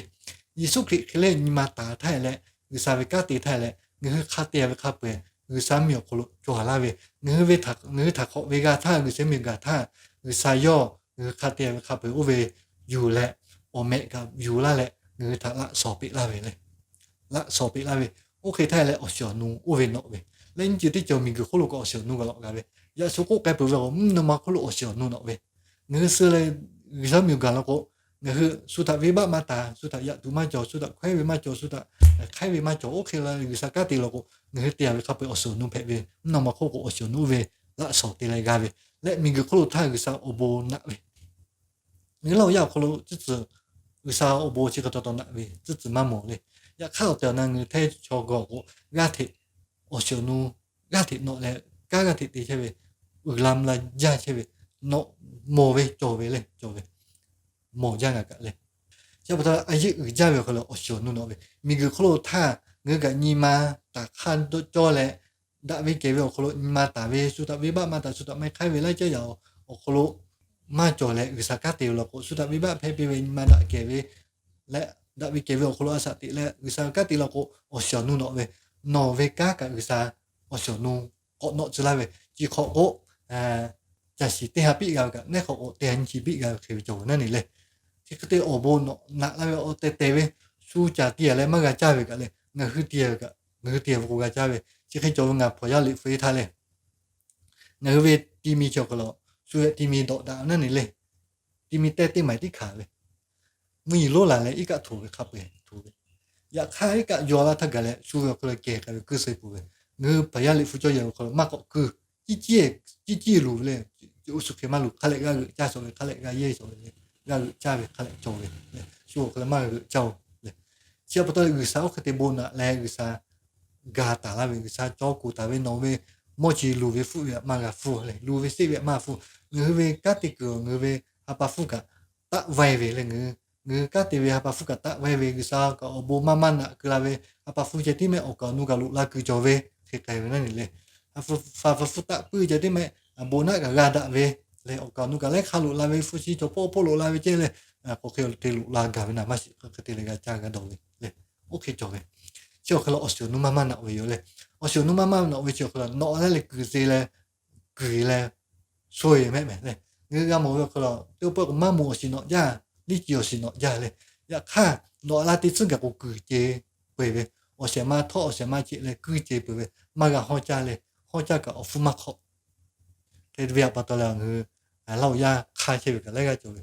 Yeˍsuˆ Hkriꞈ hk'e leh nyi ma taˍ htaˇ leh, G'uiˬsha ve kanˉ te htaˇ leh, ngaˬ hui hk'a te-a ve hk'a peu-eˬ G'uiˬsha mvuhˇmiˬ awˬ hk'aw lo cawˬ laˇ ve, ngaˬ hui ve htaꞈ, ngaˬ hui htaꞈ hk'awꞈ ve g'a htaˇ, G'uiˬsha mvuhˇmiˬ gaˬ htaˇ, G'uiˬsha yawˇ ngaˬ hui hk'a te-a ve hk'a peu-eˬ oˇ ve yuˬ leh, awˬ mehꞈ kaꞈ yuˬ laˇ leh ngaˬ hui htaꞈ laꞈ shawˍ peꞈ laˇ ve le. Laꞈ shawˍ peꞈ laˇ ve, oˇ hk'e htaˇ leh awˬ shiˍ awˬ nu oˇ ve nawꞈ ve, leh nyiˇ ceuˬ teˇ ceuˬ miˬguiˬ hk'oˆ lo kaꞈ awˬ shiˍ awˬ nu g'a lawꞈ g'a ve, yaꞈ shu k'oˆ k'ai peuˬ ve k'o, mvuhˇ naw ma hk'oˆ lo awˬ shiˍ awˬ nu nawꞈ ve, ngaˬ hui suh leh G'uiˬsha mvuhˇmiˬ gaˬ law k'o, ngaˬ hui shu htaꞈ venˇbaˆ maˇ taˍ, shu htaꞈ yaꞈ tuˬ maˇ cawˬ, shu htaꞈ hkawehˉ ve maˇ cawˬ, shu htaꞈ hk'aiˉ ve maˇ cawˬ, oˇ hk'e la G'uiˬsha kanˉ te law k'o, ngaˬ hui te-a ve hk'a peu-eˬ awˬ shiˍ awˬ nu hpehꞈ ve, mvuhˇ naw ma hk'oˆ k'o awˬ shiˍ awˬ nu oˇ ve laꞈ shawˍ te leh g'a ve, leh miˬguiˬ hk'oˆ lo htaˇ G'uiˬsha awˬ bon naꞈ ve, ngaˬ hui Laˇ huˍ yaˇ awˬ hk'aw lo tcuhˉ tcuhˬ G'uiˬsha awˬ bon chi hk'e taw taw naꞈ ve tcuhˉ tcuhˬ maˇ mawˬ le. Yaꞈ hk'aˇ awˬ tehˬ awˬ na ngaˬ hui hteˇ chaw g'aw k'o, g'aˇ hteꞈ, awˬ shiˍ awˬ nu g'aˇ hteꞈ nawꞈ leh, kanˉ g'aˇ hteꞈ te chehˇ ve, uiˍ la mvuh la jaˇ chehˇ ve, nawꞈ mawˬ ve cawˬ ve le, cawˬ ve, mawˬ jaˇ ngaˬ kaꞈ le. Chi pa taw a yeˆ uiˍ jaˇ ve awˬ hk'aw lo awˬ shiˍ awˬ nu nawꞈ ve, miˬguiˬ hk'oˆ lo htaˇ ngaˬ hui kaꞈ nyi ma taˍ hk'aˇ cawˇ leh, daꞈ ve kehˬ ve awˬ hk'aw lo nyi ma taˍ ve, shu htaꞈ venˇbaˆ maˇ taˍ, shu htaꞈ maˇ hk'aiˉ ve laiˉ ceuˬ yaꞈ awˬ hk'aw lo maˇ cawˬ leh G'uiˬsha kanˉ te ve law k'o, shu htaꞈ venˇbaˆ hpehˇ piˇ ve nyi ma daꞈ kehˬ ve leh, daꞈ ve kehˬ ve awˬ hk'aw lo a shaꞈ teꞈ leh G'uiˬsha kanˉ te law k'o, awˬ shiˍ awˬ nu nawꞈ ve, nawˬ ve kanˉ kaꞈ G'uiˬsha awˬ shiˍ awˬ nu k'awꞈ nawꞈ tcuh laˇ ve, chi hk'awꞈ k'o, caˬ shiˍ teˇ ha piˆ g'a ve kaꞈ, neˇ hk'awꞈ k'o teˇ ha nyiˇ chi piˆ g'a ve hk'e ve cawˬ ve naˉ ne le. Chi hk'e te awˬ bon nawꞈ naꞈ laˇ ve awˬ tehˬ tehˬ ve, shu caˬ te-a leh maˇ g'a caˇ ve kaꞈ le, ngaˬ hui te-a ve kaꞈ, ngaˬ hui te-a ve k'o g'a caˇ ve, chi hk'e cawˬ ve ngaˬ hpawnˬ yaˇ Liꞈ hpu-e htaˇ le. Ngaˬ hui ve ti mi chi awˬ hk'aw lo, shu ve ti mi dawꞈ daꞈ naˉ ne le. Ti mi tehˇ teˇ maiˍ tiˉ hkanˍ ve, mvuhˇ yeˬ lonˉ laˬ leh iˉ kaˆ htoꞈ ve hk'a peu-eˬ htoꞈ ve. Yaꞈ hk'aˇ iˉ kaˆ yaw laˇ htaˇ gaˬ leh shu ve awˬ hk'aw lo kehˬ k'ai ve kuiˇ suh peuˬ ve, ngaˬ hui hpaˍ yaˇ Liꞈ hpu cawˇ yehˬ awˬ hk'aw lo maˇ k'awꞈ kuiˇ, ciˇ ciˇ luˬ ve le. Oˇ shu hk'e maˇ luˬ, hk'a leh g'a g'euꞈ caˇ shawˍ ve, hk'a leh g'a yehˇ shawˍ ve, g'a g'euꞈ caˇ ve hk'a leh cawˬ ve le. Shu awˬ hk'aw lo maˇ g'a g'euꞈ caˇ-oˬ le. Chi pa taw G'uiˬsha oˇ hk'e te bon naꞈ leh G'uiˬsha ga taˍ laˇ ve, G'uiˬsha cawˇ kuˬ taˍ ve, nawˬ ve mawˇ chi luˬ ve hpfuhˆ ve aꞈ maˇ g'a hpfuhˆ le, luˬ ve seˆ ve aꞈ maˇ g'a hpfuhˆ. Ngaˬ hui ve kanˉ te kuiˬ awˬ, ngaˬ hui ve ha pa hpfuhˆ kaꞈ taˆ vaiˇ ve le, ngaˬ hui kanˉ te ve ha pa hpfuhˆ kaꞈ taˆ vaiˇ ve, G'uiˬsha kaꞈ awˬ bon maˇ maˇ naꞈ keu la ve, ha pa hpfuhˆ ceh tiˉ mehˆ awˬ kaˍ awˬ nu kaꞈ loꞈ la kuiˬ cawˬ ve hk'e k'ai ve naˉ ne le. Ha pa hpfuhˆ taˆ puiˇ ceh tiˉ mehˆ, awˬ bon naˆ kaꞈ g'a daꞈ ve le, awˬ kaˍ awˬ nu kaꞈ laiˉ hk'aˇ loꞈ la ve, hpu shi cawˬ pawˆ pawˆ loꞈ la ve ceh le, k'o hk'e te loꞈ la gaˬ ve naˍ maˇ shiˍ, hk'e te leh g'a caˇ g'a dawˬ ve le. Oˇ hk'e cawˬ ve. Chi awˬ hk'e lo awˬ shiˍ awˬ nu maˇ maˇ naꞈ ve yoˬ le. Awˬ shiˍ awˬ nu maˇ maˇ naꞈ ve chi awˬ hk'e lo nawꞈ leh leh kuiˬ te leh, kuiˬ leh, sho-e mehˆ mehˍ le. Ngaˬ hui g'a mawˬ ve awˬ hk'e lo teˇ pawˆ k'o maˇ mawˬ awˬ shiˍ nawꞈ jaˇ, liˇ ci awˬ shiˍ nawꞈ jaˇ le. Yaꞈ hk'aˇ nawꞈ la te tcuhˉ gaˬ k'o kuiˬ ce peuˬ ve, awˬ shehˍ ma htawˆ awˬ shehˍ ma cheꞈ leh kuiˬ ce peuˬ ve, maˇ g'a hawˇ caˇ le, hawˇ caˇ kaꞈ awˬ hpfuhˇ maˇ hk'awꞈ. Hk'e te ve aꞈ pa taw leh ngaˬ hui Laˇ huˍ yaˇ hk'a chehˇ ve kaꞈ laiˉ g'aˇ cawˬ ve,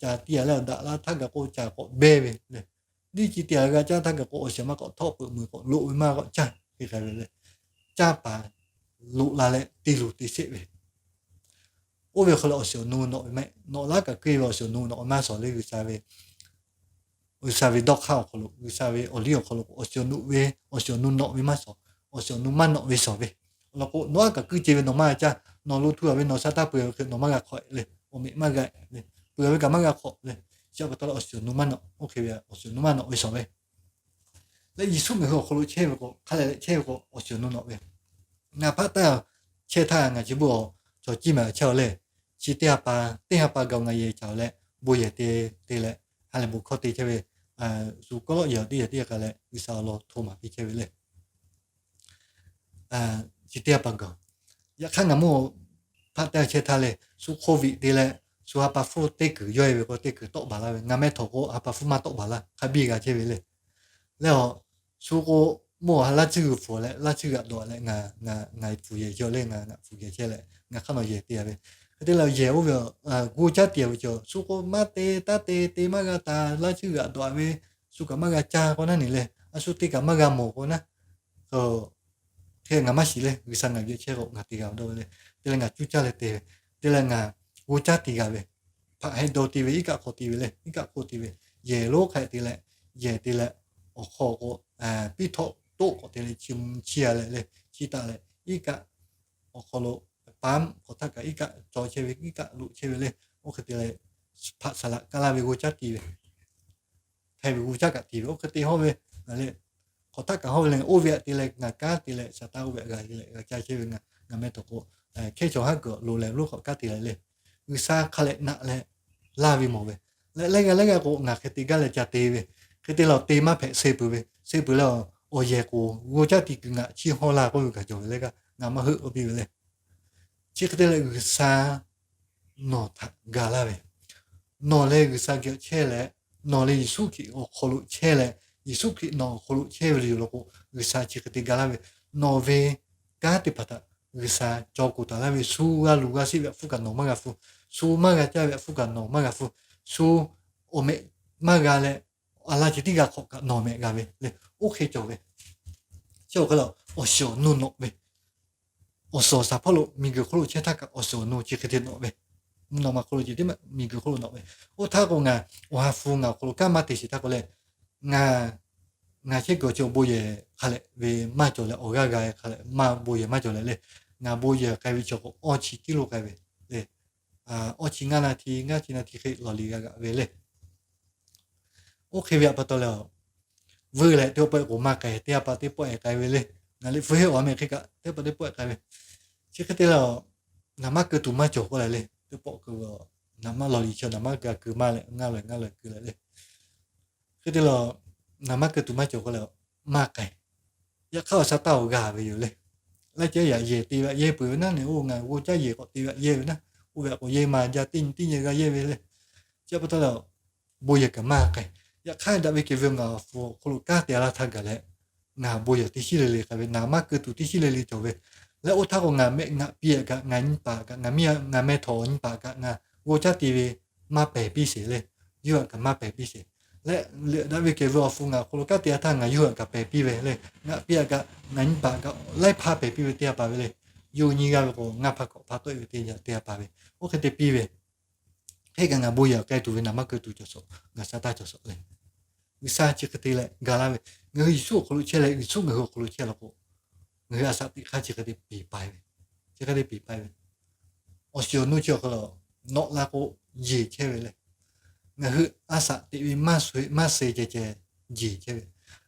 caˬ te-a leh awˬ daꞈ la htaˇ gaˬ k'o caˬ k'awꞈ behˇ ve le. Liˇ ci te-a g'a caˇ htaˇ gaˬ k'o awˬ shehˍ ma k'awꞈ htawˆ peuˬ meuˬ k'awꞈ loꞈ ve maˇ k'awꞈ caˇ hk'e k'ai ve le. caˇ paˍ loꞈ la leh te luˬ te sheˆ ve. Oˇ ve awˬ hk'aw lo awˬ shiˍ awˬ nu nawꞈ ve maˇ heˆ. Nawꞈ laˇ kaꞈ keu ve awˬ shiˍ awˬ nu nawꞈ ve maˇ shawˍ le. G'uiˬsha ve, G'uiˬsha ve dawˇ hk'aˇ awˬ hk'aw lo, G'uiˬsha ve awˬ liˇ awˬ hk'aw lo awˬ shiˍ awˬ nu ve, awˬ shiˍ awˬ nu nawꞈ ve maˇ shawˍ. Awˬ shiˍ awˬ nu maˇ nawꞈ ve shawˍ ve. Awˬ lawn k'o, nawˬ aˉ kaꞈ keu ce ve nawˬ maˇ g'a caˇ. Nawˬ lo htu a ve nawˬ sha taˇ peuˬ ve hk'e nawˬ maˇ g'a hk'awꞈ le. Awˬ meꞈ maˇ g'a le. Peuˬ ve kaꞈ maˇ g'a hk'awꞈ le. Chi pa taw leh awˬ shiˍ awˬ nu maˇ nawꞈ, oˇ hk'e ve awˬ shiˍ awˬ nu maˇ nawꞈ ve shawˍ ve. Leh Yeˍsuˆ ngaˬ hui awˬ hk'aw lo chehˇ ve k'o, hk'a lehˬ leh chehˇ ve k'o, awˬ shiˍ awˬ nu nawꞈ ve. Ngaˬ hpaˆ taˇ chehˇ htaˇ ngaˬ chi beuꞈ awˬ cawˬ ciˇ maˬ chehˇ a le. Chi teˇ ha pa, teˇ ha pa gaˬ ngaˬ yehˬ caˍ leh, bon yehˬ te, te leh, ha lehˬ bon hkawˇ te chehˇ ve, shu kawˆ lawˆ yehˬ teˇ yehˬ teˇ yehˬ k'a leh G'uiˬsha awˬ lawn hto maˍ piˇ chehˇ ve le. Chi teˇ ha pa gaˬ. Yaꞈ hk'aˇ ngaˬ mawˇ hpaˆ taˇ chehˇ htaˇ le, shu hk'oˆ viꞈ te leh, shu ha pa hpfuhˇ teˇ kuiˬ yawˇ e ve k'o teˇ kuiˬ tawˆ baˬ laˇ ve, ngaˬ meh htawnˍ k'o ha pa hpfuhˇ maˇ tawˆ baˬ laˇ, hk'a biˇ g'a chehˇ ve le. Leh awˬ, shu k'o, mawˇ ha laˇ tsuhˇ g'uiˬ hpfuhˍ leh laˇ tsuhˇ g'aꞈ dawꞈ leh ngaˬ, ngaˬ hpfuhˍ yehˬ chehˇ le, ngaˬ ngaˬ hpfuhˇ yehˬ chehˇ leh ngaˬ hk'aˇ nawˬ yehˬ te a ve. Hk'e te leh yehˬ oˇ ve, g'oˇ caˇ te a ve cawˬ, shu k'o maˇ te taˇ te te maˇ g'a taˍ, laˇ tsuhˇ g'aꞈ dawꞈ a ve, shu kaꞈ maˇ g'a caˇ k'o naˉ neˬ le, a shu te kaꞈ maˇ g'a mawˬ k'o naˉ, hk'e ngaˬ maˇ shiˍ le, G'uiˬsha ngaˬ geh chehˇ k'o ngaˬ te g'a dawˇ ve le. Te leh ngaˬ cuˇ caˇ leh te ve, te leh ngaˬ g'oˇ caˇ te g'a ve, hpaꞈ heh daw te ve, iˉ kaˆ hk'aw te ve le, iˉ kaˆ hk'oˆ te ve, yehˬ lonˉ hk'a te leh, yehˬ te leh, awˬ hk'aw k'o, piˇ htawˆ toˆ k'awꞈ te leh chi, chiˇ a leh le, chiˇ taˍ leh iˉ kaˆ awˬ hk'aw lo paˉ mvuhˇ hk'aw htaˇ kaꞈ iˉ kaˆ caw chehˇ ve, iˉ kaˆ loꞈ chehˇ ve le. Oˇ hk'e te leh, hpaꞈ saˍ laꞈ kaˇ laˇ ve g'oˇ caˇ te ve, hpehˇ ve g'oˇ caˇ kaꞈ te ve, oˇ hk'e te hawˇ ve, le, hk'aw htaˆ kaꞈ hawˇ ve le, oˇ ve aꞈ te leh ngaˬ kanˉ te leh shaˍ taˇ oˇ ve aꞈ g'a leh g'a caˇ chehˇ ve ngaˬ, ngaˬ meh htawnˍ k'o, hkehˇ chaw haˉ kuiˬ lo leh lonˉ hk'aw kanˉ te leh le. G'uiˬsha hk'a leh naꞈ leh laˇ ve mawˬ ve, leh leh g'a leh g'a k'o ngaˬ hk'e te gaˇ leh ca te ve, hk'e te leh awˬ te maˇ hpehꞈ se peuˬ ve, se peuˬ leh awˬ yehˬ k'o g'oˇ caˇ te kuiˬ ngaˬ chiˇ hawˇ laˇ k'oˆ ve kaꞈ cawˬ ve le, ngaˬ maˇ heuˆ k'oˆ piˇ ve le. Chi hk'e te leh G'uiˬsha nawˬ htaꞈ ga laˇ ve, nawˬ leh G'uiˬsha geh chehˇ leh, nawˬ leh Yeˍsuˆ Hkriꞈ awˬ hk'aw lo chehˇ leh, Yeˍsuˆ Hkriꞈ nawˬ awˬ hk'aw lo chehˇ ve yoˬ law k'o, G'uiˬsha chi hk'e te ga laˇ ve, nawˬ ve kanˉ teˇ hpaˍ htaꞈ G'uiˬsha caw kuˬ taˍ laˇ ve, shu g'a luˬ g'a sheˆ ve htaꞈ hpfuhˇ kaꞈ nawˬ maˇ g'a hpfuhˇ, shu maˇ g'a caˇ ve htaꞈ hpfuhˇ kaꞈ nawˬ maˇ g'a hpfuhˇ, shu awˬ meh maˇ g'a leh, a laˇ chi teˇ g'aˇ hk'awꞈ kaꞈ nawˬ meh g'a ve le. Oˇ hk'e cawˬ ve, chi awˬ hk'e le, awˬ shiˍ awˬ nu nawꞈ ve, awˬ suhˍ awˬ shaˍ hpawˇ lo miˬguiˬ hk'oˆ lo chehˇ htaˇ kaꞈ awˬ shiˍ awˬ nu chi hk'e te nawꞈ ve, nawˬ ma hk'aw lo ceh tiˉ miˬguiˬ hk'oˆ lo nawꞈ ve. Oˇ htaˇ k'o ngaˬ awˬ ha hpu ngaˬ awˬ hk'aw lo kanˉ maˇ te sheˍ htaˇ k'o le, ngaˬ, ngaˬ chehˇ kuiˬ awˬ chi awˬ bon yehˬ hk'a leh ve maˇ cawˬ leh, awˬ g'aˇ g'a hk'a leh maˇ bon yehˬ maˇ cawˬ leh le, ngaˬ bon yehˬ k'ai ve chi k'o awˇ chi kiˇ lo k'ai ve le. Awˇ chi ngaˇ na hti, ngaˇ chi na hti hk'e lawˬ liˬ g'a g'aꞈ ve le. Oˇ hk'e ve htaꞈ pa taw leh, vuiˇ leh teˇ pawˆ k'o maˇ k'ai, teˇ ha pa teˇ pawˆ e k'ai ve le. Ngaˬ liꞈ hpu heˆ awˬ meh hk'e kaꞈ teˇ pawˆ teˇ pawˆ e k'ai ve. Chi hk'e te leh, naˍ maˇ keu tuˬ maˇ cawˬ k'oˆ leh le, teˇ pawˆ keu, naˍ maˇ lawˬ liˬ chi naˍ maˇ g'a keu maˇ leh ngaˇ leh ngaˇ leh keu leh le. Hk'e te leh, naˍ maˇ keu tuˬ maˇ cawˬ k'oˆ leh, maˇ k'ai. Yaꞈ hk'aˇ awˬ sha taˇ awˬ g'a ve yoˬ le. Laiˉ ceuˬ yaꞈ yehˬ te ve aꞈ yehˇ peuˬ ve naˉ neˬ, oˇ ngaˬ g'oˇ caˇ yehˬ k'awꞈ te ve aꞈ yehˇ ve naˉ, oˇ ve aꞈ k'o yehˇ ma jaˇ teˇ nyi teˇ nyi g'a yehˇ ve le. Chi pa taw leh, bon yehˬ kaꞈ maˇ k'ai. Yaꞈ hk'aˇ daꞈ ve kehˬ ve ngaˬ awˬ hpu awˬ hk'aw lo kanˉ te a laˇ htaˇ gaˬ leh, ngaˬ bon yehˬ teˇ shiˉ le le k'ai ve, naˍ maˇ keu tuˬ teˇ shiˉ le le cawˬ ve. Leh oˇ htaˇ k'o ngaˬ mehˆ ngaˬ piˇ aꞈ kaꞈ ngaˬ nyi paˍ kaꞈ ngaˬ miˇ ngaˬ meh htawnˍ nyi paˍ kaꞈ ngaˬ g'oˇ caˇ te ve maˇ pehˬ piˇ sheˍ le. Yawˇ hui kaꞈ maˇ pehˬ piˇ sheˍ. Leh leuꞈ daꞈ ve kehˬ ve awˬ hpu ngaˬ awˬ hk'aw lo kanˉ te a htaˇ ngaˬ yawˇ hui kaꞈ pehˬ piˇ ve le. Ngaˬ piˇ aꞈ kaꞈ ngaˬ nyi paˍ kaꞈ laiˉ hpaˇ pehˬ piˇ ve teˇ ha pa ve le. Yawˇ hui nyi g'a ve k'o ngaˇ hpaˇ hkawꞈ hpaˇ tawˆ e ve teˇ ha pa ve. Oˇ hk'e te piˇ ve, hk'e kaꞈ ngaˬ bon yehˬ k'ai tuˬ ve naˍ maˇ keu tuˬ cawˬ suhˍ, ngaˬ sha taˇ cawˬ suhˍ le. G'uiˬsha chi hk'e te leh ga laˇ ve, ngaˬ hui Yeˍsuˆ awˬ hk'aw lo chehˇ leh Yeˍsuˆ ngaˬ hui awˬ hk'aw lo chehˇ law k'o, ngaˬ hui a shaꞈ teꞈ hk'aˇ chi hk'e te peˍ paiˍ ve, chi hk'e te peˍ paiˍ ve, awˬ shiˍ awˬ nu chi awˬ hk'aw lo nawꞈ la k'o yeˬ chehˇ ve le. Ngaˬ hui a shaꞈ teꞈ ve maˇ suh maˇ suh ceh ceh yeˬ chehˇ ve.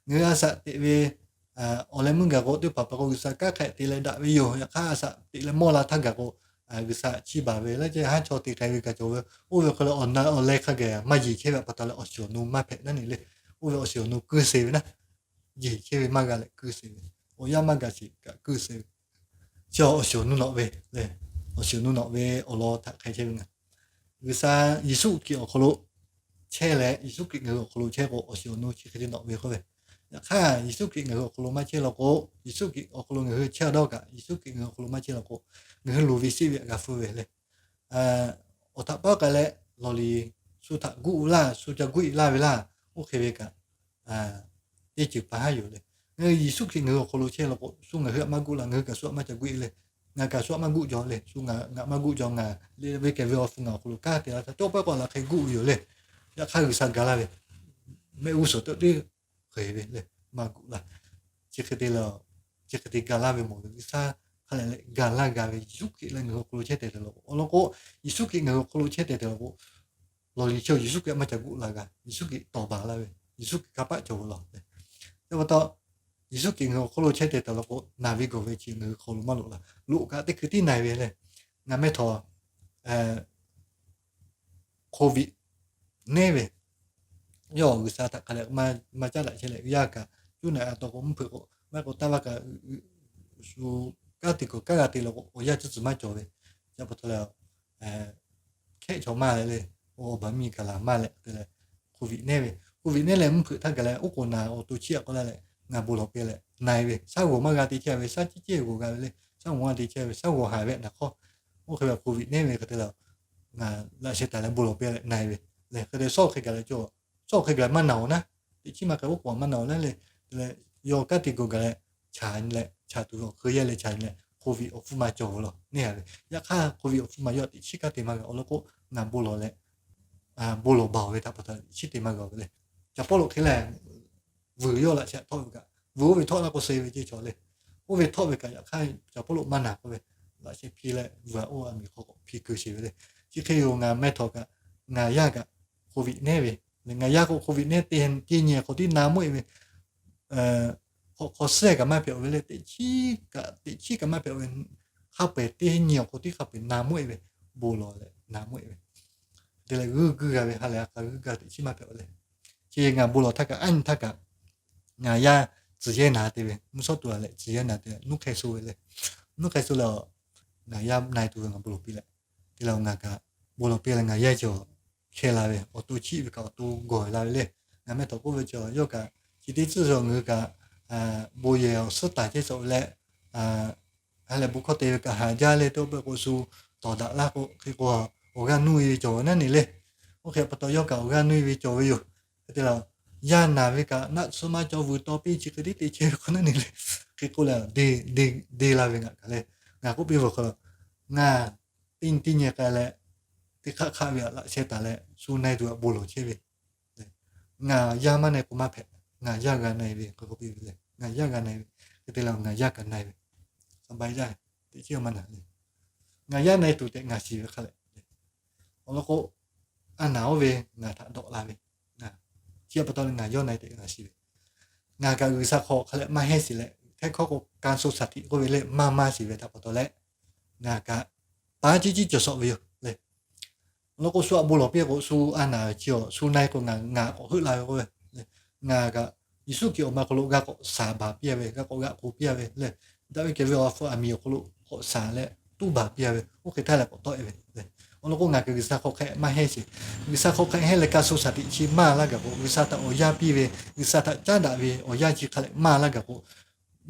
Ngaˬ hui a shaꞈ teꞈ ve awˬ leh meuˇ gaˬ k'o teˇ hpaˍ pa k'o G'uiˬsha kanˉ hk'e te leh daꞈ ve yoˬ. Yaꞈ hk'aˇ a shaꞈ teꞈ leh mawˇ la htaˇ gaˬ k'o, G'uiˬsha chiˇ baˬ ve leh ceh haˉ chaw te k'ai ve kaꞈ cawˬ ve. Oˇ ve hk'e leh awˬ na awˬ leh hk'a gaˬ maˇ yeˬ chehˇ ve pa taw leh awˬ shiˍ awˬ nu maˇ hpehꞈ naˉ neˬ le. Oˇ ve awˬ shiˍ awˬ nu kuiˇ se ve naˉ, yeˬ chehˇ ve maˇ g'a leh kuiˇ se ve, awˬ yanˇ maˇ gaˬ sheˍ kaꞈ kuiˇ se ve. Chi awˬ shiˍ awˬ nu nawꞈ ve le, awˬ shiˍ awˬ nu nawꞈ ve awˬ lawn htaꞈ hk'e chehˇ ve ngaˬ, G'uiˬsha Yeˍsuˆ Hkriꞈ awˬ hk'aw lo chehˇ leh Yeˍsuˆ Hkriꞈ ngaˬ hui awˬ hk'aw lo chehˇ k'o awˬ shiˍ awˬ nu chi hk'e te nawꞈ ve k'oˆ ve. Yaꞈ hk'aˇ Yeˍsuˆ Hkriꞈ ngaˬ hui awˬ hk'aw lo maˇ chehˇ law k'o, Yeˍsuˆ Hkriꞈ awˬ hk'aw lo ngaˬ hui chehˇ dawˇ kaꞈ Yeˍsuˆ Hkriꞈ ngaˬ hui awˬ hk'aw lo maˇ chehˇ law k'o, ngaˬ hui luˬ ve sheˆ ve g'a hpfuhˇ ve le. Awˬ htaꞈ paˉ k'ai leh lawˬ liˬ, shu htaꞈ guˆ laˇ, shu ca guˆ laˇ ve laˇ, oˇ hk'e ve kaꞈ teˇ ceuˬ pa haˉ yoˬ le. Ngaˬ hui Yeˍsuˆ Hkriꞈ ngaˬ hui awˬ hk'aw lo chehˇ law k'o, shu ngaˬ hui htaꞈ maˇ guˆ la, ngaˬ hui kaꞈ shu htaꞈ maˇ ca guˆ e le. Ngaˬ kaꞈ shu htaꞈ maˇ guˆ jaw le. Shu ngaˬ maˇ guˆ jaw, ngaˬ le ve kehˬ ve awˬ hpu ngaˬ awˬ hk'aw lo kanˉ te la htaˇ cawˇ pawehˇ k'o laꞈ hk'e guˆ ve yoˬ le. Yaꞈ hk'aˇ G'uiˬsha ga laˇ ve, mehˆ g'uˇ suhˍ teˇ teˇ hk'e ve le, maˇ guˆ la. Chi hk'e te le, chi hk'e te ga laˇ ve mawˬ ve G'uiˬsha hk'a leh leh ga laˇ g'a ve Yeˍsuˆ Hkriꞈ leh ngaˬ hui awˬ hk'aw lo chehˇ tehˬ tehˬ law k'o, awˬ lawn k'o, Yeˍsuˆ Hkriꞈ ngaˬ hui awˬ hk'aw lo chehˇ tehˬ tehˬ law k'o, lawˬ liˬ chehˇ Yeˍsuˆ Hkriꞈ maˇ ca guˆ la g'a. Yeˍsuˆ Hkriꞈ tawˍ baˬ laˇ ve, Yeˍsuˆ Hkriꞈ kanˇ paˆ cawˬ ve law. Yaˇ pa taw, Yeˍsuˆ Hkriꞈ ngaˬ hui awˬ hk'aw lo chehˇ tehˬ tehˬ law k'o, naˬ ve gawˬ ve chi ngaˬ hui hk'aw lo maˇ loꞈ la. Loꞈ kaꞈ teˇ hkui tiˉ na e ve le. Ngaˬ mehˇ htawˍ COVID nehˉ ve, yawˇ G'uiˬsha htaꞈ hk'a leh maˇ caˉ daꞈ chehˇ leh, yaˇ kaꞈ cuˇ naꞈ a taw k'o mvuhˇ hpeuꞈ k'o, maˇ k'o taˇ vaˇ kaꞈ shu kanˉ te kuˬ kanˉ g'a te law k'o, awˬ yanˇ cuˇ tcuhˍ maˇ cawˬ ve, yaˇ pa taw leh hkehˆ chaw maˇ leh le, awˬ baˬ miˇ gaˬ laˬ maˇ leh te leh, COVID nehˉ ve, COVID nehˉ leh mvuhˇ hpeuꞈ htaˇ gaˬ leh oˉ k'oˍ naˬ awˬ to chiˇ aꞈ k'oˆ laˇ leh, ngaˬ bon lawˬ piˇ leh na e ve, shaˉ g'awˬ maˇ g'a te chehˇ ve, shaˉ ciˉ ceˇ g'awˬ g'a ve le, shaˉ g'awˬ maˇ g'a te chehˇ ve, shaˉ g'awˬ haˍ ve naˬ hk'awˇ, oˇ hk'e ve COVID nehˉ ve hk'e te leh, ngaˬ laꞈ sheh taˍ leh bon lawˬ piˇ leh na e ve, le hk'e te shawˉ hk'e gaˬ leh cawˬ, shawˉ hk'e gaˬ leh maˇ na awˬ naˉ, teꞈ chiˉ maˇ k'ai oˉ k'oˍ maˇ na awˬ naˉ le, te leh yawˇ kanˉ te kuˬ gaˬ leh, chaꞈ leh chaꞈ tuˬ ve awˬ hk'e yehˇ leh chaꞈ leh COVID awˬ hpfuhˇ ma cawˬ ve law neˇ haiˬ ve. Yaꞈ hk'aˇ COVID awˬ hpfuhˇ ma yawˇ teꞈ chiˉ kanˉ te maˇ g'a. Awˬ lawn k'o, ngaˬ bon lawˬ leh bon lawˬ baˬ ve htaꞈ pa taw teꞈ chiˉ te maˇ g'a ve le. Caˬ Pawˇluꞈ hk'e lehˬ, vuiˬ yawˇ laꞈ sheh htawˆ ve kaꞈ, vuiˬ oˇ ve htawˆ laˇ k'o suh ve ceˇ cawˬ le. Oˇ ve htawˆ ve kaꞈ yaꞈ hk'aˇ Caˬ Pawˇluꞈ maˇ naˬ k'oˆ ve, laꞈ sheh piˇ leh vuiˬ a oˇ a miˬ hk'aw k'awꞈ piˇ keu sheˍ ve le. Chi hk'e yoˬ, ngaˬ meh htawꞈ kaꞈ, ngaˬ yaˇ kaꞈ COVID nehˉ ve, ngaˬ yaˇ k'o COVID nehˉ teˇ nyi hk'aw tiˉ na mawehˆ ve, hk'awꞈ hk'aw suhˉ kaꞈ maˇ hpehꞈ ve le, teꞈ chiˉ kaꞈ, teꞈ chiˉ kaꞈ maˇ hpehꞈ ve, hk'a peu-eˬ teˇ nyi awˬ hk'aw tiˉ hk'a peu-eˬ na mawehˆ ve, bon lawˬ leh na mawehˆ ve, te leh g'uiˇ guiˇ g'a ve, ha lehˬ a k'a g'uiˇ g'a teꞈ chiˉ maˇ hpehꞈ ve le. Chi ngaˬ bon lawˬ htaˇ kaꞈ, aˉ nyi htaˇ kaꞈ, ngaˬ yaˇ tcuhˬ yehˇ na te ve, mvuhˇ shawˉ tu a leh tcuhˬ yehˇ na te ve, nuˇ hk'e sho ve le. Nuˇ hk'e sho leh, ngaˬ yaˇ na e tuˬ ve ngaˬ bon lawˬ piˇ leh, te leh ngaˬ kaꞈ bon lawˬ piˇ leh ngaˬ yaˇ cawˬ hkeh la ve, awˬ to chiˆ ve kaꞈ awˬ to gawˬ la ve le. Ngaˬ meh htawꞈ k'oˆ ve cawˬ, yawˇ kaꞈ chi teˇ tcuhˇ cawˬ ngaˬ hui kaꞈ bon yehˬ awˬ suhˉ taˍ chehˇ cawˬ ve leh, ha lehˬ bon hkawˇ te ve kaꞈ haˍ jaˇ le, teˇ pawˆ k'o shu tawˍ daꞈ laˇ k'o hk'e k'o, awˬ g'aˇ nuˇ e ve cawˬ ve naˉ ne le. Oˇ hk'e pa taw yawˇ kaꞈ awˬ g'aˇ nuˇ e ve cawˬ ve yoˬ. Hk'e te leh, yaˇ naˬ ve kaꞈ naˆ tsuhˇ maˇ cawˬ, vuiˬ taw piˇ chi hk'e tiˉ te chehˇ ve k'o naˉ ne le. Hk'e k'oˆ leh, de la ve ngaˬ kaꞈ le. Ngaˬ k'oˆ piˇ ve awˬ hk'aw lo, ngaˬ teˇ nyi teˇ nyi k'ai leh, teˇ hk'aˆ hk'aˆ ve laꞈ sheh taˍ leh shu na e tuˬ a bon lawˬ chehˇ ve, ngaˬ yaˇ maˇ na e k'o maˇ hpehꞈ. Ngaˬ yaˇ g'a na e ve k'oˆ piˇ ve le. Ngaˬ yaˇ g'a na e ve, hk'e te leh ngaˬ yaˇ kaꞈ na e ve, a ba yaˇ teꞈ chiˉ maˇ na le. Ngaˬ yaˇ na e tuˬ tehꞈ ngaˬ shiˍ ve hk'a leh, awˬ lawn k'o, a naˬ oˇ ve ngaˬ htaꞈ dawꞈ la ve, chi pa taw leh ngaˬ yawˇ na e tehꞈ ngaˬ shiˍ ve, ngaˬ kaꞈ G'uiˬsha hk'aw hk'a leh maˇ hehnˇ shiˍ leh, hteˇ hkawˇ k'o, การทรงสถิต k'oˆ ve le maˇ maˇ shiˍ ve htaꞈ pa taw leh, ngaˬ kaꞈ paˉ ciˉ ciˉ cawˬ shawˍ ve yoˬ le. Awˬ lawn k'o, shu aꞈ bon lawˬ piˇ k'o, shu a naˬ chi awˬ shu na e k'o, ngaˬ ngaˬ k'awꞈ heuˆ la ve k'oˆ ve, ngaˬ kaꞈ Yeˍsuˆ Hkriꞈ awˬ ma hk'aw lo g'a k'awꞈ shaˍ baˬ piˇ a ve, g'a k'awꞈ g'aꞈ k'oˬ piˇ a ve le. Daꞈ ve kehˬ ve awˬ hpu aˬ miˍ awˬ hk'aw lo k'awꞈ shaˍ leh tuˉ baˬ piˇ a ve, oˇ hk'e htaˇ leh k'awꞈ tawˆ e ve le. Awˬ lawn k'o, ngaˬ kaꞈ G'uiˬsha hk'aw hk'e maˇ hehnˇ sheˍ. G'uiˬsha hk'aw hk'e hehnˇ leh การทรงสถิต chi maˇ laˇ gaˬ k'o, G'uiˬsha htaꞈ awˬ yanˇ piˇ ve, G'uiˬsha htaꞈ caˉ daꞈ ve awˬ yanˇ chi hk'a leh maˇ laˇ gaˬ k'o,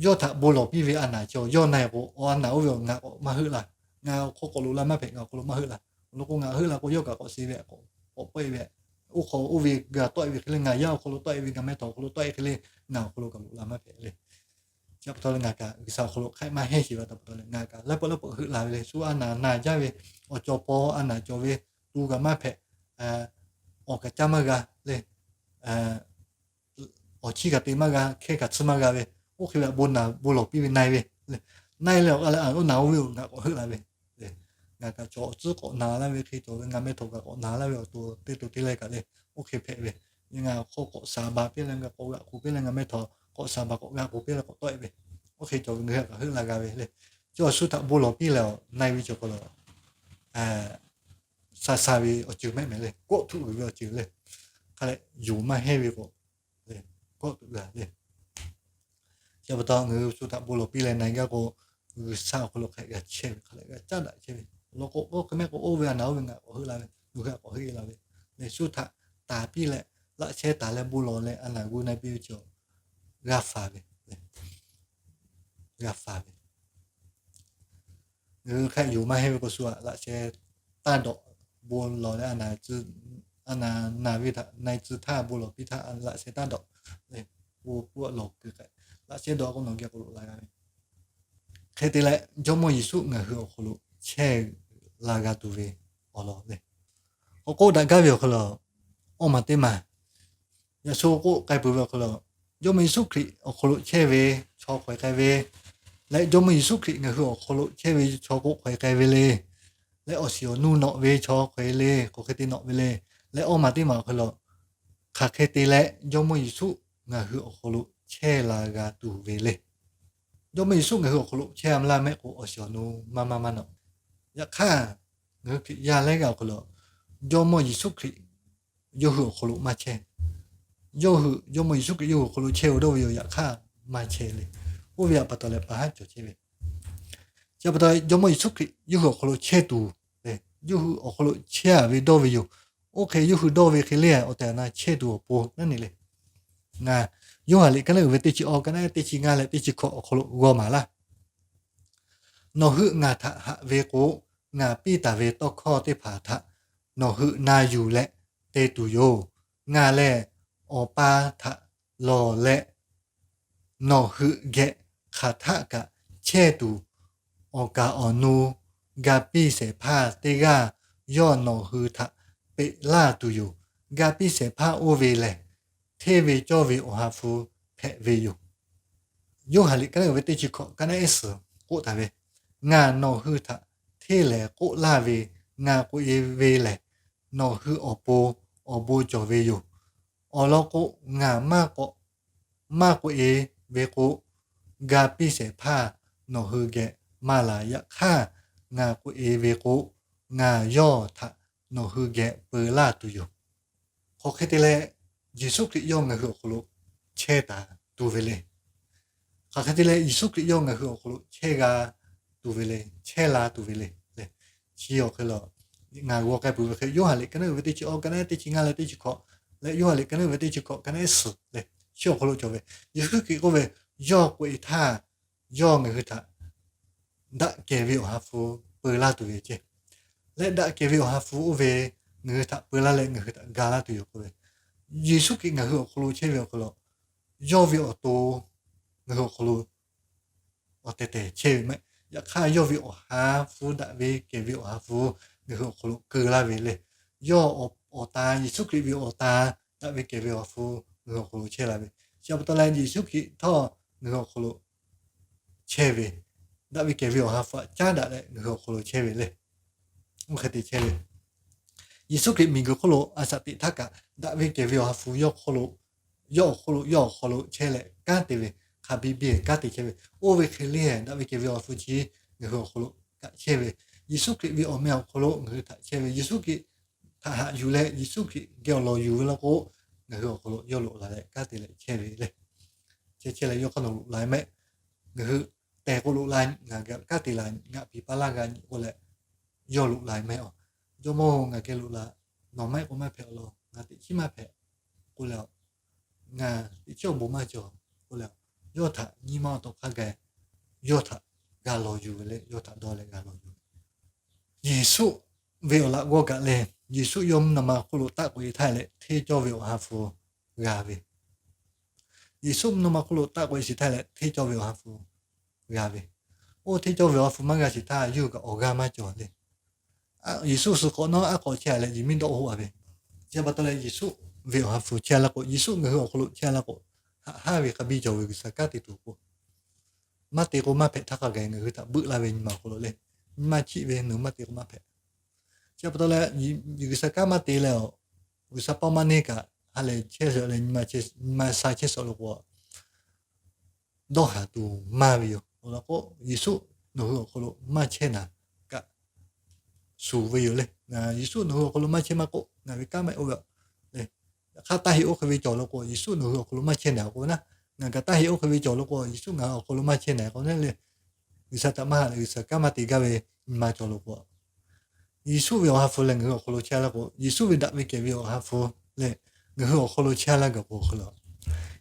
yawˇ htaꞈ bon lawˬ piˇ ve a naˬ chi awˬ yawˇ na e k'o, awˬ a naˬ oˇ ve ngaˬ k'awꞈ maˇ heuˆ la. Ngaˬ hk'aw k'awꞈ loꞈ la maˇ hpehꞈ, ngaˬ awˬ hk'aw lo maˇ heuˆ la. Awˬ lawn k'o, ngaˬ heuˆ la k'o, yawˇ kaꞈ k'awꞈ shiˍ ve, k'awꞈ pawehˇ ve, oˇ hk'aw oˇ ve g'a tawˆ e ve hk'e le, ngaˬ yaˇ awˬ hk'aw lo tawˆ e ve, ngaˬ meh htawꞈ awˬ hk'aw lo tawˆ e hk'e le, ngaˬ awˬ hk'aw lo kaꞈ loꞈ la maˇ hpehꞈ le. Chi pa taw leh ngaˬ kaꞈ G'uiˬsha awˬ hk'aw lo hk'aˆ maˇ hehnˇ sheˍ ve htaꞈ pa taw leh, ngaˬ kaꞈ laiˉ pawˆ laiˉ pawˆ heuˆ la ve le. Shu a naˬ na jaˇ ve, awˬ cawˬ paw a naˬ cawˬ ve, tu kaꞈ maˇ hpehꞈ, awˬ kaꞈ caˇ maˇ g'a le, awˬ chiˇ kaꞈ te maˇ g'a, hkehˇ kaꞈ tsuhˇ maˇ g'a ve, oˇ hk'e ve bon naˬ bon lawˬ piˇ ve na e ve, na e leh awˬ k'a leh, oˇ naˬ oˇ ve ngaˬ k'awꞈ heuˆ la ve, ngaˬ kaꞈ chaw awˬ tcuhˉ k'awꞈ na laˇ ve hk'e cawˬ ve, ngaˬ meh htawꞈ kaꞈ k'awꞈ na laˇ ve awˬ to teˇ to teˇ leh kaꞈ le, oˇ hk'e hpehꞈ ve, ngaˬ hk'aw k'awꞈ shaˍ baˬ piˇ leh, ngaˬ k'awꞈ g'aꞈ k'oˬ piˇ leh, ngaˬ meh htawꞈ k'awꞈ shaˍ baˬ k'awꞈ g'aꞈ k'oˬ piˇ leh k'awꞈ tawˆ e ve, oˇ hk'e cawˬ ve ngaˬ hui kaꞈ heuˆ la g'a ve le. Chi awˬ shu htaꞈ bon lawˬ piˇ leh awˬ na e ve cawˬ k'o la, sha sha ve awˬ ceuˬ mehˆ mehˍ le, kawˆ tuˬ uiˍ ve awˬ ceuˬ le. Hk'a leh yonˍ maˇ hehnˇ ve k'o, kawˆ tuˬ g'a le. Chi pa taw ngaˬ hui shu htaꞈ bon lawˬ piˇ leh na e gaˇ k'o, G'uiˬsha awˬ hk'aw lo hk'e g'a chehˇ ve, hk'a leh g'a caˉ daꞈ chehˇ ve. Awˬ lawn k'o, oˇ hk'e mehˆ k'o oˇ ve a naˬ oˇ ve ngaˬ k'awꞈ heuˆ la ve, ngaˬ hui k'awꞈ heuˆ la ve le. Shu htaꞈ taˍ piˇ leh, laꞈ sheh taˍ leh bon lawˬ leh a naˬ gu na e piˇ ve cawˬ, g'a faˍ ve, g'a faˍ ve. Ngaˬ hui hk'e yonˍ maˇ hehnˇ ve k'o, shu htaꞈ laꞈ sheh taˇ dawꞈ, bon lawˬ leh a naˬ, a naˬ naˬ ve htaꞈ na e tcuh htaˇ, bon lawˬ piˇ htaˇ laꞈ sheh taˇ dawꞈ le. Bon lawˬ keu hk'e, Hk'aˬ shehˉ dawˇ k'o nawˬ geh k'o loꞈ la g'a ve. Hk'e te leh Jawˇmawˇ Yeˍsuˆ ngaˬ hui awˬ hk'aw lo chehˇ la g'a tuˬ ve awˬ lawn le. K'awꞈ k'oˆ daꞈ gaˇ ve awˬ hk'aw lo, awˇ maˬ teˇ maˬ yaꞈ shu k'oˆ k'ai peuˬ ve awˬ hk'aw lo, Jawˇmawˇ Yeˍsuˆ Hkriꞈ awˬ hk'aw lo chehˇ ve chaw hk'aw e k'ai ve leh, Jawˇmawˇ Yeˍsuˆ Hkriꞈ ngaˬ hui awˬ hk'aw lo chehˇ ve chaw k'oˆ hk'aw e k'ai ve le. Leh awˬ shiˍ awˬ nu nawꞈ ve chaw hk'aw e le, hk'aˬ hk'e te nawꞈ ve le. Leh awˇ maˬ teˇ maˬ awˬ hk'aw lo, hk'aˬ hk'e te leh Jawˇmawˇ Yeˍsuˆ ngaˬ hui awˬ hk'aw lo chehˇ la g'a tuˬ ve le. Jawˇmawˇ Yeˍsuˆ ngaˬ hui awˬ hk'aw lo chehˇ a mvuh laˇ mehˆ k'o, awˬ shiˍ awˬ nu maˇ maˇ maˇ nawꞈ. Yaꞈ hk'aˇ, ngaˬ hui Hkriꞈ yaˇ leh g'a awˬ hk'aw lo, Jawˇmawˇ Yeˍsuˆ Hkriꞈ yawˇ hui awˬ hk'aw lo maˇ chehˇ. Yawˇ hui, Jawˇmawˇ Yeˍsuˆ Hkriꞈ yawˇ hui awˬ hk'aw lo chehˇ-oˬ dawˇ ve yoˬ, yaꞈ hk'aˇ maˇ chehˇ le. Oˇ ve htaꞈ pa taw leh pa haˉ cawˬ chehˇ ve. Chi pa taw Jawˇmawˇ Yeˍsuˆ Hkriꞈ yawˇ hui awˬ hk'aw lo chehˇ tuˬ, yawˇ hui awˬ hk'aw lo chehˇ a ve dawˇ ve yoˬ. Oˇ hk'e yawˇ hui dawˇ ve hk'e le, awˬ tehˬ awˬ na chehˇ tuˬ awˬ pon naˉ ne le. Ngaˬ Yoˇhanˬ liꞈ ka naˉ uiˍ ve teˇ chi awˇ ka naˉ teˇ chi ngaˇ leh teˇ chi hkawꞈ awˬ hk'aw lo g'aw maˍ laˇ. Nawˬ hui ngaˬ htaꞈ haꞈ ve k'o, ngaˬ piˇ taˍ ve tawˇ hkawˇ teˇ hpaˍ htaꞈ nawˬ hui na yuˬ leh te tuˬ yoˬ. Ngaˬ lehˬ Awˬ pa htaꞈ lawˬ leh, nawˬ hui geh hk'aˬ htaˆ kaꞈ chehˇ tuˬ, awˬ kaˍ awˬ nu ga piˇ shehˍ hpaˇ teˇ g'aˇ yawˇ nawˬ hui htaꞈ peꞈ laˇ tuˬ yoˬ. Ga piˇ shehˍ hpaˇ oˇ ve lehˬ, hteˇ ve cawˇ ve Awˬ ha hpu hpehꞈ ve yoˬ. Yoˇhanˬ liꞈ ka naˉ uiˍ ve teˇ chi hkawꞈ ka naˉ ehˉ suhˍ k'oˆ taˍ ve, Ngaˬ nawˬ hui htaꞈ hteˇ lehˍ k'oˆ laˇ ve, ngaˬ k'oꞈ e ve lehˬ, nawˬ hui awˬ pon awˬ bon cawˬ ve yoˬ. Awˬ lawn k'o, ngaˬ maˇ k'awꞈ, maˇ k'oꞈ e ve k'o, ga piˇ shehˍ hpaˇ nawˬ hui geh maˇ la. Yaꞈ hk'aˇ, ngaˬ k'oꞈ e ve k'o, ngaˬ yawˇ htaꞈ nawˬ hui geh peu laˇ tuˬ yoˬ. Hk'aˬ hk'e te leh, Yeˍsuˆ Hkriꞈ yawˇ ngaˬ hui awˬ hk'aw lo chehˇ taˍ tuˬ ve le. Hk'aˬ hk'e te leh, Yeˍsuˆ Hkriꞈ yawˇ ngaˬ hui awˬ hk'aw lo chehˇ g'a tuˬ ve le, chehˇ la tuˬ ve le. Chi awˬ hk'e lo ngaˬ g'aw k'ai peuˬ ve hk'e, Yoˇhanˬ liꞈ ka naˉ uiˍ ve teˇ chi awˇ ka naˉ teˇ chi ngaˇ leh teˇ chi hkawꞈ leh Yoˇhanˬ liꞈ ka naˉ uiˍ ve teˇ chi hkawꞈ ka naˉ ehˉ suhˍ leh chi awˬ hk'aw lo cawˬ ve, Yeˍsuˆ Hkriꞈ k'oˆ ve, Yawˇ k'oꞈ e htaˇ, yawˇ ngaˬ hui htaꞈ daꞈ kehˬ ve Awˬ ha hpu peu laˇ tuˬ ve ceh. Leh daꞈ kehˬ ve Awˬ ha hpu oˇ ve ngaˬ hui htaꞈ peu laˇ leh ngaˬ hui htaꞈ ga laˇ tuˬ yoˬ k'oˆ ve, Yeˍsuˆ Hkriꞈ ngaˬ hui awˬ hk'aw lo chehˇ ve awˬ hk'aw lo, yawˇ ve awˬ to ngaˬ hui awˬ hk'aw lo awˬ tehˬ tehˬ chehˇ ve maˇ heˆ. Yaꞈ hk'aˇ, yawˇ ve Awˬ ha hpu, daꞈ ve kehˬ ve Awˬ ha hpu ngaˬ hui awˬ hk'aw lo keu laˇ ve le. Yawˇ awˬ ta, Yeˍsuˆ Hkriꞈ ve awˬ ta, daꞈ ve kehˬ ve Awˬ ha hpu ngaˬ hui awˬ hk'aw lo chehˇ la ve. Chi pa taw leh, Yeˍsuˆ Hkriꞈ htawˇ ngaˬ hui awˬ hk'aw lo chehˇ ve, daꞈ ve kehˬ ve Awˬ ha hpu htaꞈ caˉ daꞈ leh ngaˬ hui awˬ hk'aw lo chehˇ ve le. Oˇ hk'e te chehˇ ve, Yeˍsuˆ Hkriꞈ miˬguiˬ hk'oˆ lo a shaꞈ teꞈ htaˇ kaꞈ, daꞈ ve kehˬ ve Awˬ ha hpu yawˇ hk'oˆ lo, yawˇ awˬ hk'oˆ lo, yawˇ awˬ hk'aw lo chehˇ leh kanˉ te ve, hk'a biˇ biˇ kanˉ te chehˇ ve, oˇ ve hk'e le, daꞈ ve kehˬ ve Awˬ ha hpu chi ngaˬ hui awˬ hk'aw lo kaꞈ chehˇ ve, Yeˍsuˆ Hkriꞈ ve awˬ meh awˬ hk'aw lo ngaˬ hui htaꞈ chehˇ ve, Yeˍsuˆ Hkriꞈ htaꞈ haꞈ yuˬ leh Yeˍsuˆ Hkriꞈ geh awˬ lawn yuˬ ve law k'o, ngaˬ hui awˬ hk'aw lo yawˇ loꞈ la leh kanˉ te leh chehˇ ve le. Chehˇ chehˇ leh yawˇ hk'aˇ nawˬ loꞈ la mehˆ. Ngaˬ hui tehˬ k'o loꞈ la, ngaˬ geh kanˉ te la, ngaˬ piˍ paˇ laˇ g'a nyi k'oˆ leh, yawˇ loꞈ la mehˆ a. Jawˇmawˇ-oˬ, ngaˬ geh loꞈ la. Nawˬ maˇ heˆ k'o maˇ hpehꞈ awˬ lawn, ngaˬ teꞈ chiˉ maˇ hpehꞈ k'oˆ leh, ngaˬ teꞈ chiˉ awˬ bon maˇ cawˬ k'oˆ leh, yawˇ htaꞈ nyi ma awˬ to hk'a gaˬ, yawˇ htaꞈ g'a lawˬ yuˬ ve le, yawˇ htaꞈ dawˇ leh g'a lawˬ yuˬ ve. Yeˍsuˆ ve awˬ laꞈ g'awˇ kaꞈ lehˬ, Yeˍsuˆ yawˇ mvuhˇ naw ma hk'oˆ lo taˆ k'oꞈ e htaˇ leh hteˇ cawˇ ve Awˬ ha hpu g'a ve. Yeˍsuˆ mvuhˇ naw ma hk'oˆ lo taˆ k'oꞈ e shiˍ htaˇ leh hteˇ cawˇ ve Awˬ ha hpu g'a ve. Oˇ hteˇ cawˇ ve Awˬ ha hpu maˇ g'a shiˍ htaˇ yawˇ hui kaꞈ awˬ g'aˇ maˇ cawˬ le. Yeˍsuˆ suh k'awꞈ nawˉ aˉ k'awꞈ chehˇ a leh, yehˬ miˉ dawˆ hoˆ a ve. Chi pa taw leh, Yeˍsuˆ ve Awˬ ha hpu chehˇ a laˇ k'o, Yeˍsuˆ ngaˬ hui awˬ hk'aw lo chehˇ a laˇ k'o, haꞈ haˉ ve hk'a biˇ cawˬ ve G'uiˬsha kanˉ te tuˬ awˬ pon, maˇ te k'o maˇ hpehꞈ htaˇ hk'a gaˬ ngaˬ hui htaꞈ beuꞈ laˇ ve nyi ma awˬ hk'aw lo le. Nyi ma chiˆ ve nawˬ maˇ te k'o maˇ hpehꞈ. Chi pa taw leh, G'uiˬsha kanˉ maˇ te leh, G'uiˬsha paw maˇ neˇ kaꞈ ha lehˬ chehˇ shuˍ leh nyi ma sha chehˇ shuˍ lo k'o, dawˇ haˍ tuˬ maˇ ve yoˬ. Awˬ lawn k'o, Yeˍsuˆ nawˬ hui awˬ hk'aw lo maˇ chehˇ naˍ kaꞈ shuˍ ve yoˬ le. Yeˍsuˆ nawˬ hui awˬ hk'aw lo maˇ chehˇ maˇ k'oˆ, ngaˬ ve kanˉ maˇ heˆ oˇ ve le. Yaꞈ hk'aˇ, taˇ heˆ oˇ hk'e ve cawˬ lo k'o, Yeˍsuˆ nawˬ hui awˬ hk'aw lo maˇ chehˇ naˍ k'o naˉ, ngaˬ kaꞈ taˇ heˆ oˇ hk'e ve cawˬ lo k'o, Yeˍsuˆ ngaˬ awˬ hk'aw lo maˇ chehˇ naˍ k'o naˉ le. G'uiˬsha htaꞈ maˇ haꞈ leh G'uiˬsha kanˉ maˇ te gaˇ ve nyi ma cawˬ lo k'o, Yeˍsuˆ ve Awˬ ha hpu lehˬ ngaˬ hui awˬ hk'aw lo chehˇ a laˇ k'o, Yeˍsuˆ ve daꞈ ve kehˬ ve Awˬ ha hpu lehˬ ngaˬ hui awˬ hk'aw lo chehˇ a laˇ gaˬ k'o hk'e le,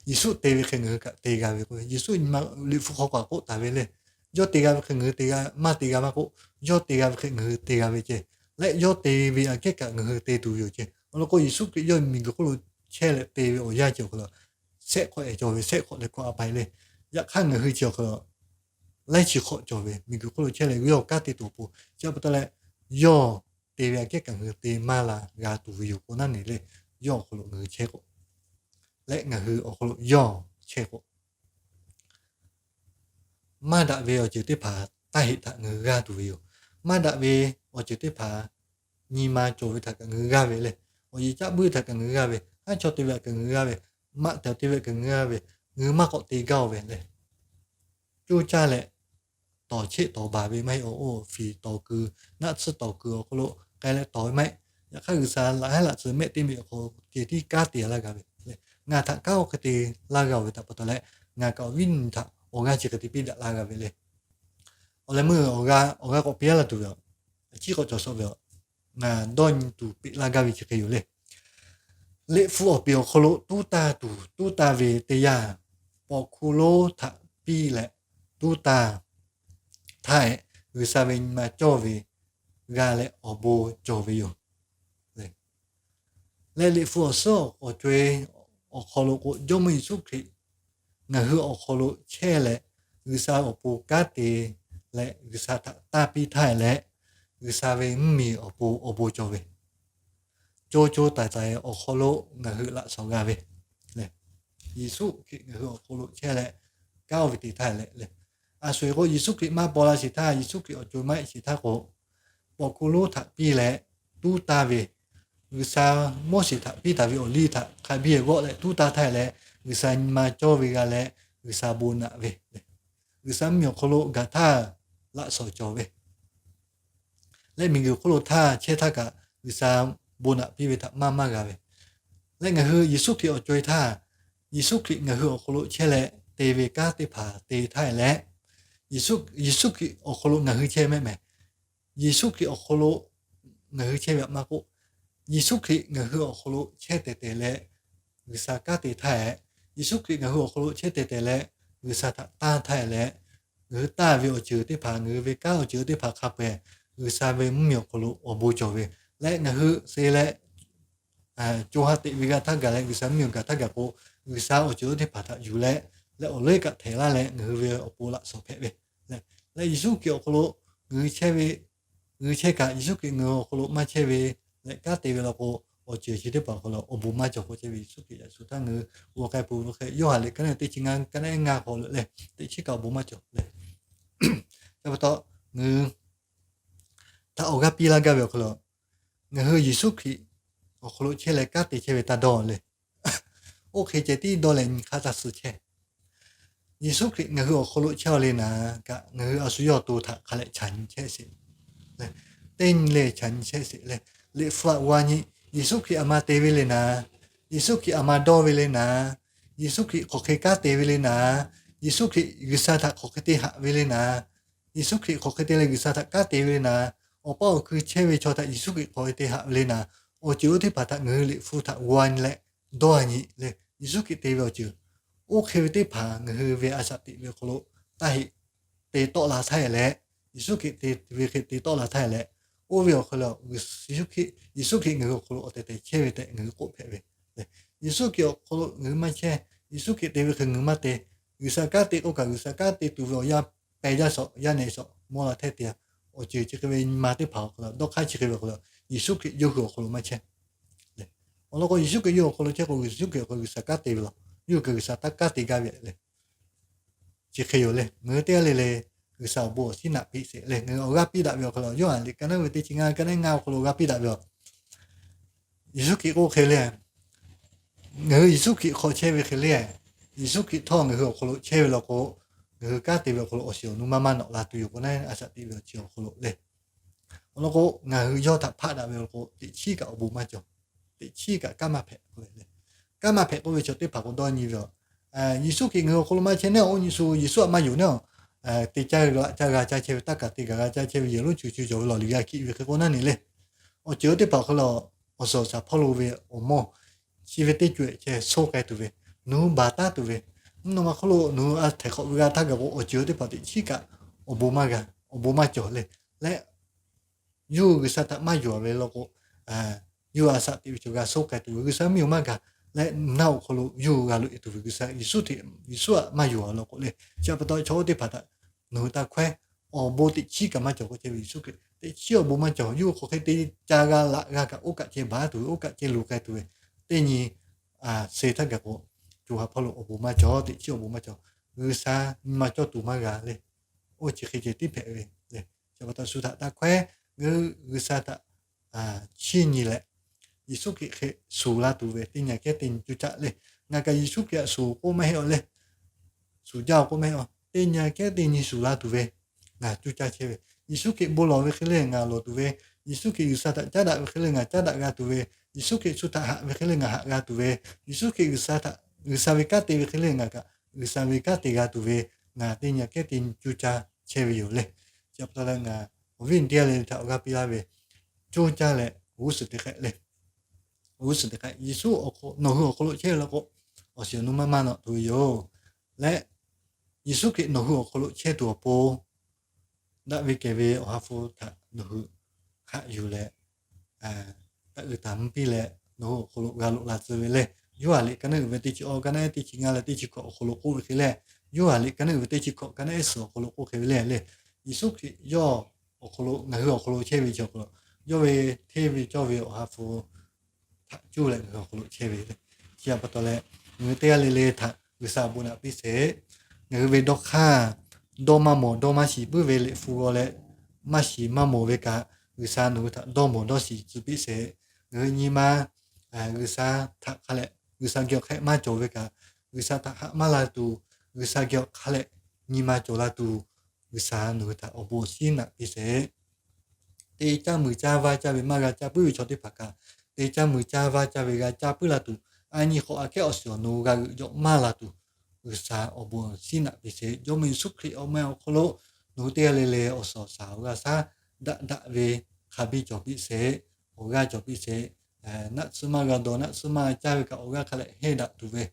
Yeˍsuˆ te ve hk'e ngaˬ hui kaꞈ te g'a ve k'o, Yeˍsuˆ nyi ma Liꞈ hpu hk'aw kaꞈ k'oˆ taˍ ve le. Yawˇ te g'a ve hk'e ngaˬ hui te g'a, maˇ te g'a maˇ k'oˆ, yawˇ te g'a ve hk'e ngaˬ hui te g'a ve ceh, leh yawˇ te ve aꞈ kehˉ kaꞈ ngaˬ hui te tuˬ ve yoˬ ceh. Awˬ lawn k'o, Yeˍsuˆ Hkriꞈ yawˇ miˬguiˬ hk'oˆ lo chehˇ leh te ve awˬ yanˇ ceh awˬ hk'e le, shehˆ hk'awꞈ ehˍ cawˬ ve, shehˆ hk'awꞈ leh hkawꞈ a pai le. Yaꞈ hk'aˇ ngaˬ hui chi awˬ hk'aw lo laiˉ chi hk'awꞈ cawˬ ve, miˬguiˬ hk'oˆ lo chehˇ leh yawˇ kanˉ te tuˬ awˬ pon chi pa taw leh, yawˇ te ve aꞈ kehˉ kaꞈ ngaˬ hui te maˇ la g'a tuˬ ve yoˬ k'o naˉ ne le, yawˇ awˬ hk'aw lo ngaˬ hui chehˇ k'o, leh ngaˬ hui awˬ hk'aw lo yawˇ chehˇ k'o, maˇ daꞈ ve awˬ ceuˬ teˇ hpaˍ taˇ heˆ htaꞈ ngaˬ hui g'aˇ tuˬ ve yoˬ. Maˇ daꞈ ve awˬ ceuˬ teˇ hpaˍ nyi ma cawˬ ve htaꞈ kaꞈ ngaˬ hui g'aˇ ve le. Awˬ yeˬ caˆ buiˇ htaꞈ kaꞈ ngaˬ hui g'aˇ ve, haˉ chaw te ve htaꞈ kaꞈ ngaˬ hui g'aˇ ve, maꞈ tehˬ te ve htaꞈ kaꞈ ngaˬ hui g'aˇ ve, ngaˬ hui maˇ k'awꞈ te gaˇ-oˬ ve le. Coˇ caˇ leh tawˍ cheˆ tawˍ baˬ ve maˇ heˆ. Oˇ fiˍ tawˍ kuiˬ, naˆ tsuhˇ tawˍ kuiˬ awˬ hk'aw lo k'ai leh tawˍ ve maˇ heˆ. Yaꞈ hk'aˇ G'uiˬsha laꞈ haˉ laꞈ tsuhˇ mehˆ teˇ mehˆ awˬ hk'aw lo ceh tiˉ kanˉ te laˇ g'a ve le. Ngaˬ htaꞈ kanˉ oˇ hk'e te laˇ g'a-oˬ ve htaꞈ pa taw leh, ngaˬ kaꞈ awˬ viˉ nyi htaꞈ awˬ g'aˇ chi hk'e te piˇ daꞈ laˇ g'a ve le. Awˬ leh meuˇ awˬ g'aˇ k'awꞈ piˇ laˇ tuˬ ve, a ciˉ k'awꞈ cawˬ suh ve, ngaˬ dawˇ nyi tuˬ peꞈ laˇ gaˇ ve chi hk'e yoˬ le. Liꞈ hpu awˬ piˍ awˬ hk'aw lo tuˉ taˇ tuˬ tuˉ taˇ ve teˇ yanˇ, pawꞈ hkuˇ lonˉ htaꞈ piˇ leh tuˉ taˇ htaˇ, G'uiˬsha ve nyi ma cawˇ ve g'a leh awˬ bon cawˬ ve yoˬ. Leh Liꞈ hpu awˬ suhˉ awˬ co-e awˬ hk'aw lo k'o, Jawˇmawˇ Yeˍsuˆ Hkriꞈ ngaˬ hui awˬ hk'aw lo chehˇ leh, G'uiˬsha awˬ pon kanˉ te leh G'uiˬsha htaꞈ tanˇ piˇ htaˇ leh, G'uiˬsha ve mvuhˇmiˬ awˬ pon awˬ bon cawˬ ve, co co taiˍ taiˍ awˬ hk'aw lo ngaˬ hui laꞈ shawnˍ g'a ve le. Yeˍsuˆ Hkriꞈ ngaˬ hui awˬ hk'aw lo chehˇ leh kanˉ oˇ ve te htaˇ leh le, a sho-eˬ k'o Yeˍsuˆ Hkriꞈ maˇ paw la sheˍ htaˇ, Yeˍsuˆ Hkriꞈ awˬ co-e maˇ heˆ sheˍ htaˇ k'o, pawꞈ hkuˇ lonˉ htaꞈ piˇ leh tuˉ taˇ ve, G'uiˬsha Moˉseˍ htaꞈ piˇ taˍ ve awˬ liˇ htaꞈ hk'a biˇ g'awˆ leh tuˉ taˇ htaˇ leh, G'uiˬsha nyi ma cawˇ ve g'a leh G'uiˬsha bon naꞈ ve, G'uiˬsha mvuhˇmiˬ awˬ hk'aw lo gaˬ htaˇ laꞈ shawnˍ cawˬ ve leh miˬguiˬ hk'oˆ lo htaˇ chehˇ htaˇ kaꞈ G'uiˬsha bon naꞈ piˇ ve htaꞈ maˇ maˇ g'a ve. Leh ngaˬ hui Yeˍsuˆ Hkriꞈ awˬ co-e htaˇ, Yeˍsuˆ Hkriꞈ ngaˬ hui awˬ hk'aw lo chehˇ leh te ve kanˉ teˇ hpaˍ te htaˇ leh, Yeˍsuˆ Hkriꞈ awˬ hk'aw lo ngaˬ hui chehˇ mehˆ mehˍ. Yeˍsuˆ Hkriꞈ awˬ hk'aw lo ngaˬ hui chehˇ ve htaꞈ maˇ k'oˆ, Yeˍsuˆ Hkriꞈ ngaˬ hui awˬ hk'aw lo chehˇ tehˬ tehˬ leh G'uiˬsha kanˉ te htaˇ, Yeˍsuˆ Hkriꞈ ngaˬ hui awˬ hk'aw lo chehˇ tehˬ tehˬ leh G'uiˬsha htaꞈ tanˇ htaˇ leh, ngaˬ hui tanˇ ve awˬ ceuˬ teˇ hpaˍ, ngaˬ hui ve kanˉ awˬ ceuˬ teˇ hpaˍ hk'a peu-eˬ G'uiˬsha ve mvuhˇmiˬ awˬ hk'aw lo awˬ bon cawˬ ve, leh ngaˬ hui suh leh co ha teꞈ ve g'a htaˇ gaˬ leh G'uiˬsha mvuhˇmiˬ awˬ gaˬ htaˇ gaˬ k'o, G'uiˬsha awˬ ceuˬ teˇ hpaˍ htaꞈ yuˬ leh, leh awˬ leuˉ kaꞈ htehˍ laˇ leh ngaˬ hui ve awˬ pon laꞈ shawnˍ hpehꞈ ve leh, Yeˍsuˆ Hkriꞈ awˬ hk'aw lo ngaˬ hui chehˇ ve, ngaˬ hui chehˇ kaꞈ Yeˍsuˆ Hkriꞈ ngaˬ hui awˬ hk'aw lo maˇ chehˇ ve leh kanˉ te ve law k'o, awˬ ceuˬ chi teˇ hpaˍ awˬ hk'aw lo awˬ bon maˇ cawˬ k'o chehˇ ve. Yeˍsuˆ Hkriꞈ yaꞈ shu htaˇ ngaˬ hui g'aw k'ai peuˬ ve hk'e, Yoˇhanˬ liꞈ ka naˉ teˇ chi ngaˇ ka naˉ ngaˇ hk'aw lo leh teꞈ chiˉ kaꞈ awˬ bon maˇ cawˬ leh, chi pa taw ngaˬ hui htaꞈ awˬ g'aˇ piˇ laˇ gaˇ ve awˬ hk'aw lo, ngaˬ hui Yeˍsuˆ Hkriꞈ awˬ hk'aw lo chehˇ leh kanˉ te chehˇ ve taˇ dawˇ le. Oˇ hk'e ceh tiˉ dawˇ leh nyi hk'aˇ taˇ suh chehˇ. Yeˍsuˆ Hkriꞈ ngaˬ hui awˬ hk'aw lo chehˇ-aw le naˍ kaꞈ, ngaˬ hui a shu yawˇ awˬ to htaꞈ hk'a leh chaꞈ nyi chehˇ sheˍ. Teˇ nyi leh chaꞈ nyi chehˇ sheˍ leh, Liꞈ hpu htaꞈ g'a nyi, Yeˍsuˆ Hkriꞈ aˬ ma te ve le naˍ, Yeˍsuˆ Hkriꞈ aˬ ma dawˇ ve le naˍ, Yeˍsuˆ Hkriꞈ hk'aˬ hk'e kanˉ te ve le naˍ, Yeˍsuˆ Hkriꞈ G'uiˬsha htaꞈ hk'aˬ hk'e te haꞈ ve le naˍ, Yeˍsuˆ Hkriꞈ hk'aˬ hk'e te leh G'uiˬsha htaꞈ kanˉ te ve le naˍ, awˬ paˇ awˬ kui chehˇ ve chaw htaꞈ Yeˍsuˆ Hkriꞈ hk'aˬ hk'e te haꞈ ve le naˍ, awˬ ceuˬ oˇ teˇ hpaˍ htaꞈ ngaˬ hui Liꞈ hpu htaꞈ g'a nyi leh dawˇ nyi leh, Yeˍsuˆ Hkriꞈ te ve awˬ ceuˬ oˇ hk'e ve teˇ hpaˍ ngaˬ hui ve a shaꞈ teꞈ ve awˬ hk'aw lo taˇ heˆ te tawˆ la htaˇ leh, Yeˍsuˆ Hkriꞈ te ve hk'e te tawˆ la htaˇ leh, oˇ ve awˬ hk'aw lo Yeˍsuˆ Hkriꞈ ngaˬ hui awˬ hk'aw lo awˬ tehˬ tehˬ chehˇ ve tehꞈ ngaˬ hui k'oˆ hpehꞈ ve. Yeˍsuˆ Hkriꞈ awˬ hk'aw lo ngaˬ hui maˇ chehˇ, Yeˍsuˆ Hkriꞈ te ve hk'e ngaˬ hui maˇ te, G'uiˬsha kanˉ te k'oˆ kaꞈ G'uiˬsha kanˉ te tuˬ ve awˬ yanˇ pehˬ jaˇ shawˍ, yaˇ nehˬ shawˍ mawˇ la hteˇ te-a. Awˬ ceuˬ chi hk'e ve nyi ma teˇ hpaˍ awˬ hk'aw lo, dawˇ hk'aˇ chi hk'e ve awˬ hk'aw lo, Yeˍsuˆ Hkriꞈ yawˇ hui awˬ hk'aw lo maˇ chehˇ. Awˬ lawn k'o, Yeˍsuˆ Hkriꞈ yawˇ hui awˬ hk'aw lo chehˇ k'o, Yeˍsuˆ Hkriꞈ awˬ hk'aw lo G'uiˬsha kanˉ te ve law, yawˇ hui kaꞈ G'uiˬsha taˇ kanˉ te gaˇ ve le. Chi hk'e yoˬ le. Ngaˬ hui teˇ g'aˇ le le G'uiˬsha awˬ bon awˬ shinˉ naꞈ piˇ sheˍ leh, ngaˬ hui awˬ g'aˇ piˇ daꞈ ve awˬ hk'aw lo, Yoˇhanˬ liꞈ ka naˉ ve teˇ chi ngaˇ ka naˉ ngaˇ awˬ hk'aw lo awˬ g'aˇ piˇ daꞈ ve yoˬ. Yeˍsuˆ Hkriꞈ k'oˆ hk'e le, ngaˬ hui Yeˍsuˆ Hkriꞈ hk'aw chehˇ ve hk'e le, Yeˍsuˆ Hkriꞈ htawˇ ngaˬ hui awˬ hk'aw lo chehˇ ve law k'o, ngaˬ hui kanˉ te ve awˬ hk'aw lo awˬ shiˍ awˬ nu maˇ maˇ nawꞈ la tuˬ yoˬ k'o naˉ, a shaꞈ teꞈ ve awˬ ceuˬ awˬ hk'aw lo le. Awˬ lawn k'o, ngaˬ hui yawˇ htaꞈ hpaˆ daꞈ ve law k'o, teꞈ chiˉ kaꞈ awˬ bon maˇ cawˬ. Teꞈ chiˉ kaꞈ kanˉ maˇ hpehꞈ k'oˆ ve le. Kanˉ maˇ hpehꞈ k'oˆ ve chaw teˇ hpaˍ k'o dawˇ nyi ve yoˬ. Yeˍsuˆ Hkriꞈ ngaˬ hui awˬ hk'aw lo maˇ chehˇ naˉ, oˇ nyi shu Yeˍsuˆ aꞈ maˇ yonˍ naˉ, te caˇ g'a caˇ g'a caˇ chehˇ ve, taˇ kaˬ te gaˬ g'a caˇ chehˇ ve, yehˬ lonˉ chu chu cawˬ ve lawˬ liꞈ g'a kiꞈ ve hk'e k'o naˉ ne le. Awˬ ceuˬ oˇ teˇ hpaˍ awˬ hk'aw lo awˬ suhˍ awˬ shaˍ hpawˇ lo ve awˬ mawˇ chi ve teˇ co-eˬ chehˇ soˇ k'ai tuˬ ve, nawˬ hui baˬ taˉ tuˬ ve, mvuhˇ naw ma hk'oˆ lo nawˬ hui a htehˍ hk'awꞈ ve g'a htaˇ gaˬ k'o, awˬ ceuˬ oˇ teˇ hpaˍ teꞈ chiˉ kaꞈ awˬ bon maˇ g'a, awˬ bon maˇ cawˬ le. Leh yawˇ hui G'uiˬsha htaꞈ maˇ yonˍ ve law k'o, yawˇ hui a shaꞈ teꞈ ve chaw g'a soˇ k'ai tuˬ ve, G'uiˬsha mvuhˇ miˬ maˇ gaˬ. leh naˆ awˬ hk'aw lo yawˇ hui g'a loꞈ e tuˬ ve G'uiˬsha Yeˍsuˆ hteꞈ, Yeˍsuˆ htaꞈ maˇ yonˍ a law k'o le. Chi pa taw chaw oˇ teˇ hpaˍ htaꞈ nawˬ hui taˇ hkawehˉ, awˬ bon teꞈ chiˉ kaꞈ maˇ cawˬ k'oˆ chehˇ ve Yeˍsuˆ Hkriꞈ. Teꞈ chiˉ awˬ bon maˇ cawˬ. Yawˇ hui hk'aˬ hk'e te ca g'a laꞈ g'a kaꞈ oˇ kaꞈ ceh baˬ tuˬ ve, oˇ kaꞈ ceh luˬ k'ai tuˬ ve, teˇ nyi se htaˇ gaˬ k'o, co ha hpawˇ lo awˬ bon maˇ cawˬ. Teꞈ chiˉ awˬ bon maˇ cawˬ. G'uiˬsha nyi ma cawˇ tuˬ maˇ g'a le. Oˇ chi hk'e ceh tiˉ hpehꞈ ve le. Chi pa taw shu htaꞈ taˇ hkawehˉ, G'uiˬsha htaꞈ chiˇ nyi leh, Yeˍsuˆ Hkriꞈ hk'e shuˍ la tuˬ ve, teˇ nyi aꞈ kehˉ teˇ nyi cuˇ caˆ le. Ngaˬ kaꞈ Yeˍsuˆ Hkriꞈ htaꞈ shuˍ k'oˆ maˇ heˆ a le. Shuˍ jaˇ k'oˆ maˇ heˆ a. Teˇ nyi aꞈ kehˉ teˇ nyi shuˍ la tuˬ ve ngaˬ cuˇ caˇ chehˇ ve. Yeˍsuˆ Hkriꞈ bon lawˬ ve hk'e le ngaˬ lawˬ tuˬ ve, Yeˍsuˆ Hkriꞈ G'uiˬsha htaꞈ caˉ daꞈ ve hk'e le ngaˬ caˉ daꞈ g'a tuˬ ve, Yeˍsuˆ Hkriꞈ shu htaꞈ haꞈ ve hk'e le ngaˬ haꞈ g'a tuˬ ve, Yeˍsuˆ Hkriꞈ G'uiˬsha htaꞈ, G'uiˬsha ve kanˉ te ve hk'e le ngaˬ kaꞈ G'uiˬsha ve kanˉ te g'a tuˬ ve, ngaˬ teˇ nyi aꞈ kehˉ teˇ nyi cuˇ caˇ chehˇ ve yoˬ le. Chi pa taw leh ngaˬ awˬ viˉ awˬ nyi teˇ g'aˇ le le htaꞈ awˬ g'aˇ piˇ laˇ ve, cuˇ caˇ leh g'uˇ suhˍ teꞈ hk'ehꞈ le. G'uˇ suhˍ teꞈ hk'ehꞈ, Yeˍsuˆ nawˬ hui awˬ hk'aw lo chehˇ ve law k'o, awˬ shiˍ awˬ nu maˇ maˇ nawꞈ tuˬ ve yoˬ. Leh Yeˍsuˆ Hkriꞈ nawˬ hui awˬ hk'aw lo chehˇ tuˬ awˬ pon, daꞈ ve kehˬ ve Awˬ ha hpu htaꞈ nawˬ hui haꞈ yuˬ leh, taꞈ uiˍ taˍ mvuh piˇ leh nawˬ hui awˬ hk'aw lo g'a loꞈ la tcuh ve le. Yoˇhanˬ liꞈ ka naˉ uiˍ ve teˇ chi awˇ, ka naˉ teˇ chi ngaˇ leh teˇ chi hkawꞈ awˬ hk'aw lo k'oˆ ve hk'e le, Yoˇhanˬ liꞈ ka naˉ uiˍ ve teˇ chi hkawꞈ, ka naˉ ehˉ suhˍ awˬ hk'aw lo k'oˆ hk'e ve le le. Yeˍsuˆ Hkriꞈ yawˇ awˬ hk'aw lo, ngaˬ hui awˬ hk'aw lo chehˇ ve chi awˬ hk'aw lo, yawˇ ve hteˇ ve cawˇ ve Awˬ ha hpu htaꞈ cuˇ leh ngaˬ hui awˬ hk'aw lo chehˇ ve le. Chi pa taw leh, ngaˬ hui teˇ g'aˇ le le htaꞈ G'uiˬsha awˬ bon naꞈ piˇ sheˍ. Ngaˬ hui ve dawˇ hk'aˇ, dawˇ maˇ mawˬ dawˇ maˇ shiˍ puiˉ ve liꞈ hpu g'aw leh, maˇ shiˍ maˇ mawˬ ve kaꞈ, G'uiˬsha nawˬ hui htaꞈ dawˇ mawˬ dawˇ shiˍ tcuh piˇ sheˍ. Ngaˬ hui nyi ma G'uiˬsha htaꞈ hk'a leh, G'uiˬsha geh awˬ hk'aw maˇ cawˬ ve kaꞈ, G'uiˬsha htaꞈ haꞈ maˇ la tuˬ, G'uiˬsha geh awˬ hk'a leh nyi ma cawˬ la tuˬ, G'uiˬsha nawˬ hui htaꞈ awˬ bon awˬ shinˉ naꞈ piˇ sheˍ. Te caˇ muiˬ caˇ vaˇ caˇ ve maˇ g'a caˇ puiˉ ve chaw teˇ hpaˍ kaꞈ, te caˇ muiˬ caˇ vaˇ caˇ ve g'a caˇ puiˉ la tuˬ, a nyi hk'awꞈ aꞈ kehˉ awˬ shiˍ awˬ nu g'a g'euꞈ jawꞈ maˇ la tuˬ, G'uiˬsha awˬ bon awˬ shinˉ naꞈ piˇ sheˍ. Jawˇmawˇ Yeˍsuˆ Hkriꞈ awˬ meh awˬ hk'aw lo nawˬ hui teˇ g'aˇ le le awˬ suhˍ awˬ shaˍ awˬ g'aˇ shaˉ daꞈ daꞈ ve hk'a biˇ cawˬ piˇ sheˍ. Awˬ g'aˇ cawˬ piˇ sheˍ. Naˆ tsuhˇ maˇ g'a dawˬ, naˆ tsuhˇ maˇ caˇ ve kaꞈ awˬ g'aˇ hk'a leh heˇ daꞈ tuˬ ve,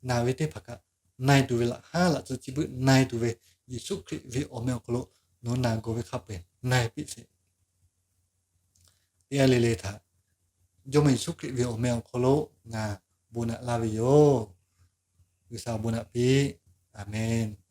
naˬ ve teˇ hpaˍ kaꞈ na e tuˬ ve, laꞈ haˉ laꞈ tcuh chi beuꞈ na e tuˬ ve, Yeˍsuˆ Hkriꞈ ve awˬ meh awˬ hk'aw lo nawˬ hui naˬ gawˬ ve hk'a peu-eˬ na e piˇ sheˍ. Teˇ g'aˇ le le htaꞈ Jawˇmawˇ Yeˍsuˆ Hkriꞈ ve awˬ meh awˬ hk'aw lo ngaˬ bon naꞈ laˇ ve yoˬ. G'uiˬsha awˬ bon naꞈ piˇ. Aˬmenˍ.